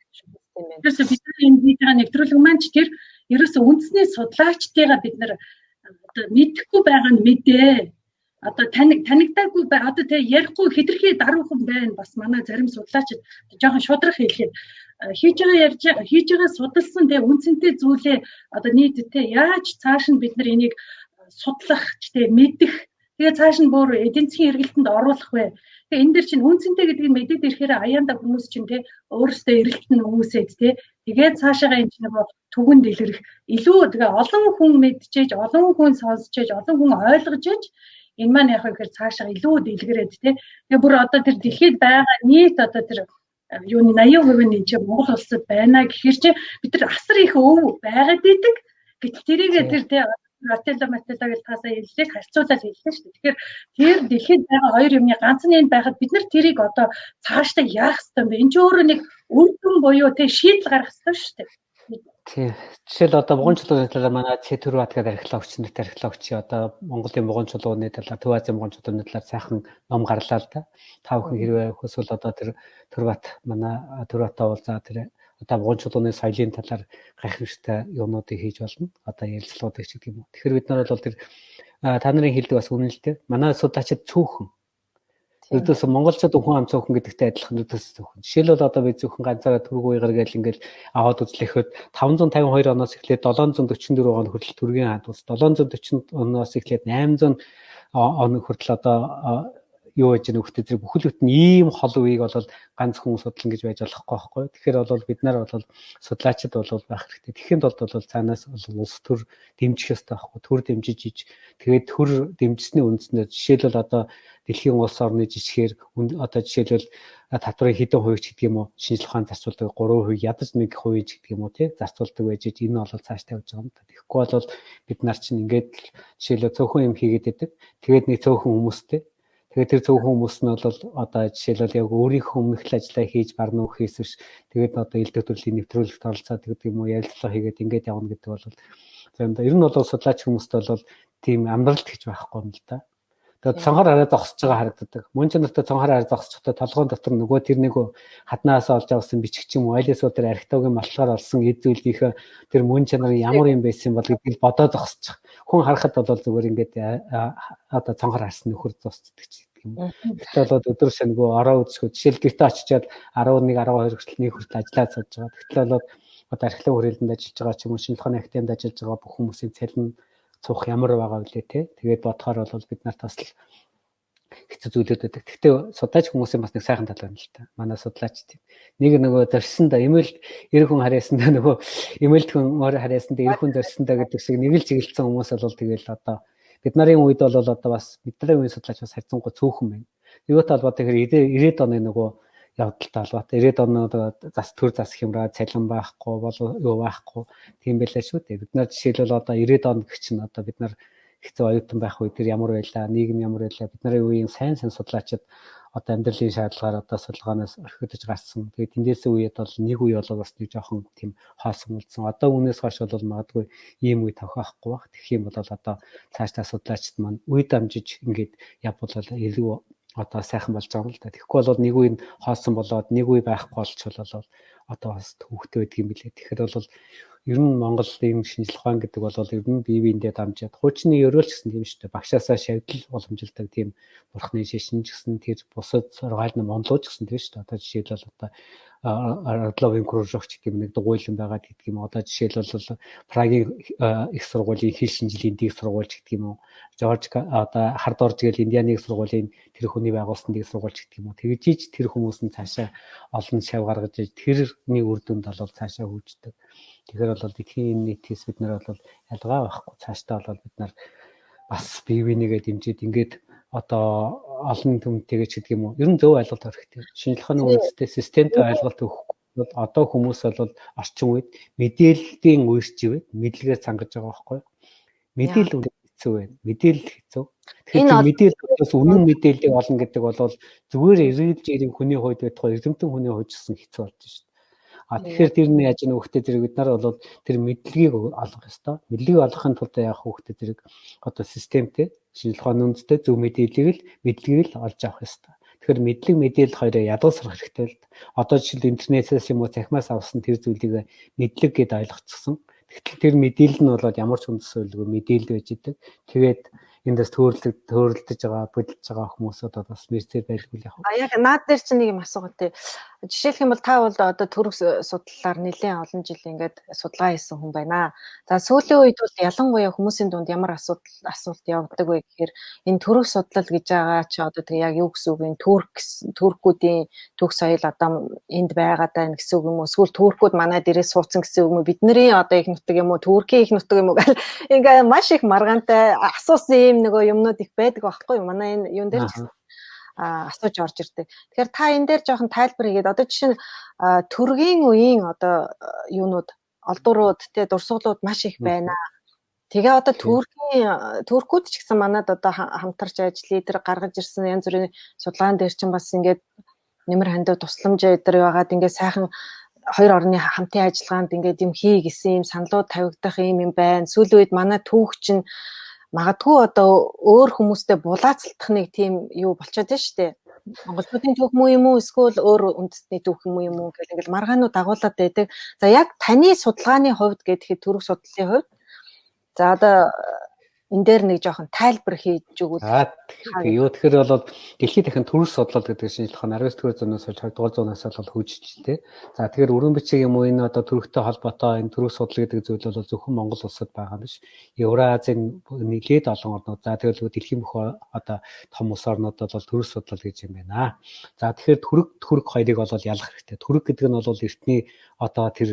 Тэрээс бид нар энэ хийж байгаа нэвтрүүлэг маань ч тэр ерөөсөө үндэсний судлаачдыгаа бид нар одоо мэдэхгүй байгаа нь мэдээ. Одоо танигдаагүй бай. Одоо тэг ярихгүй хэтэрхий даруухан байна. Бас манай зарим судлаачид жоохон шудрах хэлээд хийж байгаа ярьж хийж байгаа судалсан тэг үнцэнтэй зүйлээ одоо нийтэд яаж цааш нь бид нар энийг судлах ч тэг мэдэх тэгээ цааш нь бүр эдийн засгийн эргэлтэнд оруулах вэ. Тэгээ энэ дэр чинь үнцэнтэй гэдгийг мэдээд ирэхээр аяанда хүмүүс чинь тэг өөрсдөө эргэлт нь үүсээд тэг тэгээд цаашаага энэ чинь нөгөө түгэн дэлгэрэх илүү тэгээ олон хүн мэдчихэж олон хүн сонсчээж олон хүн ойлгож иж энэ маань яг гэхээр цаашаа илүү дэлгэрээд тэг тэгээ бүр одоо тэр дэлхийд байгаа нийт одоо тэр юуны 80% нь энэ чинь Монгол улсад байна гэхээр чи бид нар асар их өв байгаад идэг. Гэтэл тэрийгээ тэр тэг Ротело Матело гэж таасаа хэллээ харьцуулаад хэллээ шүү дээ. Тэгэхээр тэр дэлхийд байгаа хоёр юмны ганц нь энэ байхад бид нар тэрийг одоо цаашдаа яах ёстой юм бэ? Энэ чинь өөрөө нэг үр дүн буюу тэг шийдэл гаргах ёстой шүү дээ. Тийм. Жишээл одоо бугуйн чулууны талаар манай Цэтүрбат гэдэг археологч нарт археологч одоо Монголын бугуйн чулууны талаар, Төв Азийн бугуйн чулууны талаар сайхан ном гарлаа л да. Та бүхэн хэрвээ хүсвэл одоо тэр Төрбат манай Төрбатаа уулзаа тэр одоо бугуйн чулууны соёлын талаар гайхамшигтай юмнуудыг хийж болно. Одоо ярилцлагуудыг ч гэдэг юм уу. Тэгэхээр бид нар бол тэр та нарын хэлдэг бас үнэн л дээ. Манай судлаачид цөөхөн. Ердөөсөө монголчууд хүн ам цөөхөн гэдэгтэй адилхан ердөөсөө цөөхөн. Жишээлбэл одоо би зөвхөн ганцаараа түрэг уйгар гэл ингээл аваад үзлэхэд 552 оноос эхлээд 744 он хүртэл түргийн хаант улс, 740 оноос эхлээд 800 он хүртэл одоо юу гэж нөхдөд зэрэг бүхэл бүтэн ийм хол үеийг бол ганц хүн судлан гэж байж болохгүй байхгүй. Тэгэхээр бол бид нар бол судлаачид бол байх хэрэгтэй. Тэгэхэд тулд бол цаанаас бол улс төр дэмжих ёстой байхгүй. Төр дэмжиж иж тэгээд төр дэмжсэний үндснээр жишээлбэл одоо дэлхийн улс орны жишгээр одоо жишээлбэл татварын хэдэн хувь ч гэдэг юм уу шинжлэх ухаан зарцуулдаг 3% ядаж 1% ч гэдэг юм уу тий зарцуулдаг байж энэ бол цааш тавьж байгаа юм да. Тэгэхгүй бол бид нар чинь ингээд жишээлбэл цөөхөн юм хийгээд байдаг. Тэгээд нэг цөөхөн хүмүүстэй. Тэгээд тэр цөөхөн хүмүүс нь бол одоо жишээлбэл яг өөрийнхөө өмнөх л ажлаа хийж бар нүүхээс биш тэгээд одоо элдв төрлийн нэвтрүүлэгт оролцоод гэдэг юм уу ярилцлага хийгээд ингээд явна гэдэг бол заримдаа ер нь бол судлаач хүмүүст бол тийм амьдралт гэж байхгүй юм л да. Тэгээд цонхоор хараа зогсож байгаа харагддаг. Мөн чанартай цонхоор хараа зогсчихтой толгойн дотор нөгөө тэр нэг хаднаас олж авсан бичиг ч юм уу айлсуу тэр архитектогийн малтлахаар олсон эд зүйлийнхээ тэр мөн чанар ямар юм байсан бол гэдгийг бодоо зогсчих. Хүн харахад бол зүгээр ингээд одоо цонхоор харсан нөхөр зогсдог ч гэдэг юм. Тэгтэл бол өдөр шөнөгүй ороо үзэшгүй жишээл гэртээ очичоод 11 12 хүртэл нэг хүртэл ажиллаад сууж байгаа. Тэгтэл бол одоо археологи хүрээлэнд ажиллаж байгаа ч юм уу шинжлэх ухааны академид ажиллаж байгаа бүх хүмүүсийн цалин цух ямар байгаа вүлээ те. Тэгээд бодохоор бол бид нарт бас л хэцүү зүйлүүд байдаг. Гэхдээ судлаач хүмүүсийн бас нэг сайхан тал байна л та. Манай судлаач тийм. Нэг нөгөө зорьсондоо эмээл эр хүн харьяасандаа нөгөө эмээлт хүн мөр харьяасандаа эр хүн зорьсондоо гэдэг шиг нэг л чиглэлсэн хүмүүс бол тэгэл одоо бид нарын үед бол одоо бас бидний үеийн судлаач бас харьцангуй цөөхөн байна. Юутай холбоотой гэхээр 90-ад оны нөгөө явдалтай холбоотой. 90-ад оны зас төр зас хямраа цалин байхгүй бол юу байхгүй тийм байлаа шүү дээ. Бид нар жишээлбэл одоо 90-ад он гэх чинь одоо бид нар хэцүү оюутан байх үе тэр ямар байлаа, нийгэм ямар байлаа. Бид нарын үеийн сайн сайн судлаачид одоо амьдралын шаардлагаар одоо судалгаанаас орхигдож гарсан. Тэгээд тэндээсээ үед бол нэг үе бол бас нэг жоохон тийм хоосон үлдсэн. Одоо үүнээс хойш бол магадгүй ийм үе тохиохгүй байх. Тэгэх юм бол одоо цаашдаа судлаачид маань үе дамжиж ингээд явбал илүү одоо сайхан болж байгаа юм л да. Тэгэхгүй бол нэг үе нь хоосон болоод нэг үе байхгүй болчихвол одоо бас төвхтэй байдаг юм билээ. Тэгэхээр бол ер нь Монголын шинжлэх ухаан гэдэг бол ер нь бие биендээ дамжаад хуучны ерөөл ч гэсэн тийм шүү дээ. Багшаасаа шавьдал уламжилдаг тийм бурхны шашин ч гэсэн тэр бусад сургаал нь монлоо ч гэсэн тийм шүү дээ. Одоо жишээлбэл одоо Орловын кружок ч гэдэг нэг дугуйлан байгаа гэдэг юм. Одоо жишээлбэл Прагийн их сургуулийн хэл шинжилгээний дэг сургууль ч гэдэг юм уу. Жорж одоо Хардорж гэл Индианы их сургуулийн тэр хүний байгуулсан дэг сургууль ч гэдэг юм уу. Тэгж ич тэр хүмүүс нь цаашаа олон шав гаргаж иж тэрний үр дүнд бол цаашаа хөгждөг. Тэгэхээр бол дэлхийн нийтээс бид нар бол ялгаа байхгүй. Цаашдаа бол бид нар бас бие бинийгээ дэмжиж ингээд одоо олон түмтэйгээ ч гэдэг юм уу. Ер нь зөв ойлголт хэрэгтэй. Шинжлэх ухааны үндэстэй системтэй ойлголт өгөхгүй бол одоо хүмүүс бол орчин үед мэдээллийн үерч ивэд мэдлэгээр цангаж байгаа байхгүй юу? Мэдээлэл хэцүү байна. Мэдээлэл хэцүү. Тэгэхээр мэдээлэл үнэн мэдээллийг олно гэдэг бол зүгээр эргэлж ирэн хүний хувьд байтугай эрдэмтэн хүний хувьд ч гэсэн хэцүү болж байна шүү дээ. А тэгэхээр тэр нь яаж нөхөхтэй зэрэг бид нар бол тэр мэдлэгийг олох ёстой. Мэдлэгийг олохын тулд яах хүүхдээ зэрэг одоо системтэй шинжлэх ухааны үндэстэй зөв мэдээллийг л мэдлэгийг л олж авах ёстой. Тэгэхээр мэдлэг мэдээлэл хоёроо ядуусрах хэрэгтэй л. Одоо жишээл интернетээс юм уу цахимаас авсан тэр зүйлийг мэдлэг гэдээ ойлгочихсон. Тэгтэл тэр мэдээлэл нь болоод ямар ч үндэс суурилгүй мэдээлэл байж идэг. Тэгээд эндээс төөрөлдөж байгаа, бодилж байгаа хүмүүсүүд бас мэрцээр байлгүй л яг. А яг наад дээр чинь нэг юм асуугаад тий. Жишээлх юм бол та бол одоо төрөг судлалаар нэлээд олон жил ингээд судалгаа хийсэн хүн байна. За сүүлийн үед бол ялангуяа хүмүүсийн дунд ямар асуулт явдаг вэ гэхээр энэ төрөг судлал гэж байгаа чи одоо тэг яг юу гэсэн үг юм? Туркүүдийн төгс соёл одоо энд байгаа даа гэсэн үг юм уу? Эсвэл туркууд манай дээрээ суудсан гэсэн үг юм уу? Бидний одоо их нутаг юм уу? Туркийн их нутаг юм уу гэл ингээ маш их маргаантай асуусан ийм нөгөө юмнууд их байдаг байхгүй юу? Манай энэ юун дээр ч гэсэн асууж орж ирдэг. Тэгэхээр та энэ дээр жоохон тайлбар хийгээд одоо жишээ нь төргийн үеийн одоо юунууд олдуурууд те дурсгалууд маш их байна. Тэгээ одоо туркууд ч гэсэн манад одоо хамтарч ажлыг тэр гаргаж ирсэн янз бүрийн судалгаан дээр чинь бас ингээд нэмэр хандив тусламж эдэр байгаад ингээд сайхан хоёр орны хамтын ажиллагаанд ингээд юм хий гэсэн юм саналууд тавигдах юм юм байна. Сүүлийн үед манай түүх чинь магадгүй одоо өөр хүмүүстэй булаацалтах нэг тийм юу болчиход байна шүү дээ. Монголчуудын түүх муу юм уу эсвэл өөр үндэстний түүх юм уу гэл ингээл маргаанууд дагуулад байдаг. За яг таны судалгааны хувьд гэхэд төрөг судлалын хувьд за одоо энэ дээр нэг жоохон тайлбар хийж өгвөл. Юу тэгэхээр бол дэлхийд дахин төрөг судлал гэдэг шинжлэх ухаан 19-р зуунаас хойш 20-р зуунаас бол хөгжиж тэ. За тэгэхээр өргөн бичиг юм уу энэ одоо төрөгтэй холбоотой энэ төрөг судлал гэдэг зүйл бол зөвхөн Монгол улсад байгаа биш. Евразийн нэлээд олон орнууд за тэгэл дэлхийн бүх одоо том улс орнууд бол төрөг судлал гэж юм байна. За тэгэхээр төрөг хоёрыг бол ялгах хэрэгтэй. Төрөг гэдэг нь бол эртний одоо тэр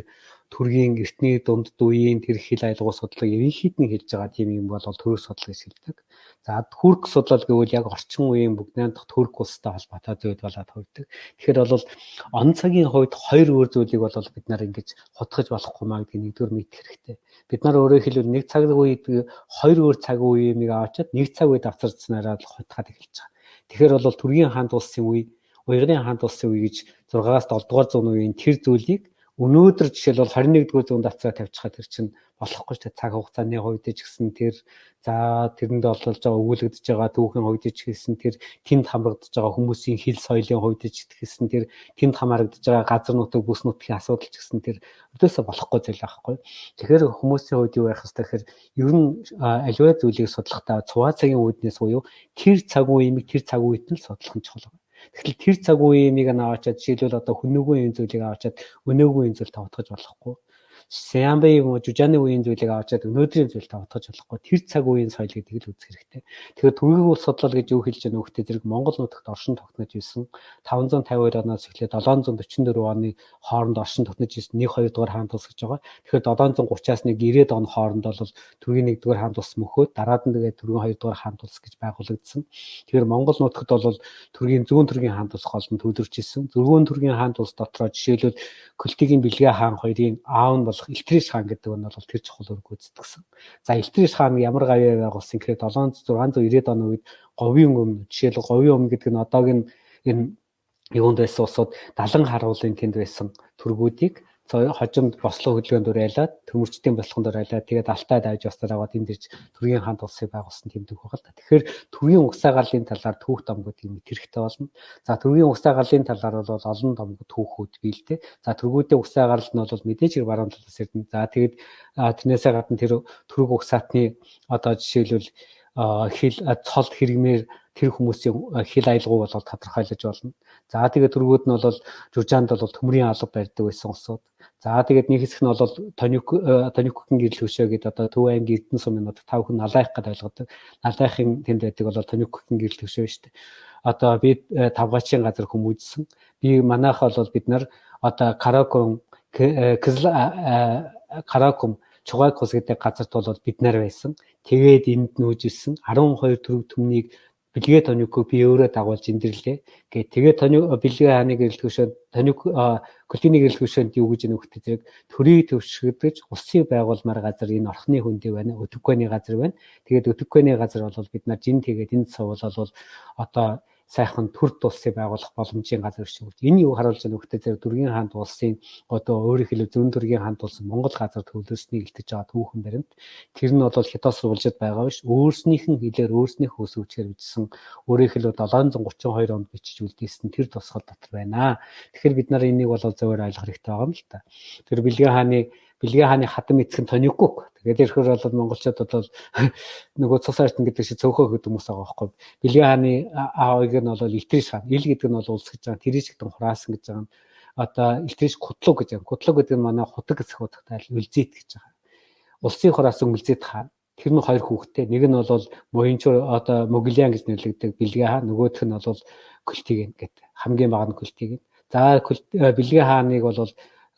төргийн эртний дунд үеийн тэр хил аялгау судлалыг ерөнхийд нь хэлж байгаа тийм юм бол төрөг судлал гэж хэлдэг. За турк судлал гэвэл яг орчин үеийн бүгд найрамдах турк улстай холбоотой зүйл болоод хувьдаг. Тэгэхээр бол он цагийн хувьд хоёр өөр зүйлийг бол бид нар ингэж хутгаж болохгүй маа гэдгийг нэгдүгээр мэдэх хэрэгтэй. Бид нар өөрөөр хэлбэл нэг цаг үед хоёр өөр цаг үеийг аваачаад нэг цаг үед авцарцсанараа л хутгаад эхэлж байгаа. Тэгэхээр бол төргийн хаант улсын үе, уйгарын хаант улсын үе гэж 6-аас 7 дугаар зууны үеийн тэр зүйлийг өнөөдөр жишээлбэл 21-р зуунд авцаа тавьчихад тэр чинь болохгүй шүү дээ. Цаг хугацааны хувьд ч гэсэн тэр за тэрэнд олж байгаа өгүүлэгдэж байгаа түүхийн хувьд ч гэсэн тэр тэнд хамрагдаж байгаа хүмүүсийн хэл соёлын хувьд ч гэсэн тэр тэнд хамаарагдаж байгаа газар нутаг бүс нутгийн асуудал ч гэсэн тэр өдөөсөө болохгүй зүйл байхгүй. Тэгэхээр хүмүүсийн хувьд юу байх ёстой гэхээр ер нь аливаа зүйлийг судлахдаа цуваа цагийн үүднээс буюу тэр цаг үеийг тэр цаг үед нь л судлах нь чухал. Тэгэхээр тэр цаг үеийг нь аваачаад жишээлбэл одоо хөнөөгөө үеийн зүйлийг аваачаад өнөөгөө үеийн зүйл тавтгаж болохгүй. Сямбай юм уу Жужаны үеийн зүйлийг аваачаад өнөөдрийн зүйл тавтгаж болохгүй. Тэр цаг үеийн соёл гэдгийг л үзэх хэрэгтэй. Тэгэхээр төргийн улс судлал гэж юу хэлж байгаа нөхдөд зэрэг Монгол нутагт оршин тогтнож исэн 552 оноос эхлээд 744 оны хооронд оршин тогтнож исэн 1 2 дугаар хаант улс гэж байгаа. Тэгэхээр 730-аас нэг 90 он хооронд бол төргийн 1 дугаар хаант улс мөхөөд дараад нь тэгээд төргийн 2 дугаар хаант улс гэж байгуулагдсан. Тэгэхээр Монгол нутагт бол төргийн зүүн төргийн хаант улс гол нь төвлөрч исэн. Зүүн төргийн хаант улс дотроо жишээлбэл Көлтигийн Бэлгээ хаан хоёрын аав нь болох Илтриш хаан гэдэг нь бол тэр чухал үүрэг гүйцэтгэсэн. За Илтриш хаан ямар гавьяа байгуулсан гэхээр 690 оны үед говийн өмнө жишээлбэл говийн өмнө гэдэг нь одоогийн энэ юунд байсан улсууд далан харуулын тэнд байсан төргүүдийг хожимд бослого хөдөлгөөнд уриалаад төмөрчдийн бослогонд уриалаад тэгээд Алтай дайж явсаар аваад энд ирж төргийн хаант улсыг байгуулсан тийм түүх байгаа л да. Тэгэхээр төргийн угсаа гарлын талаар түүх домгуудыг мэдэх хэрэгтэй болно. За төргийн угсаа гарлын талаар бол олон домгууд түүхүүд бий л дээ. За төргүүдийн угсаа гарал нь бол мэдээж хэрэг баруун талаас ирдэн. За тэгээд тэрнээсээ гадна тэр төрөг угсаатны одоо жишээлбэл хил цол хэрэгмээр тэр хүмүүсийн хил аялгау бол тодорхойлож болно. За тэгээд төргүүд нь бол Журжаанд бол төмрийн алба барьдаг байсан улсууд. За тэгээд нэг хэсэг нь бол Тоникукийн гэрэл хөшөө гэдэг одоо Төв аймгийн Эрдэнэ сумын нутаг та бүхэн Налайх гэдээ ойлгодог. Налайхын тэнд байдаг бол Тоникукийн гэрэл хөшөө шүү дээ. Одоо би тавгачийн газар хүмүүжсэн. Би манайх бол бид нар одоо Каракум Каракум Чугайкус гэдэг газарт бол бид нар байсан. Тэгээд энд нүүж ирсэн 12 төрөг түмнийг Бэлгээ Тоникуг би өөрөө дагуулж эндрлээ. Гэ тэгээд Тоник Бэлгээ хааны гэрэл төвшөөнд Тоник Көлтиний гэрэл төвшөөнд юу гэж нөхдөд зэрэг төрийг төвшгөдөж улсын байгуулмаар газар энэ орхны хөндий байна. Өтөгкөний газар байна. Тэгээд Өтөгкөний газар бол бид нар жин тэгээд энд суувал бол одоо сайхан төр улсыг байгуулах боломжийн газар биш үү. Энэ юу харуулж байгаа нөхдөд зэрэг дөргийн хаант улсын одоо өөрөөр хэлбэл зүүн төргийн хаант улс Монгол газар төвлөрснийг илтгэж байгаа түүхэн баримт. Тэр нь бол хятад сурвалжид байгаа биш. Өөрснийх нь хэлээр өөрснийх өсвөчээр бичсэн өөрөөр хэлбэл 732 онд бичиж үлдээсэн тэр тусгал дотор байна. Тэгэхээр бид нар энийг бол зөвөр ойлгох хэрэгтэй байгаа юм л та. Тэр Бэлгээ хааны хадам эцэг нь Тоникук. Тэгээд ирэхээр бол монголчууд бол нөгөө цус артн гэдэг шиг цөөхөө хүмүүс байгаа байхгүй. Бэлгээ хааны аавыг нь бол Илтриш хаан. Ил гэдэг нь бол улс гэж байгаа. Тэриш гэдэг нь хураасан гэж байгаа. Одоо Илтриш Кутлуг гэж байгаа. Кутлуг гэдэг нь манай хутаг хэсэг хутагтай Үлзит гэж байгаа. Улсын хураасан Үлзит хаан. Тэр нь хоёр хүүхэдтэй. Нэг нь бол Моёнчор одоо Моголиан гэж нэрлэгдэг Бэлгээ хаан. Нөгөөх нь бол Көлтигэн гэдэг. Хамгийн бага нь Көлтигэн. За Бэлгээ хааныг бол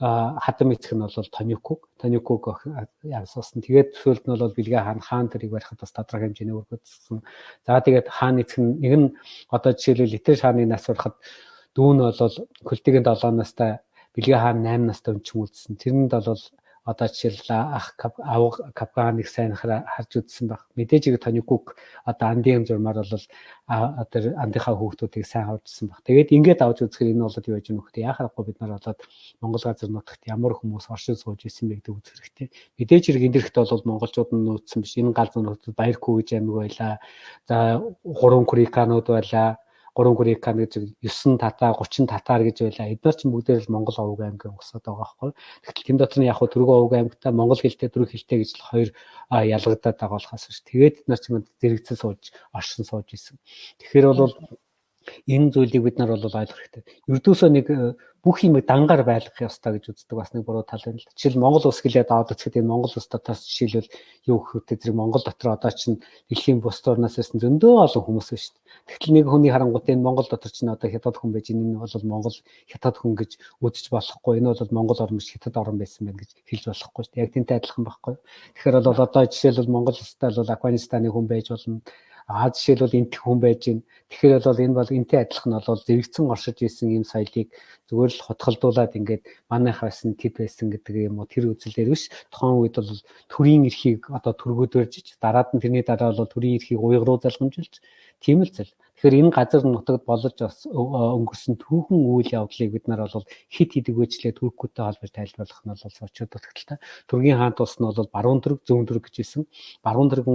хадам эцэг нь бол Тоникук. Тоникук явсасан. Тэгээд сүүлд нь бол Бэлгээ хаан хаан тэрийг барихад бас тодорхой хэмжээний үүрэг гүйцэтгэсэн. За тэгээд хаан эцэг нь нэг нь одоо жишээлбэл Литэр хааны нас барахад дүү нь бол Көлтигийн 7 настай, Бэлгээ хаан 8 настай өнчин үлдсэн. Тэрэнд бол одоо жишээл ах авга Капганыг сайн харж үзсэн баг. Мэдээж хэрэг Тоникук одоо андын зурмаар бол одоо андынхаа хүүхдүүдийг сайн авчсан баг. Тэгээд ингээд авч үзэхээр энэ болоод юу яаж нөхдөд яхахгүй бид нар болоод Монгол газар нутагт ямар хүмүүс оршин сууж исэн бэ гэдэг үзэх хэрэгтэй. Мэдээж хэрэг энэ дэрхт бол монголчууд нь нууцсан биш. Энэ гал нутагт Баяркүү гэж аймаг байлаа. За 3 Куриканууд байлаа. 3 Курикан гэж 9 татар, 30 татар гэж байлаа. Эдгээр чинь бүгдээр л Монгол овог аймгийн усад байгаа байхгүй. Тэгтэл тэм дотор нь яг хөө Түрэг овог аймагтай Монгол хэлтэй, Түрэг хэлтэй гэж л хоёр ялгагдаад байгаа болохоос ш. Тэгээд эдгээр чинь зэрэгцэн сууж, оршин сууж исэн. Тэгэхээр бол энэ зүйлийг бид нар бол ойлгох хэрэгтэй. Ердөөсөө нэг бүх юм дангаар байлгах ёстой гэж үздэг бас нэг буруу тал байна л. Жишээл Монгол улс гэлээд аваад үзэхэд энэ Монгол улс дотоос жишээлбэл юу гэх вэ, зэрэг Монгол дотор одоо чинь дэлхийн бус орноос ирсэн зөндөө олон хүмүүс байна шүү дээ. Тэгтэл нэг хүний харангуут энэ Монгол дотор чинь одоо хятад хүн байж, энэ бол Монгол хятад хүн гэж үзэж болохгүй, энэ бол Монгол орн биш хятад орн байсан байна гэж хэлж болохгүй шүү дээ. Яг тэнтэй адилхан байхгүй. Тэгэхээр бол одоо жишээлбэл Монгол улстай бол Афганистаны хүн байж болно. Жишээлбэл энтх хүн байж гин. Тэгэхээр бол энэ бол энтэй адилхан бол зэрэгцэн оршиж исэн ийм соёлыг зүгээр л хутгалдуулаад ингээд манайх байсан тэд байсан гэдэг юм уу тэр үзлээр биш. Тухайн үед бол төрийн эрхийг одоо төргөөд барьж, дараад нь тэрний дараа бол төрийн эрхийг уйг руу залгамжилж тийм л зэл. Тэгэхээр энэ газар нутагт болж бас өнгөрсөн түүхэн үйл явдлыг бид нар бол хит хидэгвэжлээ туркуудтай холбож тайлбарлах нь бол учир дутагдaltaй. Түргийн хаант улс нь бол баруун түрэг, зүүн түрэг гэж хэлсэн. Баруун түрэг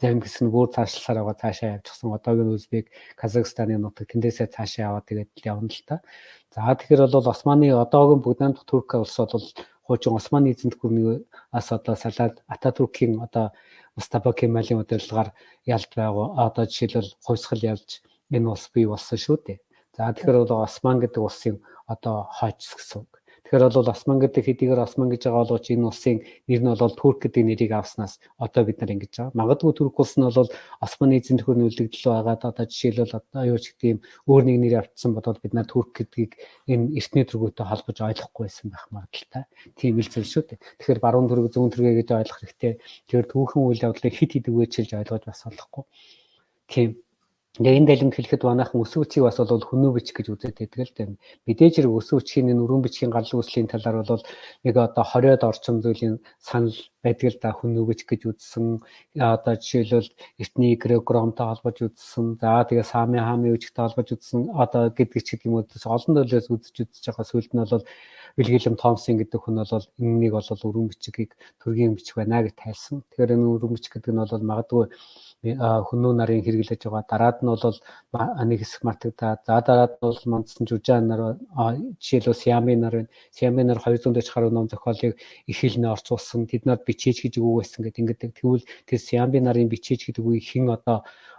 зарим хэсэг нь бүр цаашлсаар байгаа, цаашаа явчихсан. Одоогийн Узбек, Казахстаны нутаг тэндээсээ цаашаа яваад тэгээд явна л та. За тэгэхээр бол Османы одоогийн бүгд найрамдах Турк улс бол хуучин Османы эзэнт гүрнээс одоо салаад Ататүркийн одоо Мустафа Кемалийн удирдлагаар ялд байгуу одоо жишээлбэл хувьсгал ялж энэ улс бий болсон шүү дээ. За тэгэхээр бол Осман гэдэг улсын одоо хойч гэсэн үг. Тэгэхээр бол Осман гэдэг хэдийгээр Осман гэж байгаа боловч энэ улсын нэр нь бол Турк гэдэг нэрийг авснаас одоо бид нар ингэж байгаа. Магадгүй Турк улс нь бол Османы эзэнт гүрний үлдэгдэл байгаад одоо жишээлбэл одоо юу ч гэдэг юм өөр нэг нэр авчихсан бодвол бид нар Турк гэдгийг энэ эртний түргүүтэй холбож ойлгохгүй байсан байх магадaltaй. Тийм ил зүйл шүү дээ. Тэгэхээр баруун түрэг, зүүн түргээ гэж ойлгох хэрэгтэй. Тэгэхээр түүхэн үйл явдлыг хит хидэгвэчилж ойлгож бас болохгүй. Тийм. Тэгээ энэ далимд хэлэхэд манайхан өсөв бичгийг бас бол хүнөө бичиг гэж үзээд байдаг л дээ. Мэдээж хэрэг өсөв бичгийн энэ өрүүн бичгийн гарлан үүслийн талаар бол нэг одоо 20-од орчим зүйлийн санал байдаг л да. Хүнөө бичиг гэж үзсэн. Одоо жишээлбэл эртний Грегромтой холбож үзсэн. За тэгээ Сами хаамын үжигтэй холбож үзсэн. Одоо гэдэг ч гэдэг юм уу. Олон зүйлээс үзэж байгаа сүүлд нь бол Вильгельм Томсон гэдэг хүн бол энэнийг бол өрүүн бичгийг төргийн бичиг байна гэж тайлсан. Тэгэхээр энэ өрүүн бичиг гэдэг нь бол магадгүй хүннүү нарын хэрэглэж байгаа. Дараад нь бол нэг хэсэг мартагдаад, за дараад нь бол мандсан жужаан нар, жишээлбэл Сиами нар байна. Сиами нар 240 гаруй ном зохиолыг их хэлнээ орчуулсан. Тэд нар бичээж гэж үг байсан гэдэг ингээд. Тэгвэл тэр Сиами нарын бичээж гэдэг үгийг хэн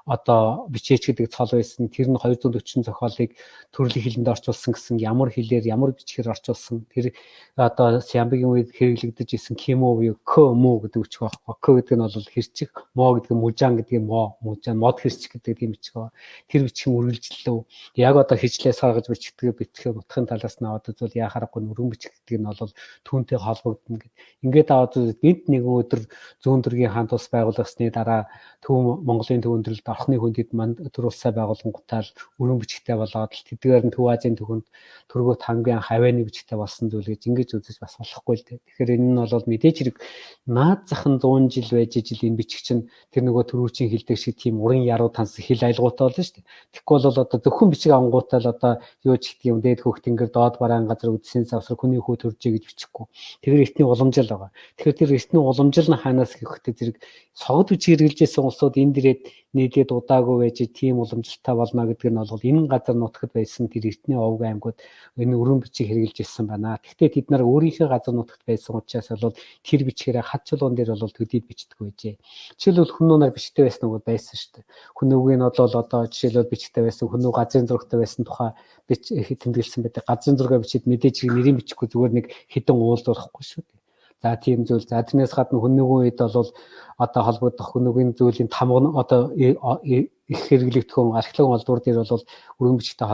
одоо бичээч гэдэг цол байсан. Тэр нь 240 зохиолыг төрлийн хэлэнд орчуулсан гэсэн ямар хэлээр ямар бичгээр орчуулсан. Тэр одоо Сиамбигийн үед хэрэглэгдэж исэн кимо буюу к мо гэдэг үчиг байхгүй. К гэдэг нь бол хэрчих, мо гэдэг нь мужаан гэдэг нь мо, мужаан мод хэрчих гэдэг тийм бичиг ба. Тэр бичгийн үргэлжлэлөө яг одоо хижлээс гаргаж бичдэг бичгээр утгын талаас нь аваад үзвэл яа харахгүй өргөн бичиг гэдэг нь бол түүнтэй холбогдно гэд. Ингээд аваад үзвэл гинт нэг өдөр зүүн дөргийн хаант улс байгуулагдсны дараа төв Монголын төв өндөрлөлд орхны хүндэд манд төр улсаа байгуулангуудаа л өргөн бичгтэй болоод л тэдгээр нь Төв Азийн төхөнд төргөөт хамгийн анх авианы бичгтэй болсон зүйл гэж ингэж үзэж бас болохгүй л дээ. Тэгэхээр энэ нь бол мэдээж хэрэг наад захан 100 жил байж ижил энэ бичиг чинь тэр нөгөө түрүүчийн хэлдэг шиг тийм уран яруу танс хэл айлгуутай болно шүү дээ. Тэгэхгүй бол одоо зөвхөн бичиг авангуудаа л одоо юу ч гэдэг юм дээд хөх тэнгэр доод бараан газар үдсийн завсар хүний хүү төржээ гэж бичихгүй. Тэр эртний уламжлал байгаа. Тэгэхээр тэр эртний уламжлал нь хаанаас гэхтэй зэрэг согд бичиг хэрэглэжсэн улсууд энэ дээрээ нийлээд удаагүй байж тийм уламжлалтай болно гэдэг нь бол энэ газар нутагт байсан тэр эртний овг аймагуд энэ өргөн бичиг хэрэглэж ирсэн байна. Гэхдээ тэд нар өөрийнхөө газар нутагт байсан учраас бол тэр бичгээрээ хад чулуун дээр бол төдийд бичдэг байжээ. Жишээлбэл хүннүү нар бичдэг байсан уу байсан шүү дээ. Хүннүүгийн нь бол одоо жишээлбэл бичгтэй байсан, хүннүү газрын зурагтай байсан тухай бич тэмдэглэсэн байдаг. Газрын зургаа бичээд мэдээж хэрэг нэрийг бичихгүй зүгээр нэг хідэн уул зурахгүй шүү дээ. За тийм зүйл. За тэрнээс гадна хүннүүгийн үед бол одоо холбогдох хүннүүгийн зүйлийн тамга одоо их хэрэглэгдэхүүн археологийн олдвор дээр бол өргөн бичгтэй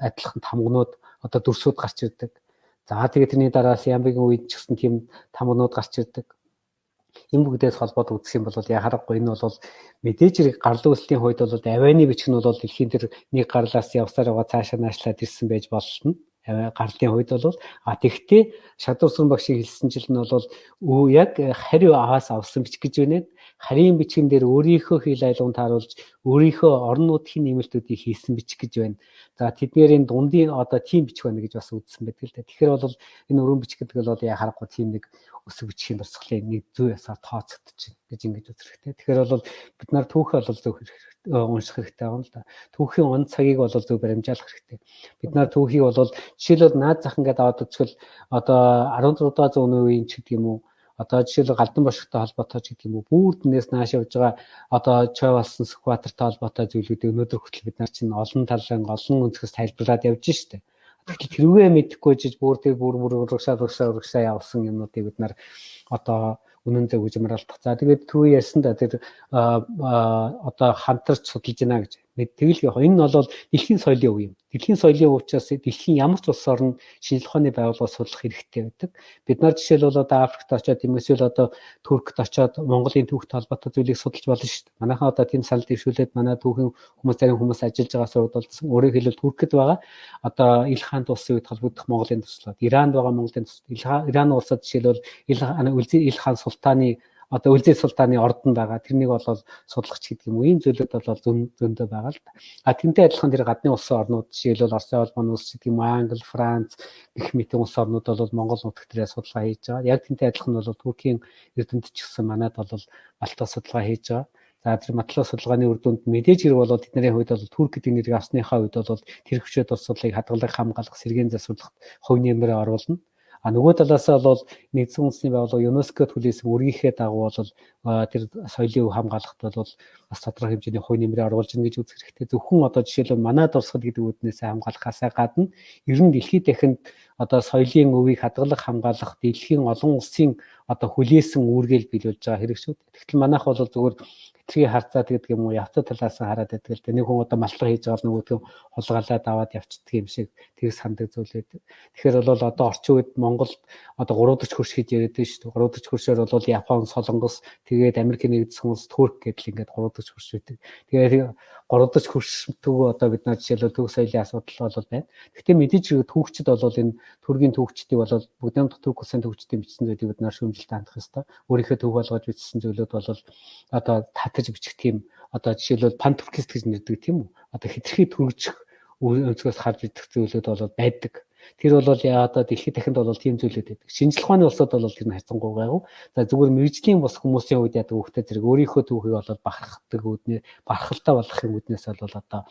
адилхан тамганууд одоо дүрсүүд гарч ирдэг. За тэгээд тэрний дараа Сиамбигийн үед ч гэсэн тийм тамганууд гарч ирдэг. Энэ бүгдээс холбоод үзэх юм бол яа харахгүй энэ бол мэдээж хэрэг гарлан үүслийн хувьд бол авианы бичиг нь бол дэлхийн тэр нэг гарлаас явсаар байгаа цаашаа наашлаад ирсэн байж болно. Гарлын хувьд бол тэгтээ Шадуурсан багшийн хэлсэн жил нь бол яг хариу аваас авсан бичиг гэж байна. Харийн бичгэн дээр өөрийнхөө хэл айлгуун тааруулж өөрийнхөө орон нутгийн нэмэлтүүдийг хийсэн бичиг гэж байна. За тэднэрийн дундын одоо тийм бичиг байна гэж бас үзсэн байдаг л да. Тэгэхээр бол энэ өргөн бичиг гэдэг бол яа харахгүй тийм нэг өсөг бичгийн дурсгалын нэг зүй ясаар тооцогдож байна гэж ингэж үзэх хэрэгтэй. Тэгэхээр бол бид нар түүхээ бол зөв унших хэрэгтэй юм л да. Түүхийн он цагийг бол зөв баримжаалах хэрэгтэй. Бид нар түүхийг бол жишээлбэл наад зах ингээд аваад үзвэл одоо 16 дугаар зууны үеийн ч гэдэг юм уу, одоо жишээлбэл Галдан бошигтой холбоотой ч гэдэг юм уу, бүр тэрнээс нааш явж байгаа одоо Чойвалсан Сүхбаатартай холбоотой зүйлүүдийг өнөөдөр хүртэл бид нар чинь олон талын олон өнцгөөс тайлбарлаад явж штэ. Тэгтэл тэрүүгээ мэдэхгүй жиж бүр тэр бүр бүр урагшаа урагшаа урагшаа явсан юмнуудыг бид нар одоо үнэн зөв гэж мөралдах. За тэгээд түрүү ярьсан да тэр одоо хамтарч судалж байна гэж. Тэгэл яг энэ нь бол дэлхийн соёлын өв юм. Дэлхийн соёлын өв учраас дэлхийн ямар ч улс орн шинжлэх ухааны байгууллага судлах хэрэгтэй байдаг. Бид нар жишээлбэл одоо Африкт очиод юм эсвэл одоо Туркт очиод Монголын түүхтэй холбоотой зүйлийг судалж болно шүү дээ. Манайхан одоо тийм санал дэвшүүлээд манай түүхийн хүмүүс зарим хүмүүс ажиллаж байгаа сургуулиудсан. Өөрөөр хэлбэл Туркд байгаа одоо Ил хаан улсын үед холбогдох Монголын туслаад, Иранд байгаа Монголын туслаад, Иран улсад жишээлбэл Ил хаан султааны одоо Үлзий султааны ордон байгаа. Тэрнийг бол судлах ч гэдэг юм уу. Ийм зүйлүүд бол зөндөө байгаа л да. А тэнтэй адилхан тэр гадны улсын орнууд жишээлбэл Оросын холбооны улс гэдэг юм уу, Англи, Франц гэх мэт улс орнууд бол Монгол нутаг дээрээ судалгаа хийж байгаа. Яг тэнтэй адилхан бол Туркийн эрдэмтэд ч гэсэн манад бол малтаа судалгаа хийж байгаа. За тэр матлаа судалгааны үр дүнд мэдээж хэрэг бол тэдний хувьд бол Турк гэдэг нэрийг авсныхаа үед бол тэр хүчээд улс судлалыг хадгалах, хамгаалах, сэргээн засварлахад хувь нэмрээ оруулна. А нөгөө талаас нь бол нэгдсэн үндэсний байгууллага ЮНЕСКО түлээсэн үргийнхээ дагуу бол тэр соёлын өв хамгаалахад бол бас тодорхой хэмжээний хувь нэмрээ оруулж ийн гэж үзэх хэрэгтэй. Зөвхөн одоо жишээлбэл манай дурсгал гэдэг үүднээс хамгаалахаасаа гадна ер нь дэлхийд дахинд одоо соёлын өвийг хадгалах, хамгаалах дэлхийн олон улсын одоо хүлээсэн үүргээл биелүүлж байгаа хэрэг шүү дээ. Тэгтэл манайх бол зүгээр хэтэрхий харцаад гэдэг юм уу, явцаа талаас нь хараад байдаг л да. Нэг хүн одоо малтлага хийж байгаа л нөгөөдг нь хулгайлаад аваад явцдаг юм шиг тэр сандаг зүйл байдаг. Тэгэхээр бол одоо орчин үед Монголд одоо 3 дахь хөрш гэж яриад байна шүү дээ. 3 дахь хөршөөр бол Япон, Солонгос, тэгээд Америкийн нэгдсэн улс, Турк гэдэл ингээд 3 дахь хөрш байдаг. Тэгээд 3 дахь хөрш төгөө одоо бид нар жишээлбэл төв соёлын асуудал бол байна. Гэхдээ мэдээж түүхчид бол энэ төргийн түүхчдийг бол бүгд Турк улсын түүхчдийн бичсэн зүйлийг бид нар шүүмжлэлтэй хандах ёстой. Өөрийнхөө төв болгож бичсэн зүйлүүд бол одоо татаж бичих тийм одоо жишээлбэл пантуркист гэж нэрдэг тийм үү? Одоо хэтэрхий төржих өнцгөөс харж идэх зүйлүүд бол байдаг. Тэр бол одоо дэлхийд дахинд бол тийм зүйлүүд байдаг. Шинжлэх ухааны улсад бол тэр нь хайцангуй гайгүй. За зүгээр мэрэгжлийн бус хүмүүсийн хувьд яадаг хүүхдээ зэрэг өөрийнхөө түүхийг бол бахархдаг үүднээ бархалтай болгохын үүднээс бол одоо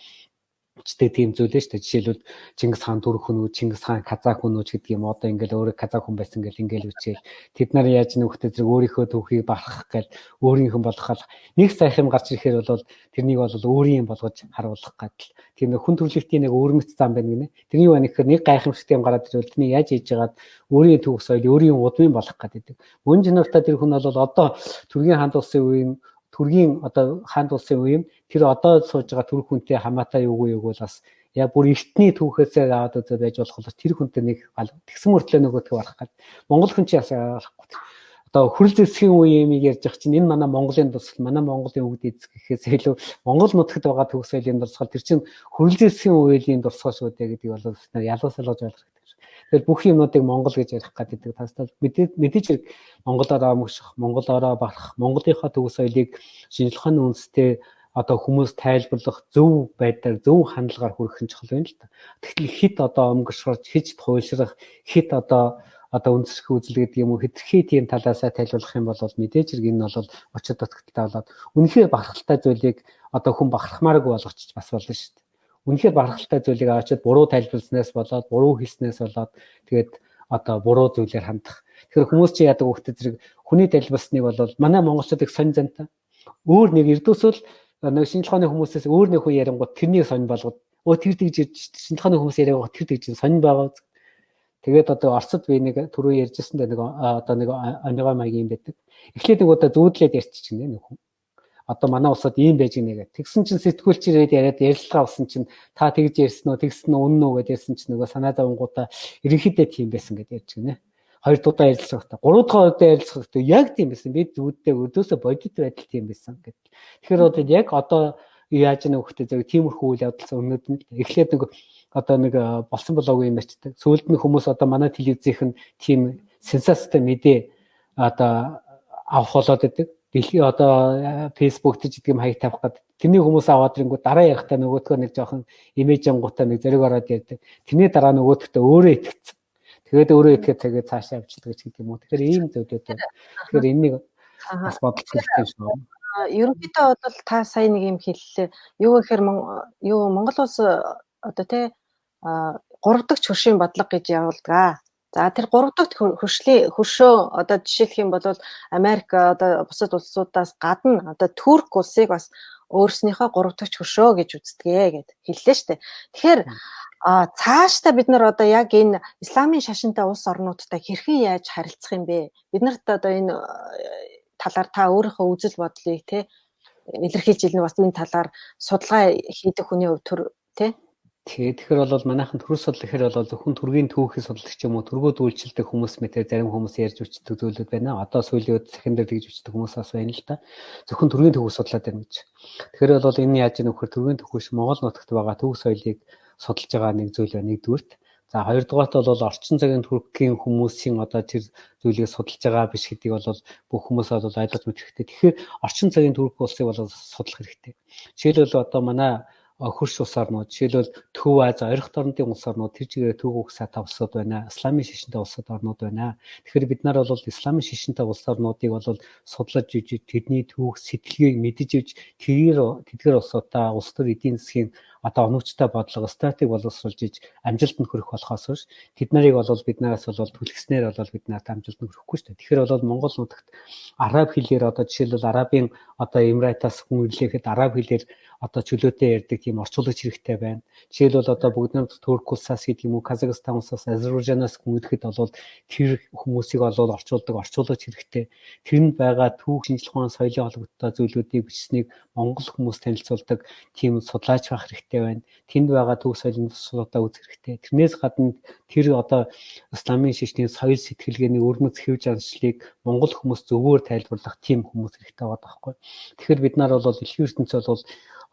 бичдэг тийм зүйл нь шүү дээ. Жишээлбэл Чингис хаан түрк хүн үү, Чингис хаан казак хүн үү гэдэг юм. Одоо ингээл өөрөө казак хүн байсан гэл ингээл бичээл. Тэд нар яаж нөхдөд зэрэг өөрийнхөө түүхийг барах гээл өөрийнх нь болгох нэг саяхан юм гарч ирэхээр бол тэрнийг бол өөрийн юм болгож харуулах гэдэл. Тийм нэг хүн төрөлхтний нэг өвөрмөц зам байна гинэ. Тэрний юу гэхээр нэг гайхамшигт юм гараад ирвэл тэрний яаж хийж байгаад өөрийн түүх соёл, өөрийн удмын болох гэдэг. Мөн чанартай тэр хүн бол одоо Түргийн хаан улсын үеийн төргийн одоо хаанд улсын үеийн тэр одоо сууж байгаа төрөх хүнтэй хамаатай юугүй юуг бол бас яг бүр эртний түүхээсээ аваад үзээ байж болох бол тэр хүнтэй нэг тэгсэн мөртлөө нөгөөдгөө барах гад. Монгол хүн чи ясаа болохгүй. Одоо хөрөл зэвсгийн үеийн юмыг ярьж байгаа чинь энэ манай Монголын дурсгал, манай Монголын өвд эзэг гэхээс илүү Монгол нутагт байгаа төгс соёлын дурсгал тэр чинь хөрөл зэвсгийн үеийн дурсгал шүү дээ гэдгийг бол ялгуу салгаж ойлгох хэрэгтэй. Тэгэл бүх юмнуудыг Монгол гэж ярих гэдэг тастал мэдээж хэрэг Монголоор өмгших, Монголоороо барах, Монголынхаа төгс соёлыг шинжлэх ухааны үндэстэй одоо хүмүүс тайлбарлах зөв байдлаар зөв хандлагаар хүргэх нь чухал байна л та. Тэгтэл хит одоо өмгөшрч, хит туйлшрах, хит одоо үндэсрэх үзэл гэдэг юм уу хэтэрхий тийм талаасаа тайлбарлах юм бол мэдээж хэрэг энэ бол очид дутагдaltaй болоод үнэхээр бахархалтай зүйлийг одоо хүн бахархмааргүй болгочих бас болно шүү дээ. Үнэхээр бахархалтай зүйлийг аваачаад буруу тайлбарласнаас болоод буруу хэлснээс болоод тэгээд одоо буруу зүйлээр хандах. Тэгэхээр хүмүүс чи яадаг хүүхдээ зэрэг хүний тайлбарсныг бол манай монголчууд их сонь зантай. Өөр нэг эрдүүсэл нэг шинжлэх ухааны хүмүүсээс өөр нэг хүн ярингууд тэрнийг сонь болгоод өө тэр тэгж шинжлэх ухааны хүмүүс яриагууд тэр тэгж сонь байгаа. Тэгээд одоо Оросд би нэг түрүү ярьжсэн дээ нэг одоо нэг онигой маягийн юм байдаг. Эхлээд нэг удаа зүүдлээд ярьчих чинь нэг хүн. Одоо манай улсад ийм байж гинэ гэх. Тэгсэн чинь сэтгүүлч ирээд яриад ярилцлага авсан чинь та тэгж ярьсан уу, тэгсэн үү, үнэн үү гэдээ ярьсан чинь нөгөө санаа зовонгуудаа ерөнхийдөө тийм байсан гэдээ ярьж гинэ. Хоёр удаа ярилцлагатай, гурав дахь удаа ярилцлагатай яг тийм байсан. Би зүүддээ өдөөсөө бодит байдал тийм байсан гэдэг. Тэгэхээр одоо яг одоо яаж нэг хөхтэй зөв тиймэрхүү үйл явдал өмнөд нь эхлээд нэг одоо нэг болсон болоогүй юм ячдаг. Сүүлд нь хүмүүс одоо манай телевизийнх нь тийм сенсацтай мэдээ одоо авах болоод байдаг. Дэлхий одоо Facebook ч гэдэг юм хаяг тавих гэдэг. Тэрний хүмүүс аваад ирэнгүүт дараа ярихтаа нөгөөдгөө нэг жоохон имиж ангуудаа нэг зэрэг ороод ярьдаг. Тэрний дараа нөгөөдгөө өөрөө итгэцэн. Тэгээд өөрөө итгээд тэгээд цаашаа явчихдаг ч гэдэг юм уу. Тэгэхээр ийм зүйлүүд байна. Тэгэхээр энэнийг бас бодох хэрэгтэй юм шиг байна. Ерөнхийдөө бол та сая нэг юм хэллээ. Юу гэхээр юу Монгол улс одоо тий 3 дахь хөршийн бодлого гэж явуулдаг. За тэр 3 дахь хөршлийн хөршөө одоо жишээлх юм бол Америк одоо бусад улсуудаас гадна одоо Турк улсыг бас өөрснийхөө 3 дахь хөршөө гэж үздэгэ гэд хэллээ штэ. Тэгэхээр Цаашдаа бид нар одоо яг энэ исламын шашинтай улс орнуудтай хэрхэн яаж харилцах юм бэ? Бид нарт одоо энэ талаар та өөрийнхөө үзэл бодлыг те илэрхийлж илнэ, бас энэ талаар судалгаа хийдэг хүний хувьд төр те. Тэгэхээр бол манайхан төрөс судлал гэхээр бол зөвхөн төргийн түүхийг судалдаг ч юм уу, төргүүд үйлчилдэг хүмүүс мэтэр зарим хүмүүс ярьж өчтдөг зүйлүүд байна. Одоо сүүлийн үед цахим дээр тэгж өчтдөг хүмүүс бас байна л да. Зөвхөн төргийн түүхийг судлаад байна гэж. Тэгэхээр бол энэ яаж ийм нөхөр төргийн түүхээс Монгол нутагт байгаа түүх соёлыг судалж байгаа нэг зүйл байна нэгдүгüрт. За хоёрдугаарт бол орчин цагийн Туркийн хүмүүсийн одоо тэр зүйлийг судалж байгаа биш гэдгийг бол бүх хүмүүс бол ойлгож мэдэх хэрэгтэй. Тэгэхээр орчин цагийн Турк улсыг бол судлах хэрэгтэй. Жишээлбэл одоо манай хөрш улс орнууд, жишээлбэл Төв Ази, ойрхон орнуудын улс орнууд тэр чигээр төв угсаатай улсууд байна. Исламын шашинтай улсууд орнууд байна. Тэгэхээр бид нар бол исламын шашинтай улс орнуудыг бол судлаж иж тэдний түүх сэтгэлгээг мэдэж иж тэдгээр улсуудаа улс төр эдийн засгийн одоо оновчтой бодлого, стратеги боловсруулж иж амжилтанд хүрэх болохоос биш тэд нарыг бол бид нараас бол түлхснээр бол бид нарт амжилтанд хүрэхгүй шүү дээ. Тэгэхээр бол Монгол нутагт араб хэлээр одоо жишээлбэл Арабын одоо Эмиратаас хүн ирлээхэд араб хэлээр одоо чөлөөтэй ярьдаг тийм орчуулагч хэрэгтэй байна. Жишээлбэл одоо бүгд нэг Турк улсаас гэдэг юм уу, Казахстан улсаас, Азербайджанаас хүн ирэхэд бол тэр хүмүүсийг бол орчуулдаг орчуулагч хэрэгтэй. Тэрэнд байгаа түүх, шинжлэх ухаан, соёлын холбоотой зүйлүүдийг бичсэнийг монгол хүмүүс танилцуулдаг тийм судлаач байх хэрэгтэй байна. Тэнд байгаа түүх соёлын туслуудаа үзэх хэрэгтэй. Тэрнээс гадна тэр одоо исламын шашны соёл сэтгэлгээний өвөрмөц хэв жаншлыг монгол хүмүүс зөвөр тайлбарлах тийм хүмүүс хэрэгтэй байгаа байхгүй. Тэгэхээр бид нар бол дэлхийн ертөнцийн бол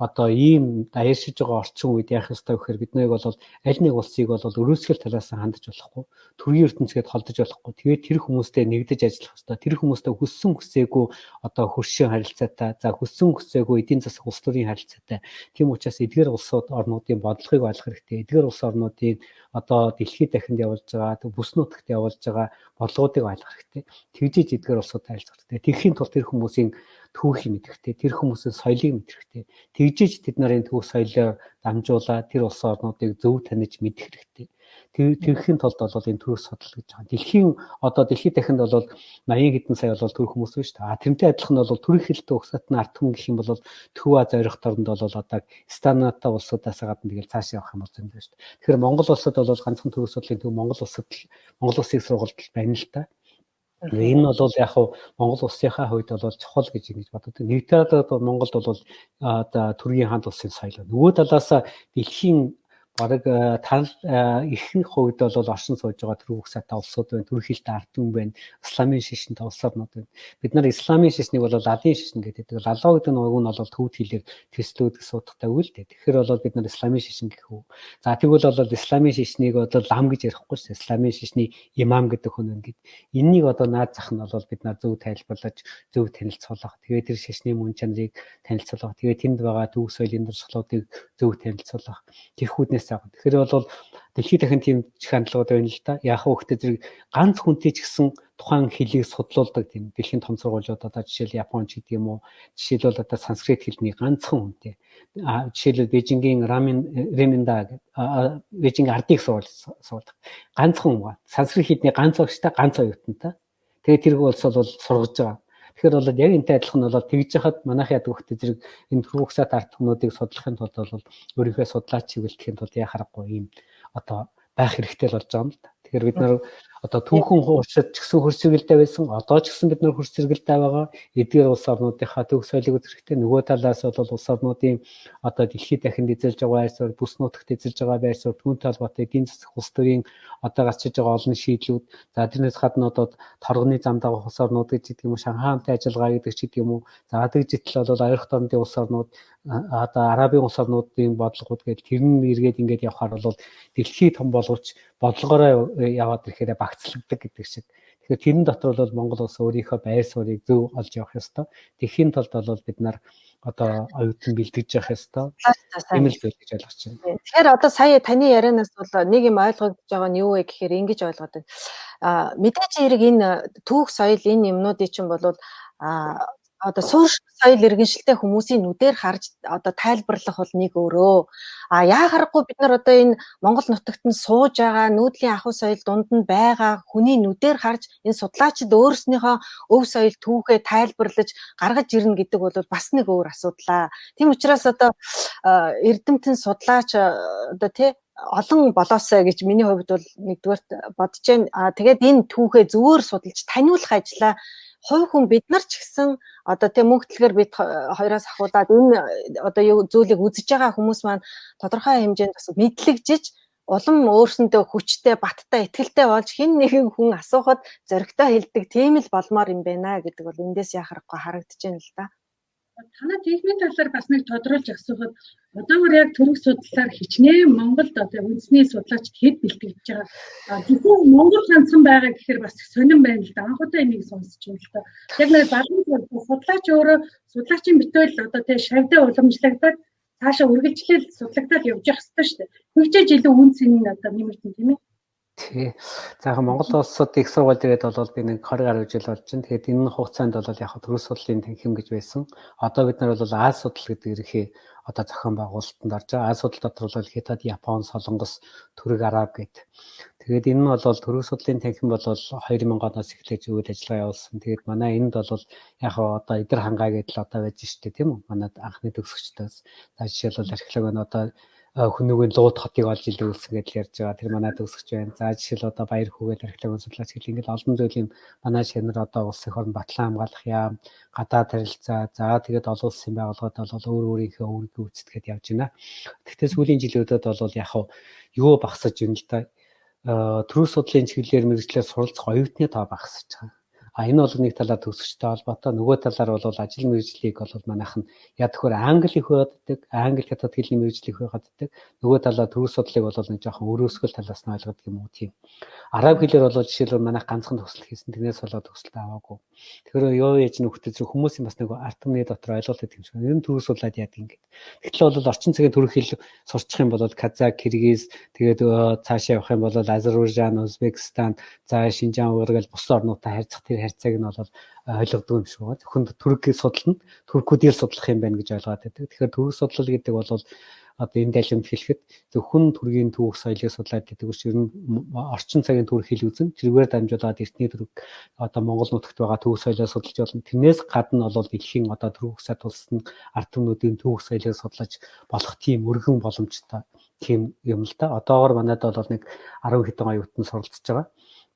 одоо ийм даяаршиж байгаа орчин үед яах ёстой гэхээр бид нарыг бол аль нэг улсыг бол өрөөсгөл талаас нь хандаж болохгүй, төрийн ертөнцгээд холдож болохгүй. Тэгээд тэр хүмүүстэй нэгдэж ажиллах ёстой. Тэр хүмүүстэй хүссэн хүсээгүй одоо хөршийн харилцаатай, за хүссэн хүсээгүй эдийн засаг улс төрийн харилцаатай. Тийм учраас эдгээр улсууд орнуудын бодлогыг ойлгох хэрэгтэй. Эдгээр улс орнуудын одоо дэлхийд дахинд явуулж байгаа, бүс нутагт явуулж байгаа бодлогоодыг ойлгох хэрэгтэй. Тэгжиж эдгээр улсуудтай харилцах хэрэгтэй. Тэгэхийн тулд тэр хүмүүсийн түүхийг мэдэх хэрэгтэй, тэр хүмүүсийн соёлыг мэдэх хэрэгтэй. Тэгжиж тэд нарын түүх соёлоор дамжуулаад тэр улс орнуудыг зөв таних мэдэх хэрэгтэй. Тэрхийн тулд бол энэ төрөх судлал гэж байгаа. Дэлхийн одоо дэлхийд дахинд бол 80 хэдэн сая бол төрөх хүмүүс байна шүү дээ. А тэрнтэй адилхан бол төрөх хэлтэй угсаат нь ард түмэн гэх юм бол Төв Ази ойрох орнд бол одоо Станата улсуудаас гадна тэгэл цааш явах юм бол зөндөө шүү дээ. Тэгэхээр Монгол улсад бол ганцхан төрөх судлалын төв Монгол улсад Монгол улсыг сургалт байна л та. Энэ бол яг хав Монгол улсынхаа хувьд бол чухал гэж ингэж боддог. Нэг талаад Монголд бол одоо төргийн хаант улсын соёл. Нөгөө талаас дэлхийн бараг тал ихэнх хувьд бол оршин сууж байгаа төрөг сатай улсууд байна, төрөх хэлтэй ард түмэн байна, исламын шашинтай улс орнууд байна. Бид нар исламын шашныг бол лалын шашин гэдэг. Лалаа гэдэг нь уг нь бол төвд хэлээр төслүүд гэсэн утгатай үг л дээ. Тэгэхээр бол бид нар исламын шашин гэх үү. За тэгвэл бол исламын шашныг бол лам гэж ярихгүй шүү. Исламын шашны имам гэдэг хүн байна гэд. Эннийг одоо наад зах нь бол бид нар зөв тайлбарлаж, зөв танилцуулах. Тэгээд тэр шашны мөн чанарыг танилцуулах. Тэгээд тэнд байгаа түүх соёлын дурсгалуудыг зөв танилцуулах. Тэр хүнээс авах. Тэгэхээр бол дэлхийд дахин тийм хандлагууд байна л да. Яг хөвгтэй зэрэг ганц хүнтэй ч гэсэн тухайн хэлийг судлуулдаг тийм дэлхийн том сургуулиуд одоо жишээл Японч гэдэг юм уу, жишээлбэл одоо санскрит хэлний ганцхан хүнтэй. Жишээлбэл Бээжингийн Рамин Реминда гэдэг Бээжингийн ардыг сургууль. Ганцхан хүн. Санскрит хэлний ганц огштой ганц оюутантай. Тэгээд тэр улс бол сургаж байгаа. Тэгэхээр бол яг энтэй адилхан бол тэгж яхад манайх яадаг вөхтэй зэрэг энэ төрөг сат ард түмнүүдийг судлахын тулд бол өөрийнхөө судлаач чиглэлтэхийн тулд яа харахгүй ийм одоо байх хэрэгтэй л болж байгаа юм л да. Тэгэхээр бид нар одоо түүхэн хууршид ч гэсэн хөрс сэргэлдээ байсан, одоо ч гэсэн бид нар хөрс сэргэлдээ байгаа. Эдгээр улс орнуудынхаа төв соёлыг үзэх хэрэгтэй. Нөгөө талаас бол улс орнуудын одоо дэлхийд дахинд эзэлж байгаа байр суурь, бүс нутагт эзэлж байгаа байр суурь, түүнтэй холбоотой эдийн засаг улс төрийн одоо гарч иж байгаа олон шийдлүүд, за тэрнээс гадна одоо торгоны зам дагах улс орнууд гэж гэдэг юм уу, Шанхай хамтын ажиллагаа гэдэг ч гэдэг юм уу. За тэгж итэл бол ойрхон орнуудын улс орнууд одоо Арабын улс орнуудын бодлогууд гэдэг тэр нь эргээд ингээд явхаар бол дэлхий том боловч бодлогоороо яваад ирэхээр багцлагддаг гэдэг шиг. Тэгэхээр тэрэн дотор бол Монгол улс өөрийнхөө байр суурийг зөв олж явах ёстой. Тэгэхийн тулд бол бид нар одоо оюутан бэлтгэж явах ёстой. Тийм л зүйл гэж ойлгож байна. Тэгэхээр одоо сая таны ярианаас бол нэг юм ойлгогдож байгаа нь юу вэ гэхээр ингэж ойлгоод байна. Мэдээж хэрэг энэ түүх соёл энэ юмнуудыг чинь бол одоо суурь соёл иргэншилтэй хүмүүсийн нүдээр харж одоо тайлбарлах бол нэг өөрөө. А яа харахгүй бид нар одоо энэ Монгол нутагт нь сууж байгаа нүүдлийн ахуй соёл дунд нь байгаа хүний нүдээр харж энэ судлаачид өөрснийхөө өв соёл түүхээ тайлбарлаж гаргаж ирнэ гэдэг бол бас нэг өөр асуудлаа. Тийм учраас одоо эрдэмтэн судлаач одоо тий олон болоосой гэж миний хувьд бол нэгдүгээрт бодож байна. Тэгээд энэ түүхээ зөвөр судалж таниулах ажлаа хувь хүн бид нар ч гэсэн одоо тийм мөнх төлгөр бид хоёроос ахуулаад энэ одоо юу зүйлийг үзэж байгаа хүмүүс маань тодорхой хэмжээнд бас мэдлэгжиж улам өөрсөндөө хүчтэй, баттай, итгэлтэй болж хэн нэгэн хүн асуухад зоригтой хэлдэг тийм л болмоор юм байна гэдэг бол эндээс яхахгүй харагдаж байна л да. Танай техникийн талаар бас нэг тодруулж асуухад одоогор яг төрөг судлалаар хичнээн Монголд одоо үндэсний судлаачид хэд бэлтгэж байгаа. Зөвхөн Монгол ганцхан байгаа гэхээр бас сонирн байна л да. Анх удаа энийг сонсч байна л да. Яг нэг залуу судлаач өөрөө судлаачийн битүүл одоо тэгээ шавьдаа уламжлагдаад цаашаа үргэлжлэл судлагдаад явж явах хэрэгтэй шүү дээ. Хөгжиж илүү үн цэн нь одоо нэмэгдэн тийм ээ. Тий. За яг Монгол улсад их сургууль дээрээ бол би нэг 20 гаруй жил болж байна. Тэгээд энэ хугацаанд бол яг төрөс судлалын танхим гэж байсан. Одоо бид нар бол Аз судлал гэдэг ерөнхий одоо зохион байгуулалтанд орж байгаа. Аз судлал дотор бол Хятад, Япон, Солонгос, Түрэг, Араб гэдэг. Тэгээд энэ нь бол төрөс судлалын танхим бол 2000 оноос эхлэж үйл ажиллагаа явуулсан. Тэгээд манай энд бол яг одоо эдэр хангаа гэдэл одоо байж штэ тийм үү? Манай анхны төгсөгчдөөс. За жишээлбэл археологи нь одоо хүнүүгийн лууд хотыг олж илрүүлсэн гэдэл ярьж байгаа. Тэр манай төгсөгч байна. За жишээл одоо баяр хүүгээл археологийн судлаач гэл ингээл олон зүйл юм манай шавнар одоо улс их орн батлан хамгаалах яам, гадаад харилцаа, за тэгээд олон улсын байгууллагад бол өөр өөрийнхөө үүргийг гүйцэтгээд явж байна. Гэхдээ сүүлийн жилүүдэд бол яг юу багасж байна л да. Төрөс судлалын чиглэлээр мэргэжлээр суралцах оюутны тоо багасж байгаа. А энэ бол нэг талаар төгсөгчтэй холбоотой, нөгөө талаар бол ажил мэргэжлийг бол манайх нь яг төхөр англи их байгааддаг, англи хятад хэлний мэргэжил их байгааддаг. Нөгөө талаар төрөс судлалыг бол нэг жоохон өрөөсгөл талаас нь ойлгодог юм уу тийм. Араб хэлээр бол жишээлбэл манайх ганцхан төгсөл хийсэн, тэрнээс болоод төгсөлт аваагүй. Тэгэхээр юу яаж нөхдөд зэрэг хүмүүсийн бас нэг ард түмний дотор ойлголт гэдэг юм шиг. Ер нь төрөс судлаад яадаг юм гээд. Тэгтэл бол орчин цагийн төрөх хэл сурчих юм бол Казак, Киргиз, тэгээд цаашаа явах юм бол Азербайджан, Узбекистан, за Шинжаан, Уйгур гэл бус орнуудтай харьцах тэр харьцааг нь бол ойлгодог юм шиг байна. Зөвхөн түркийг судлана, түркүүдийг судлах юм байна гэж ойлгоод байдаг. Тэгэхээр түрк судлал гэдэг бол одоо энэ далимд хэлэхэд зөвхөн түргийн түүх соёлыг судлаад гэдэг биш, ер нь орчин цагийн түрк хэл үзэн тэргээр дамжуулаад эртний түрк одоо Монгол нутагт байгаа түүх соёлоо судалж болно. Тэрнээс гадна бол дэлхийн одоо түрк сад улсын ард түмнүүдийн түүх соёлыг судлаж болох тийм өргөн боломжтой тийм юм л да. Одоогор манайд бол нэг 10 хэдэн оюутан суралцж байгаа.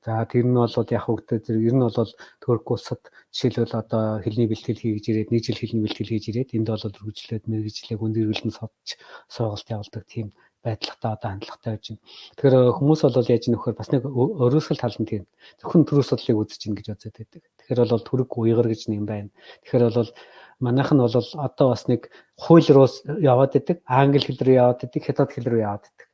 За тэр нь бол яг хөвгтэй зэрэг ер нь бол Турк улсад жишээлбэл одоо хэлний бэлтгэл хийж ирээд нэг жил хэлний бэлтгэл хийж ирээд энд бол үргэлжлээд мэргэжлээ хүндэргэлэн судалж сургалт явуулдаг тийм байдалтай одоо хандлагатай байж байна. Тэгэхээр хүмүүс бол яаж нөхөр бас нэг өрөөсгөл тал нь тийм зөвхөн төрөс судлалыг үзэж гин гэж үзээд байдаг. Тэгэхээр бол түрэг уйгар гэж нэг юм байна. Тэгэхээр бол манайх нь бол одоо бас нэг хууль руу яваад байдаг, англи хэл рүү яваад байдаг, хятад хэл рүү яваад байдаг.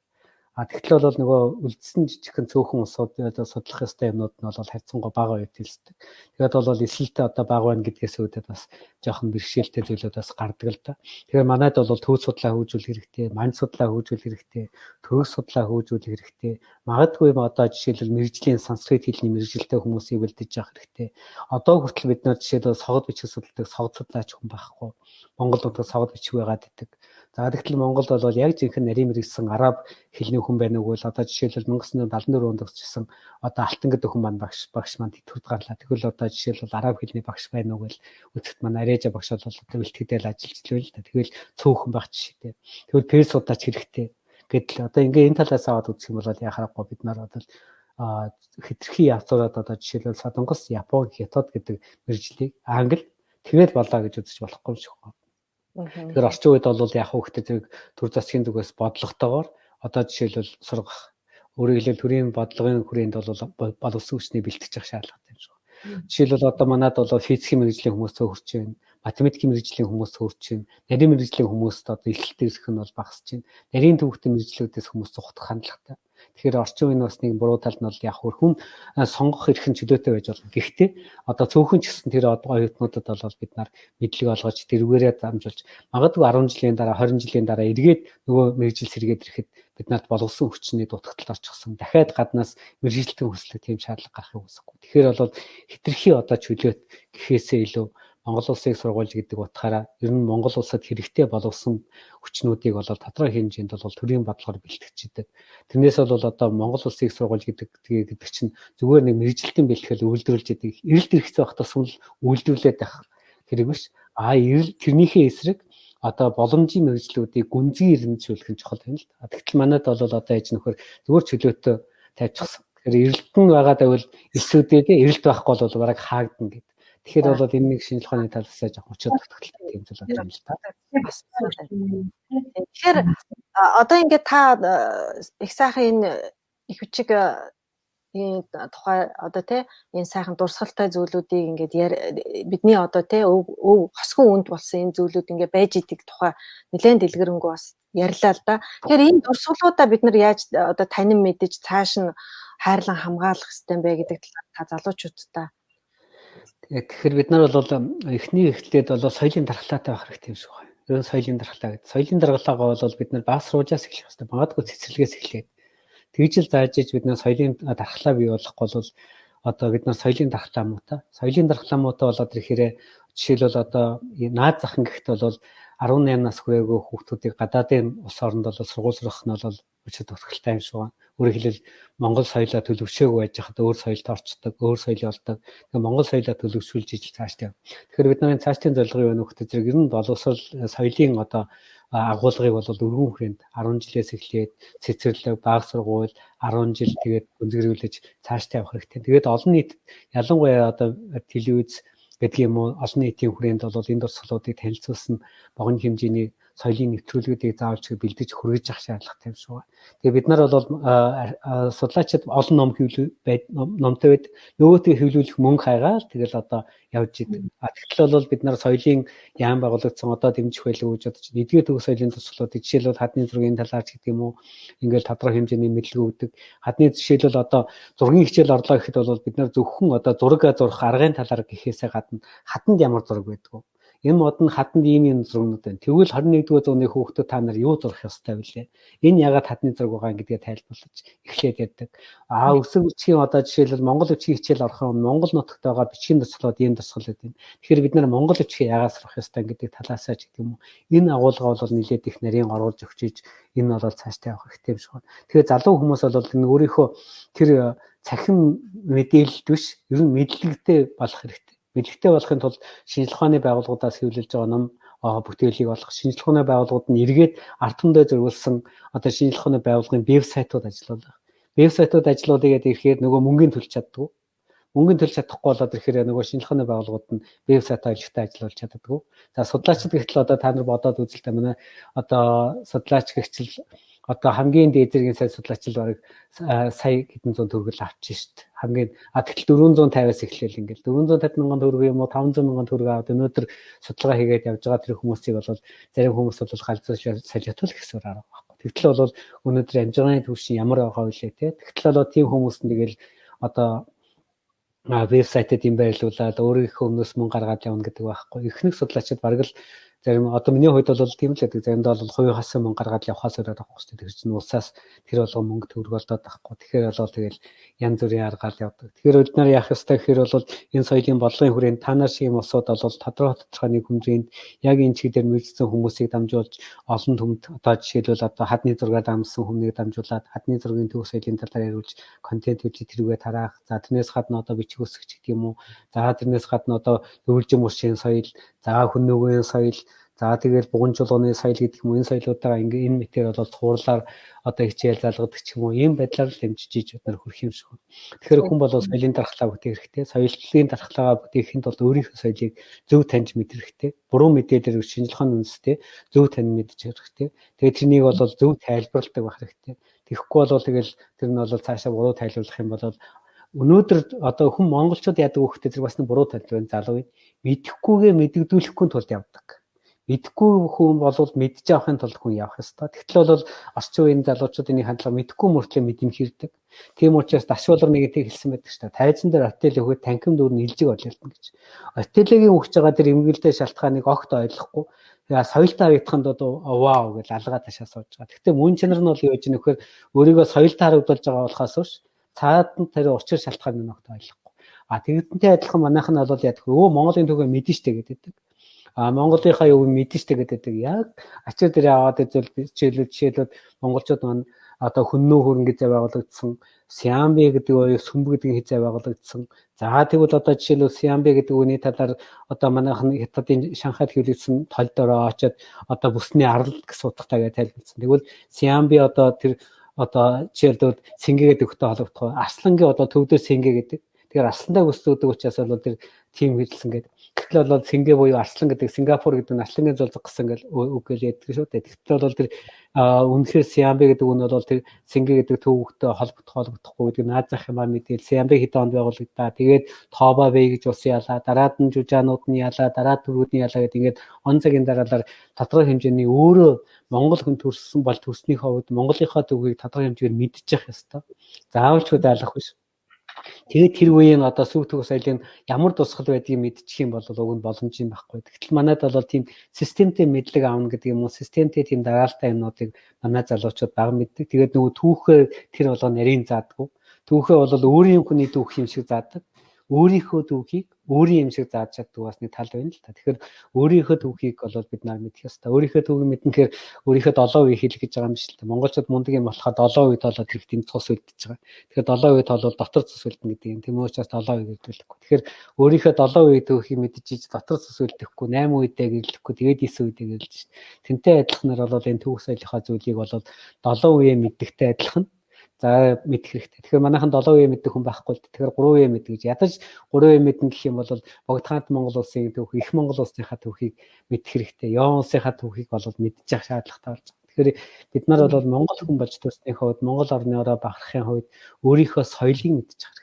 А тэгтэл бол нөгөө үлдсэн жижигхэн цөөхөн улсууд одоо судлах ёстой юмнууд нь бол харьцангуй бага үед хэлсдэг. Тэгээд бол эсэлтээ одоо бага байна гэдгээс үүдээд бас жоохон бэрхшээлтэй зүйлүүд бас гардаг л да. Тэгэхээр манайд бол төв судлаа хөгжүүлэх хэрэгтэй, манд судлаа хөгжүүлэх хэрэгтэй, төрөг судлаа хөгжүүлэх хэрэгтэй. Магадгүй одоо жишээлбэл мэргэжлийн санскрит хэлний мэргэжилтэй хүмүүсийг бэлдэж явах хэрэгтэй. Одоо хүртэл бид нар жишээлбэл согд бичиг судалдаг согд судлаач хүн байхгүй. Монгол нутагт согд бичиг байгаад идэг. За тэгтэл Монголд бол яг жинхэнэ нарийн мэрэгсэн араб хэлний хүн байна уу гэвэл одоо жишээлбэл 1974 онд өгчсөн одоо Алтан гэдэг хүн маань багш маань төрд гарлаа. Тэгвэл одоо жишээлбэл араб хэлний багш байна уу гэвэл үзэхэд маань Арежа багш бол одоо бэлтгэдэл ажиллаж л л да. Тэгвэл цөөхөн байх жишээтэй. Тэгвэл перс судлаач хэрэгтэй гэдэл одоо ингээ энэ талаас аваад үзэх юм бол яхаарахгүй бид нар одоо хэтэрхий явцаараад одоо жишээлбэл Солонгос, Япон, Хятад гэдэг мэргэжлийг англи тэгэл болоо гэж үзэж болохгүй юм шиг байна. Тэгэхээр орчин үед бол яг хүүхдэд зэрэг төр засгийн зүгээс бодлоготойгоор одоо жишээлбэл сургах өөрөөр хэлбэл төрийн бодлогын хүрээнд бол боловсон хүчний бэлтгэж явах шаардлагатай юм шиг. Жишээлбэл одоо манад бол физикийн мэргэжлийн хүмүүс цөөхөрч байна, математикийн мэргэжлийн хүмүүс цөөхөрч байна, нарийн мэргэжлийн хүмүүст одоо эхлэлт ирэх нь бол багасч байна. Нарийн төвхтэн мэргэжлүүдээс хүмүүс зугтах хандлагатай. Тэгэхээр орчин үеийн бас нэг буруу тал нь бол яг хүн сонгох эрх нь чөлөөтэй байж болно. Гэхдээ одоо цөөхөн ч гэсэн тэр оюутнуудад бол бид нар мэдлэг олгож тэрүүгээрээ дамжуулж магадгүй 10 жилийн дараа 20 жилийн дараа эргээд нөгөө мэргэжил сэргээд ирэхэд бид нарт боловсон хүчний дутагдalд орчихсон. Дахиад гаднаас мэргэжилтэн хүслэх тийм шаардлага гарахыг хүсэхгүй. Тэгэхээр бол хэтэрхий одоо чөлөөт гэхээсээ илүү Монгол улсыг сургууль гэдэг утгаараа ер нь Монгол улсад хэрэгтэй боловсон хүчнүүдийг бол тодорхой хэмжээнд бол төрийн бодлогоор бэлтгэж идэг. Тэрнээс бол одоо Монгол улсыг сургууль гэдэг чинь зүгээр нэг мэргэжилтэн бэлтгэл үйлдвэрлэж идэг. Эрэлт хэрэгцээ байх тусам л үйлдвэрлээд байх хэрэг биш. А тэрнийхээ эсрэг одоо боломжийн мэргэжлүүдийг гүнзгий ирэмжүүлэх нь чухал юм л да. Тэгтэл манайд бол одоо яж нөхөр зүгээр чөлөөтэй тавьчихсан. Тэгэхээр эрэлтэн байгаа байвал элсүүдээ эрэлт байхгүй бол бараг хаагдана гэдэг. Тэгэхээр бол энэ нэг шинжлэх ухааны талаас жоохон өчөд дутагдaltaй тийм зүйл байна л да. Бас. Тэгэхээр одоо ингээд та их сайхан энэ их бичиг энэ тухай одоо тий энэ сайхан дурсгалтай зүйлүүдийг ингээд бидний одоо тий өв хосгон үнд болсон энэ зүйлүүд ингээд байж идэг тухай нэлээд дэлгэрэнгүй бас ярьлаа л да. Тэгэхээр энэ дурсгалуудаа бид нар яаж одоо танин мэдэж цааш нь хайрлан хамгаалах хэрэгтэй юм бэ гэдэг талаар та залуучуудтай. Тэгэхээр бид нар бол эхний эхлээд бол соёлын дархлаатай байх хэрэгтэй юм шиг байна. Ер нь соёлын дархлаа гэдэг. Соёлын дархлаагаа бол бид нар баг сурвалжаас эхлэх хэрэгтэй. Магадгүй цэцэрлэгээс эхлээд. Тэгж л зааж иж бид нар соёлын дархлаа бий болохгүй бол одоо бид нар соёлын дархлаа муутай. Соёлын дархлаа муутай болоод ирэхээр жишээлбэл одоо наад захан гэхэд бол 18 нас хүрээгүй хүүхдүүдийг гадаадын улс оронд бол сургууль сурах нь бол өчөд дутагдaltaй юм шиг байна. Өөрөөр хэлбэл Монгол соёлоо төлөвшөөгүй байж хахад өөр соёлд орчдөг, өөр соёл болдог. Тэгэхээр Монгол соёлоо төлөвшүүлж ижил цаашдаа. Тэгэхээр бид нарын цаашдын зорилго юу вэ нөхдөд зэрэг ер нь боловсрол соёлын одоо агуулгыг бол өргөн хүрээнд 10 жилээс эхлээд цэцэрлэг, баг сургууль 10 жил тэгээд гүнзгийрүүлж цаашдаа явах хэрэгтэй. Тэгээд олон нийт ялангуяа одоо телевиз гэдэг юм уу олон нийтийн хүрээнд бол энэ дурсгалуудыг танилцуулсан богино хэмжээний соёлын нэвтрүүлгүүдийг заавал ч бэлдэж хүргэж авах шаардлагатай юм шиг байна. Тэгээ бид нар бол судлаачид олон ном хэвлэл байд номтой байд нөгөөтгөө хэвлүүлэх мөнгө хайгаал тэгэл одоо явж идэг. А тэгтэл бол бид нар соёлын яам байгуулагдсан одоо дэмжих байлгүй гэж бодож нэгдүгээр төгс соёлын тусгалуудыг жишээлбэл хадны зургийн талаар ч гэдэг юм уу ингээл тодорхой хэмжээний мэдлэг өгдөг. Хадны жишээлбэл одоо зургийн хичээл орлоо гэхэд бол бид нар зөвхөн одоо зураг зурх аргын талаар гэхээсээ гадна хатанд ямар зураг байдаг вэ? Энэ мод нь хатанд ийм юм зургнууд байна. Тэгвэл 21-р зууны хүүхдүүд та нар юу зурх ёстой вүлээ? Энэ ягаад хатны зураг байгаа гэдгээ тайлбарлаж эхлээд ярьдаг. Аа өсөг бичгийн одоо жишээлбэл Монгол бичгийн хичээл орох юм Монгол нутагт байгаа бичгийн дурсгалууд ийм дурсгал гэдэг юм. Тэгэхээр бид нар Монгол бичгийг яагаад сурах ёстой гэдэг талаасаа ч гэдэг юм уу. Энэ агуулга бол нэлээд их нарийн оруулж өгч иж энэ бол цаашдаа явах хэрэгтэй юм шиг байна. Тэгэхээр залуу хүмүүс бол энэ өөрийнхөө тэр цахим мэдээлэлд биш ер нь мэдлэгтэй болох хэрэгтэй. Мэдлэгтэй болохын тулд шинжлэх ухааны байгууллагуудаас хэвлэлж байгаа ном бүтээлийг олох, шинжлэх ухааны байгууллагууд нь эргээд ард түмэндээ зориулсан одоо шинжлэх ухааны байгууллагын вебсайтууд ажиллуулах. Вебсайтууд ажиллуулъя гэдэг ирэхээр нөгөө мөнгөний төлж чаддгүй. Мөнгөний төлж чадахгүй болоод ирэхээр нөгөө шинжлэх ухааны байгууллагууд нь вебсайт ажилтаа ажиллуулж чаддаггүй. За судлаачид гэхтэл одоо та нар бодоод үзэлтэй манай одоо судлаач гэгчл одоо хамгийн дээд зэргийн сайд судлаач л бараг сая хэдэн зуун төгрөг л авчих шít. Хамгийн тэгтэл 450-аас эхлээл ингээл 450 мянган төгрөг юм уу 500 мянган төгрөг аваад өнөөдөр судалгаа хийгээд явж байгаа тэр хүмүүсийг бол зарим хүмүүс бол галзуу солиотол гэсэн арга байхгүй. Тэгтэл бол өнөөдөр амжиргааны түвшин ямар байгаа вэ те. Тэгтэл бол тийм хүмүүс нь тэгэл одоо вебсайтад юм байрлуулад өөрийнхөө өмнөөс мөнгө гаргаад явна гэдэг байхгүй. Эхнэх судлаачид бараг л зарим одоо миний хувьд бол тийм л байдаг. Заримдаа бол хувийн хасан мөнгө гаргаад явхаас өөр арга байхгүй. Тэр чинь улсаас тэр болгон мөнгө төгрөг болдоод байхгүй. Тэгэхээр бол тэгэл янз бүрийн аргаар явдаг. Тэгэхээр бид нар яах ёстой гэхээр бол энэ соёлын бодлогын хүрээнд та нар шиг юм улсууд бол тодорхой нэг хэмжээнд яг энэ чиглэлээр мэргэжсэн хүмүүсийг дамжуулж олон түмэд одоо жишээлбэл одоо хадны зургаар дамжсан хүмүүнийг дамжуулаад хадны зургийн төв соёлын талаар яриулж контент хийж тэрүүгээ тараах. За тэрнээс гадна одоо бичиг үсгч гэдэг юм уу. За тэрнээс гадна одоо дөрвөлжин мөршийн соёл, за хүннүгийн соёл. За тэгэл буган чулууны соёл гэдэг юм уу энэ соёлуудаа ингээ энэ мэтээр бол цуурлаар одоо хичээл залгадаг ч юм уу ийм байдлаар л дэмжиж иж бид нар хүрэх юм шиг байна. Тэгэхээр хүн бол соёлын дархлаа бүтээх хэрэгтэй. Соёлын дархлаагаа бүтээхийн тулд өөрийнхөө соёлыг зөв таньж мэдэх хэрэгтэй. Буруу мэдээлэлээр шинжлэх ухааны үндэстэй зөв тань мэдчих хэрэгтэй. Тэгээд тэрнийг бол зөв тайлбарладаг байх хэрэгтэй. Тэгэхгүй бол тэгэл тэр нь бол цаашаа буруу тайлбарлах юм бол өнөөдөр одоо хүн монголчууд яадаг вөхтэй зэрэг бас нэг буруу тайлбар залуу мэдэхгүйгээ мэдэгдүүлэхгүй тулд явдаг. Мэдэхгүй хүн бол мэдж авахын тулд хүн явах ёстой. Тэгтэл бол орчин үеийн залуучуудын нэг хандлага мэдэхгүй мөртлөө мэдэмхийрдэг. Тийм учраас Дашуулар нэг тийг хэлсэн байдаг шүү дээ. Тайзан дээр отел өгөхөд танхим дүүр нь илжиг олилдно гэж. Отелийн өгч байгаа тэр эмгэлтэй шалтгааныг огт ойлгохгүй. Тэгээ соёлтой харагдаханд одоо вау гэж алгаа ташаа сууж байгаа. Гэхдээ мөн чанар нь бол юу гэж нөхөр өөрийгөө соёлтой харагдуулж байгаа болохоос биш цаад нь тэр учир шалтгаан нь огт ойлгохгүй. А тэгдэнтэй адилхан манайх нь бол яадаг өө Монголын түүхээ мэдэн штэ гэдэг. А Монголынхаа юу мэдэн штэ гэдэг. Яг ачаар дээр аваад үзвэл жишээлбэл монголчууд маань одоо хөннөө хөрөнгө зай байгуулагдсан, Сиамби гэдэг үе сүмб гэдэг хязээ байгуулагдсан. За тэгвэл одоо жишээлбэл Сиамби гэдэг үгний талаар одоо манайхан Хятадын Шанхайд хэвлэгдсэн тол дороо очоод одоо бүсний арал гэсэн утгатай гэж тайлбарласан. Тэгвэл Сиамби одоо тэр одоо жишээлбэл Сингэ гэдэг үгтэй холбогдох. Арслангийн одоо төвдөр Сингэ гэдэг. Тэгэхээр арслантай бүсдүүдэг учраас бол тэр тим хэлсэн гэдэг. Гэтэл бол Сингэ буюу арслан гэдэг Сингапур гэдэг нь арслангийн зулзаг гэсэн гэл үг гэл яддаг шүү дээ. Гэтэл бол тэр үнэхээр Сиамби гэдэг үг нь бол тэр Сингэ гэдэг төвөгтэй холбогдохгүй гэдэг наад зах юм а мэдээл. Сиамби хэдэн онд байгуулагдаа. Тэгээд Тоба Бэй гэж ус ялаа, дараад нь жужаанууд нь ялаа, дараад төрүүд нь ялаа гэдэг ингээд он цагийн дараалал тодорхой хэмжээний өөрөө Монгол хүн төрсөн бол төрснийхөө хувьд Монголынхаа төвгийг тодорхой хэмжээгээр мэдчих ёстой. Заавалчгүй зайлах биш. Тэгээд тэр үеийн одоо сүг төгс соёлын ямар тусгал байдгийг мэдчих юм бол уг нь боломж юм байхгүй. Тэгтэл манайд бол тийм системтэй мэдлэг аавна гэдэг юм уу, системтэй тийм дараалтай юмнуудыг манай залуучууд бага мэддэг. Тэгээд нөгөө түүхээ тэр болгоо нарийн заадгүй. Түүхээ бол өөрийн хүний түүх юм шиг заадаг. Өөрийнхөө түүхийг өөрийн юм шиг зааж чаддаг бас нэг тал байна л та. Тэгэхээр өөрийнхөө түүхийг бол бид нар мэдэх ёстой. Өөрийнхөө түүхийг мэднэ гэхээр өөрийнхөө 7 үе хэлэх гэж байгаа юм биш л та. Монголчууд мундаг юм болохоор 7 үе тоолоод тэр их цус үлдэж байгаа. Тэгэхээр 7 үе тоолвол дотор цус үлдэнэ гэдэг юм. Тийм учраас 7 үе гэрлэхгүй. Тэгэхээр өөрийнхөө 7 үе түүхийг мэдчихэж дотор цус үлдэхгүй, 8 үедээ гэрлэхгүй, тэгээд 9 үедээ гэрлэж шít. Тэнтэй адилханаар бол энэ түүх соёлынхаа зүйлийг бол 7 үе мэддэгтэй адилхан. За мэдэх хэрэгтэй. Тэгэхээр манайхан 7 үе мэддэг хүн байхгүй л. Тэгэхээр 3 үе мэддэг гэж. Ядаж 3 үе мэднэ гэх юм бол Богдхаант Монгол улсын түүх, их Монгол улсынхаа түүхийг мэдэх хэрэгтэй. Яван улсынхаа түүхийг бол мэдчих шаардлагатай болж байгаа. Тэгэхээр бид нар бол Монгол хүн болж төрсний хувьд, Монгол орны ороо бахархын хувьд өөрийнхөө соёлыг мэдчих хэрэгтэй.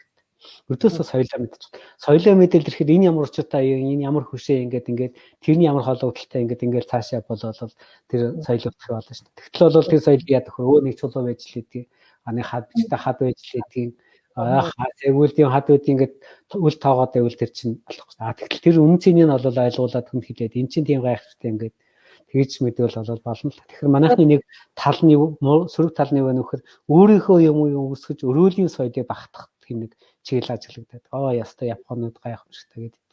Өрдөөсөө соёлоо мэдчих. Соёлоо мэдэл ирэхэд энэ ямар учиртай, энэ ямар хөшөө ингээд ингээд тэрний ямар холбогдолтой ингээд ингээд цаашаа болол тэр соёл утгах болно шүү дээ. Тэгтэл бол тэр соёлыг ядах өө нэг чулуу байж л хэдий. Аны хад бичтэй хад байж л хэдий. Тэгвэл тийм хад үед ингээд үл тоогоод байвал тэр чинь болохгүй. А тэгтэл тэр үнэн цэнийг нь бол ойлгуулад хүнд хэлээд эн чинь тийм гайхалтай ингээд тэгж мэдвэл бол болно л. Тэгэхээр манайхны нэг тал нь сөрөг тал нь юу вэ нөхөр өөрийнхөө юм үүсгэж өрөөлийн соёлыг багтах тийм нэг чиглэл ажиглагдаад. Аа ястай Японууд гайхамшигтай гэдэг.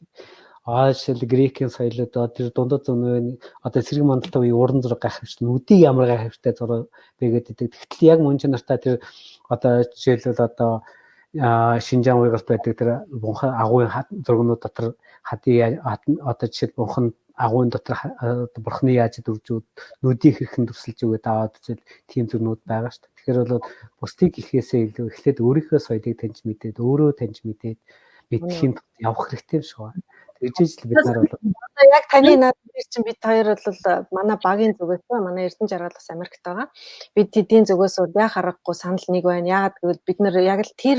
Аа жишээл грекийн соёлууд тэр дундад зүүн одоо сэрэг мандалтай үеийн уран зураг гайхамшигтай нүдийг ямар гайхамшигтай зураг бэ гэдэг. Тэгтэл яг мөн чанартай тэр одоо жишээлбэл одоо Шинжаан уйгарт байдаг тэр бунхан агуйн зургнууд дотор хадын одоо жишээл бунхан агуйн дотор бурхны яаж дүржүүд нүдийг хэрхэн дүрсэлж өгöd аваад үзэл тийм зурнууд байгаа шүү дээ. Тэгэхээр бол бусдыг ихээсээ илүү эхлээд өөрийнхөө соёлыг таньж мэдээд өөрөө таньж мэдээд мэдхийн тулд явах хэрэгтэй юм шиг байна. Тэгжээж л бид нар бол одоо яг таны наад дээр чинь бид хоёр бол манай багийн зүгээс манай Эрдэнэ жаргал бас Америкт байгаа. Бид тэдийн зүгээс бол яа харахгүй санал нэг байна. Яагаад гэвэл бид нар яг л тэр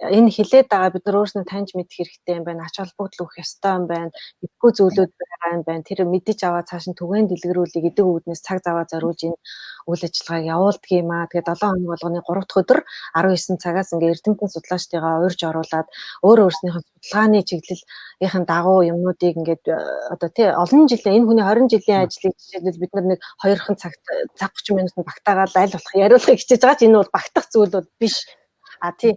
энэ хилээд байгаа бид нар өөрснөө таньж мэдэх хэрэгтэй юм байна. Ач холбогдол өгөх ёстой юм байна. Мэдгүй зүйлүүд байгаа юм байна. Тэр мэдэж аваад цааш нь түгээн дэлгэрүүлэх гэдэг үүднээс цаг заваа зориулж энэ үйл ажиллагааг явуулдаг юм аа. Тэгээд 7 хоног болгоны 3 дахь өдөр 19 цагаас ингээ эрдэмтэн судлаачдыгаа урьж оруулаад өөр өөрснийхөө судалгааны чиглэлийнхэн дагуу юмнуудыг ингээд одоо тий олон жилийн энэ хүний 20 жилийн ажлыг жишээлбэл бид нар нэг 2хан цаг 30 минутанд багтаагаад аль болох яриулахыг хичээж байгаа ч энэ бол багтах зүйл бол биш. А тий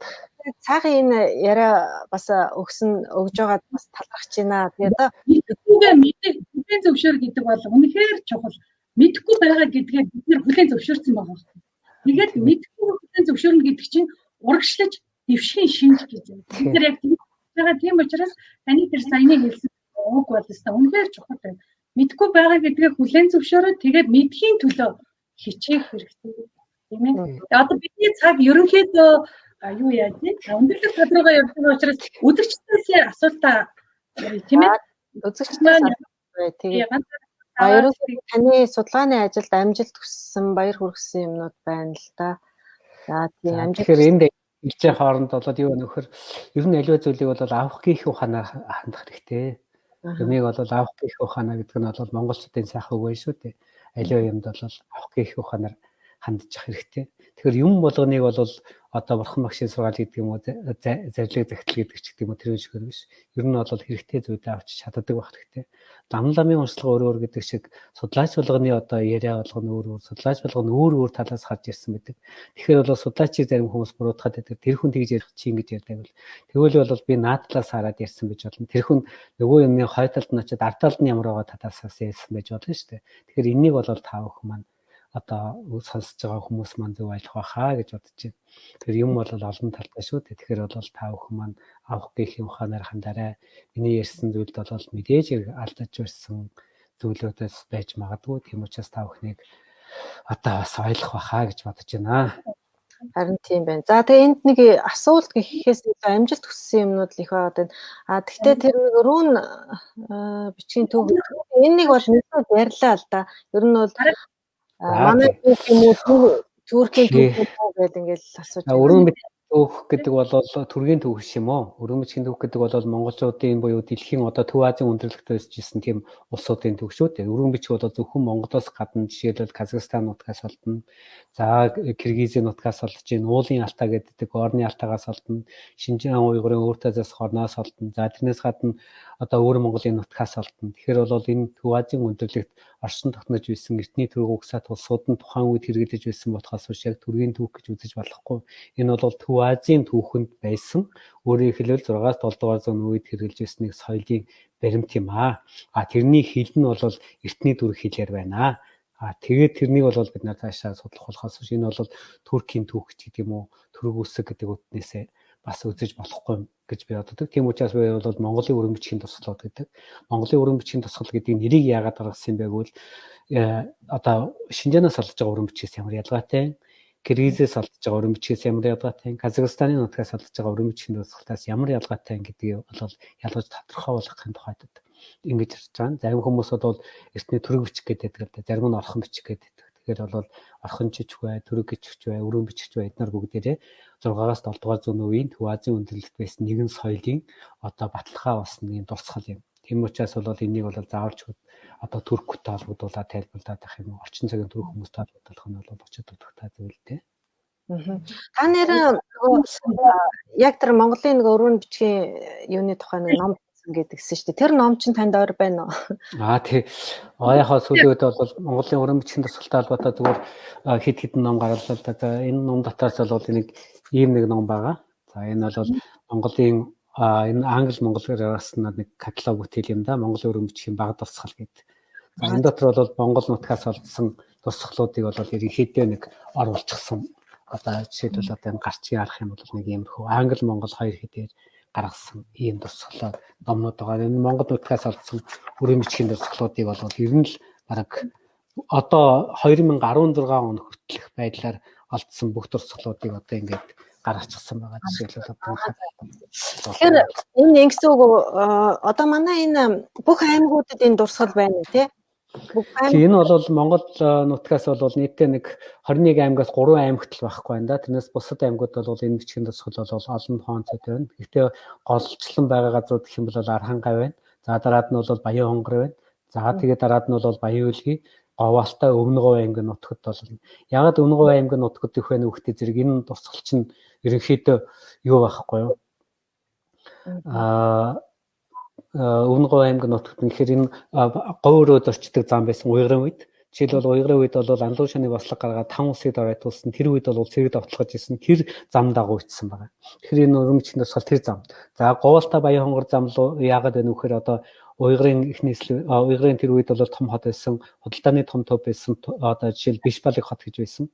цаахан энэ яриа бас өгсөн өгж байгаад бас талархаж байна. Тэгээд мэдхүйгээ мэдэх хүлээн зөвшөөр гэдэг бол үнэхээр чухал. Мэдэхгүй байгаа гэдгээ бид нэр хүлээн зөвшөөрсөн байгаа байхгүй. Тэгээд мэдэхгүй хүлээн зөвшөөрнө гэдэг чинь урагшлаж дэвшгийн шинж гэж байна. Бид нар яг тийм байгаа. Тийм учраас таны тэр саяны хэлсэн үг бол өстой үнэхээр чухал байна. Мэдэхгүй байгаа гэдгээ хүлээн зөвшөөрөөд тэгээд мэдхийн төлөө хичээх хэрэгтэй. Тийм ээ. Одоо бидний цаг ерөнхийдөө юу яаж вэ? Өндөрлөг тал руугаа явж байгаа учраас үзэгчдээс асуултаа тийм ээ. Үзэгчдээс тэгээд ерөнхийдөө таны судалгааны ажилд амжилт хүссэн, баяр хүргэсэн юмнууд байна л да. За тийм амжилт. Тэгэхээр энд хэлж хооронд бол юу нөхөр ер нь аливаа зүйлийг бол авах гих ухаанаар хандах хэрэгтэй. Юмыг бол авах гих ухаанаа гэдэг нь бол монголчуудын сайхан үг байна шүү дээ. Аливаа юмд бол авах гих ухаанаар хандчих хэрэгтэй. Тэгэхээр юм болгоныг бол одоо бурхан багшийн сургаал гэдэг юм уу, зарлиг загтал гэдэг ч гэдэг юм уу тэр шигээр биш. Ер нь бол хэрэгтэй зүйлээ авч чаддаг байх хэрэгтэй. Лам ламын онцлог өөр өөр гэдэг шиг судлаач болгоны одоо яриа болгоно өөр өөр, судлаач болгоно өөр өөр талаас харж ирсэн байдаг. Тэгэхээр бол судлаачийг зарим хүмүүс буруутгаад байдаг. Тэр хүн тэгж ярих чи ингэж ярьдаг бол тэгвэл бол би наад талаас хараад ярьсан байж болно. Тэр хүн нөгөө юмны хой талд нь очиад ард талд нь ямар байгаа талаас ярьсан байж болно шүү дээ. Тэгэхээр энийг бол та бүхэн маань одоо сонсож байгаа хүмүүс маань зөв ойлгох байхаа гэж бодож байна. Тэр юм бол олон талтай шүү дээ. Тэгэхээр бол та бүхэн маань авах гэх юм ухаанаар хандарай. Миний ярьсан зүйлд бол мэдээж алдаж байсан зүйлүүдээс байж магадгүй. Тийм учраас та бүхнийг одоо бас ойлгох байхаа гэж бодож байна. Харин тийм байна. За тэгээ энд нэг асуулт гэхээс илүү амжилт хүссэн юмнууд л их байгаад байна. А тэгтээ тэр нэг өрөөн бичгийн төв энэ нэг бол нэлээд ярьлаа л да. Ер нь бол манай түүх юм уу, Туркийн түүх юм уу гэдээ ингээл асууж байна. Өрөөн түүх гэдэг бол төргийн түүх юм уу? Өрөөн бичгийн түүх гэдэг бол монголчуудын буюу дэлхийн одоо Төв Азийн өндөрлөгтөө өсөжсэн тийм улсуудын түүх шүү дээ. Өрөөн бичиг бол зөвхөн Монголоос гадна жишээлбэл Казахстан нутгаас олдно. За Киргизийн нутгаас олдож байна. Уулын Алтай гэдэг орны Алтайгаас олдно. Шинжаан уйгурын өөртөө засах орноос олдно. За тэрнээс гадна одоо өвөр Монголын нутгаас олдно. Тэгэхээр бол энэ Төв Азийн өндөрлөгт оршин тогтнож байсан эртний төрөг угсаат улсууд нь тухайн үед хэрэглэж байсан болохоос биш яг төргийн түүх гэж үзэж болохгүй. Энэ бол Төв Азийн түүхэнд байсан. Өөрөөр хэлбэл 6-аас 7 дугаар зууны үед хэрэглэж байсныг соёлын баримт юм аа. А тэрний хэл нь бол эртний түрк хэлээр байна. А тэгээд тэрнийг бол бид нар цаашаа судлах болохоос биш энэ бол Туркийн түүх гэдэг юм уу, төрөг үсэг гэдэг үднээсээ бас үзэж болохгүй гэж би боддог. Тийм учраас би бол Монголын өрөн бичгийн тусгалууд гэдэг. Монголын өрөн бичгийн тусгал гэдэг нэрийг яагаад гаргасан юм бэ гэвэл одоо Шинжаанаас олдож байгаа өрөн бичгээс ямар ялгаатай, Киргизээс олдож байгаа өрөн бичгээс ямар ялгаатай, Казахстаны нутгаас олдож байгаа өрөн бичгийн тусгалтаас ямар ялгаатай гэдгийг бол ялгаж тодорхой болгохын тухайд ингэж ярьж байгаа. Зарим хүмүүс бол эртний төрөг бичиг гэдэг л дээ. Зарим нь орхон бичиг гэдэг. Тэгэхээр бол орхон чичг бай, төрөг гिचгч бай, өрөөн бичигч бай эднэр бүгдээрээ 6-аас 7 дугаар зууны үеийн Төв Азийн өндөрлөгт байсан нэгэн соёлын одоо баталгаа болсон юм дурсгал юм. Тийм учраас бол энийг бол заавалч одоо турктай холбогдуулаад тайлбарлаад байх юм уу? Орчин цагийн турк хүмүүстэй холбогдуулах нь бол очиж дутагтай зүйл дээ. Та нэр нөгөө яг тэр Монголын нөгөө өрөөн бичгийн юуны тухай нэг ном гэдгсэн шүү дээ. Тэр ном чинь танд ойр байна уу? Аа тий. Яг сүүлийн үед бол Монголын өрөн бичгийн тусгалтай холбоотой зүгээр хэд хэдэн ном гарлаа л да. За энэ ном дотоос бол нэг ийм нэг ном байгаа. За энэ бол Монголын энэ англи монголоор гаргасан нэг каталог бүтээл юм да. Монголын өрөн бичгийн баг дурсгал гэдэг. За энэ дотор бол Монгол нутгаас олдсон дурсгалуудыг бол ерөнхийдөө нэг оруулчихсан. Одоо жишээлбэл одоо энэ гарчгийн арах юм бол нэг иймэрхүү англи монгол хоёр хэдээр гаргасан ийм дурсгалаар номнууд байгаа. Энэ Монгол нутгаас олдсон өрийн бичгийн дурсгалуудыг бол ер нь л бараг одоо 2016 он хүртэлх байдлаар олдсон бүх дурсгалуудыг одоо ингээд гаргачихсан байгаа. Жишээлбэл одоо Тэгэхээр энэ ингэсэн үг одоо манай энэ бүх аймагуудад энэ дурсгал байна тий? Энэ бол Монгол нутгаас бол нийтдээ нэг 21 аймагаас 3 аймагт л байхгүй байна да. Тэрнээс бусад аймагуд бол энэ бичгийн дурсгал бол олон хооцод байна. Гэхдээ голчлон байгаа газрууд гэх юм бол Архангай байна. За дараад нь бол Баян хонгор байна. За тэгээд дараад нь бол Баян үлгий, Говьалтай, Өмнө Говь аймгийн нутагт бол ягаад Өмнө Говь аймгийн нутагт их байна вэ гэхдээ зэрэг энэ дурсгал чинь ерөнхийдөө юу байхгүй юу? Өмнө Говь аймгийн нутагт гэхээр энэ говь өрөөд орчдөг зам байсан уйгарын үед. Жишээлбэл уйгарын үед бол Анлуу шаны бослого гаргаад 5 улсыг дорайтуулсан. Тэр үед бол цэрэг довтлогож исэн. Тэр зам дагуу ичсэн байгаа. Тэгэхээр энэ өрөн бичгийн дурсгал тэр зам. За Говьалтай Баян хонгор зам руу яагаад байна вэ гэхээр одоо уйгарын их нийслэл уйгарын тэр үед бол том хот байсан, худалдааны том төв байсан. Одоо жишээл Бишбалыг хот гэж байсан.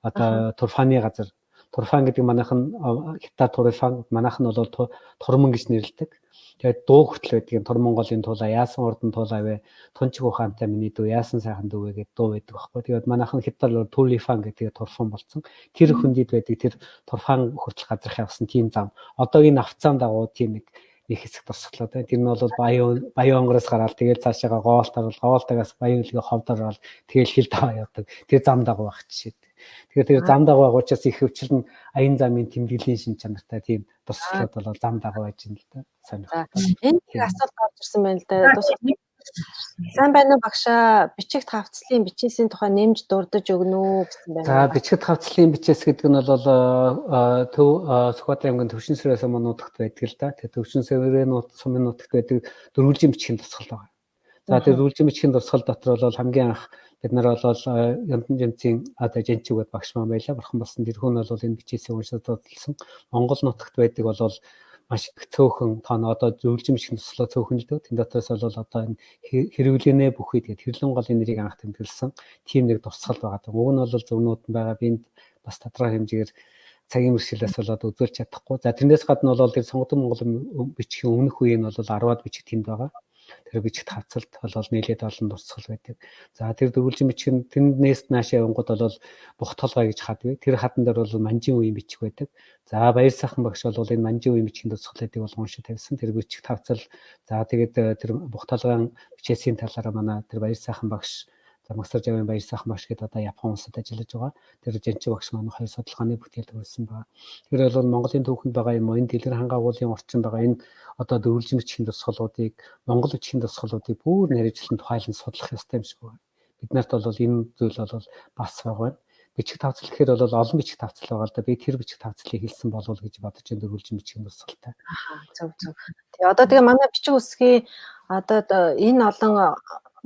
Одоо Турфаны газар. Турфан гэдэг манайх нь Хятад Турфан, манайх нь бол Турман гэж нэрлэдэг. Тэгээд дуу хүртэл байдаг юм. Тур Монголын тулаа, яасан урдан тулаа вэ? Тунчиг ухаантай миний дүү, яасан сайхан дүү вэ гэдэг дуу байдаг байхгүй. Тэгээд манайхан Хятад Тулифан гэдэг Турфан болсон. Тэр хөндөд байдаг тэр Турфан хүртэл газрах явсан тийм зам. Одоогийн авцаан дагуу тийм нэг хэсэг дурсгалаа байна. Тэр нь бол Баян онгороос гараад тэгээд цаашаага Гоолт орол, Гоолтагаас Баян үлгээ ховд орол тэгэл хил таваа явдаг. Тэр зам дагуу байх жишээ. Тэгэхээр тэр зам дагуу байгаа учраас их хөвчл нь аян замын тэмдэглэлийн шин чанартай тийм дурсгалууд бол зам дагуу байж байна л да. Сонирхолтой. Энэ нэг асуулт орж ирсэн байна л да. Сайн байна уу багшаа? Бичигт хавцлын бичээсийн тухай нэмж дурдж өгнө үү гэсэн байна. За бичигт хавцлын бичээс гэдэг нь бол Төв Сүхбаатар аймгийн Төвшин сэрээ сумын нутагт байдаг л да. Тэгээ Төвшин сэрээ сумын нутагт байдаг дөрвөлжин бичгийн дурсгал байгаа. За тэр дөрвөлжин бичгийн дурсгал дотор бол хамгийн анх бид нар бол Яндан жимцийн одоо жанчиг гэд багш маань байлаа. Бурхан болсон тэр хүн бол энэ бичээсээ уншаад судалсан. Монгол нутагт байдаг бол маш их цөөхөн тоон одоо зөвлөжин бичгийн туслаа цөөхөн л дөө. Тэн дотроос бол одоо энэ хэрвлэнэ бүхий тэгээд хэрлэн голын нэрийг анх тэмдэглэсэн тийм нэг дурсгал байгаа. Уг нь бол зөвнүүд нь байгаа. Би энд бас тодорхой хэмжээгээр цагийн мэргэжилээс болоод үзүүлж чадахгүй. За тэрнээс гадна бол тэр сонгодог Монгол бичгийн өмнөх үе нь бол 10-аад бичиг тэнд байгаа. Тэр бичигт хавцалт бол нийлээд олон дурсгал байдаг. За тэр дөрвөлжин бичиг нь тэнднээс наашаа явангууд бол бух толгой гэж хад бай. Тэр хадан дээр бол манжин үеийн бичиг байдаг. За Баяр сайхан багш бол энэ манжин үеийн бичгийн дурсгалыг бол уншиж тавьсан. Тэр бичигт хавцал за тэгээд тэр бух толгойн бичээсийн талаараа манай тэр Баяр сайхан багш За Магсар Жавын Баяр сайхан багш гэдэг одоо Япон улсад ажиллаж байгаа. Тэр Жанчин багш маань хоёр судалгааны бүтээл төрүүлсэн байгаа. Тэр бол Монголын түүхэнд байгаа юм энэ дэлгэр хангаагуулын орчин байгаа энэ одоо дөрвөлжин бичгийн дурсгалуудыг Монгол бичгийн дурсгалуудыг бүр нарийвчлан тухайлан судлах ёстой юм шиг байна. Бид нарт бол энэ зүйл бол бас байгаа байна. Бичиг тавцал гэхээр бол олон бичиг тавцал байгаа л да. Би тэр бичиг тавцлыг хэлсэн болов уу гэж бодож энэ дөрвөлжин бичгийн дурсгалтай. Зөв зөв. Тэгээ одоо тэгээ манай бичиг үсгийн одоо энэ олон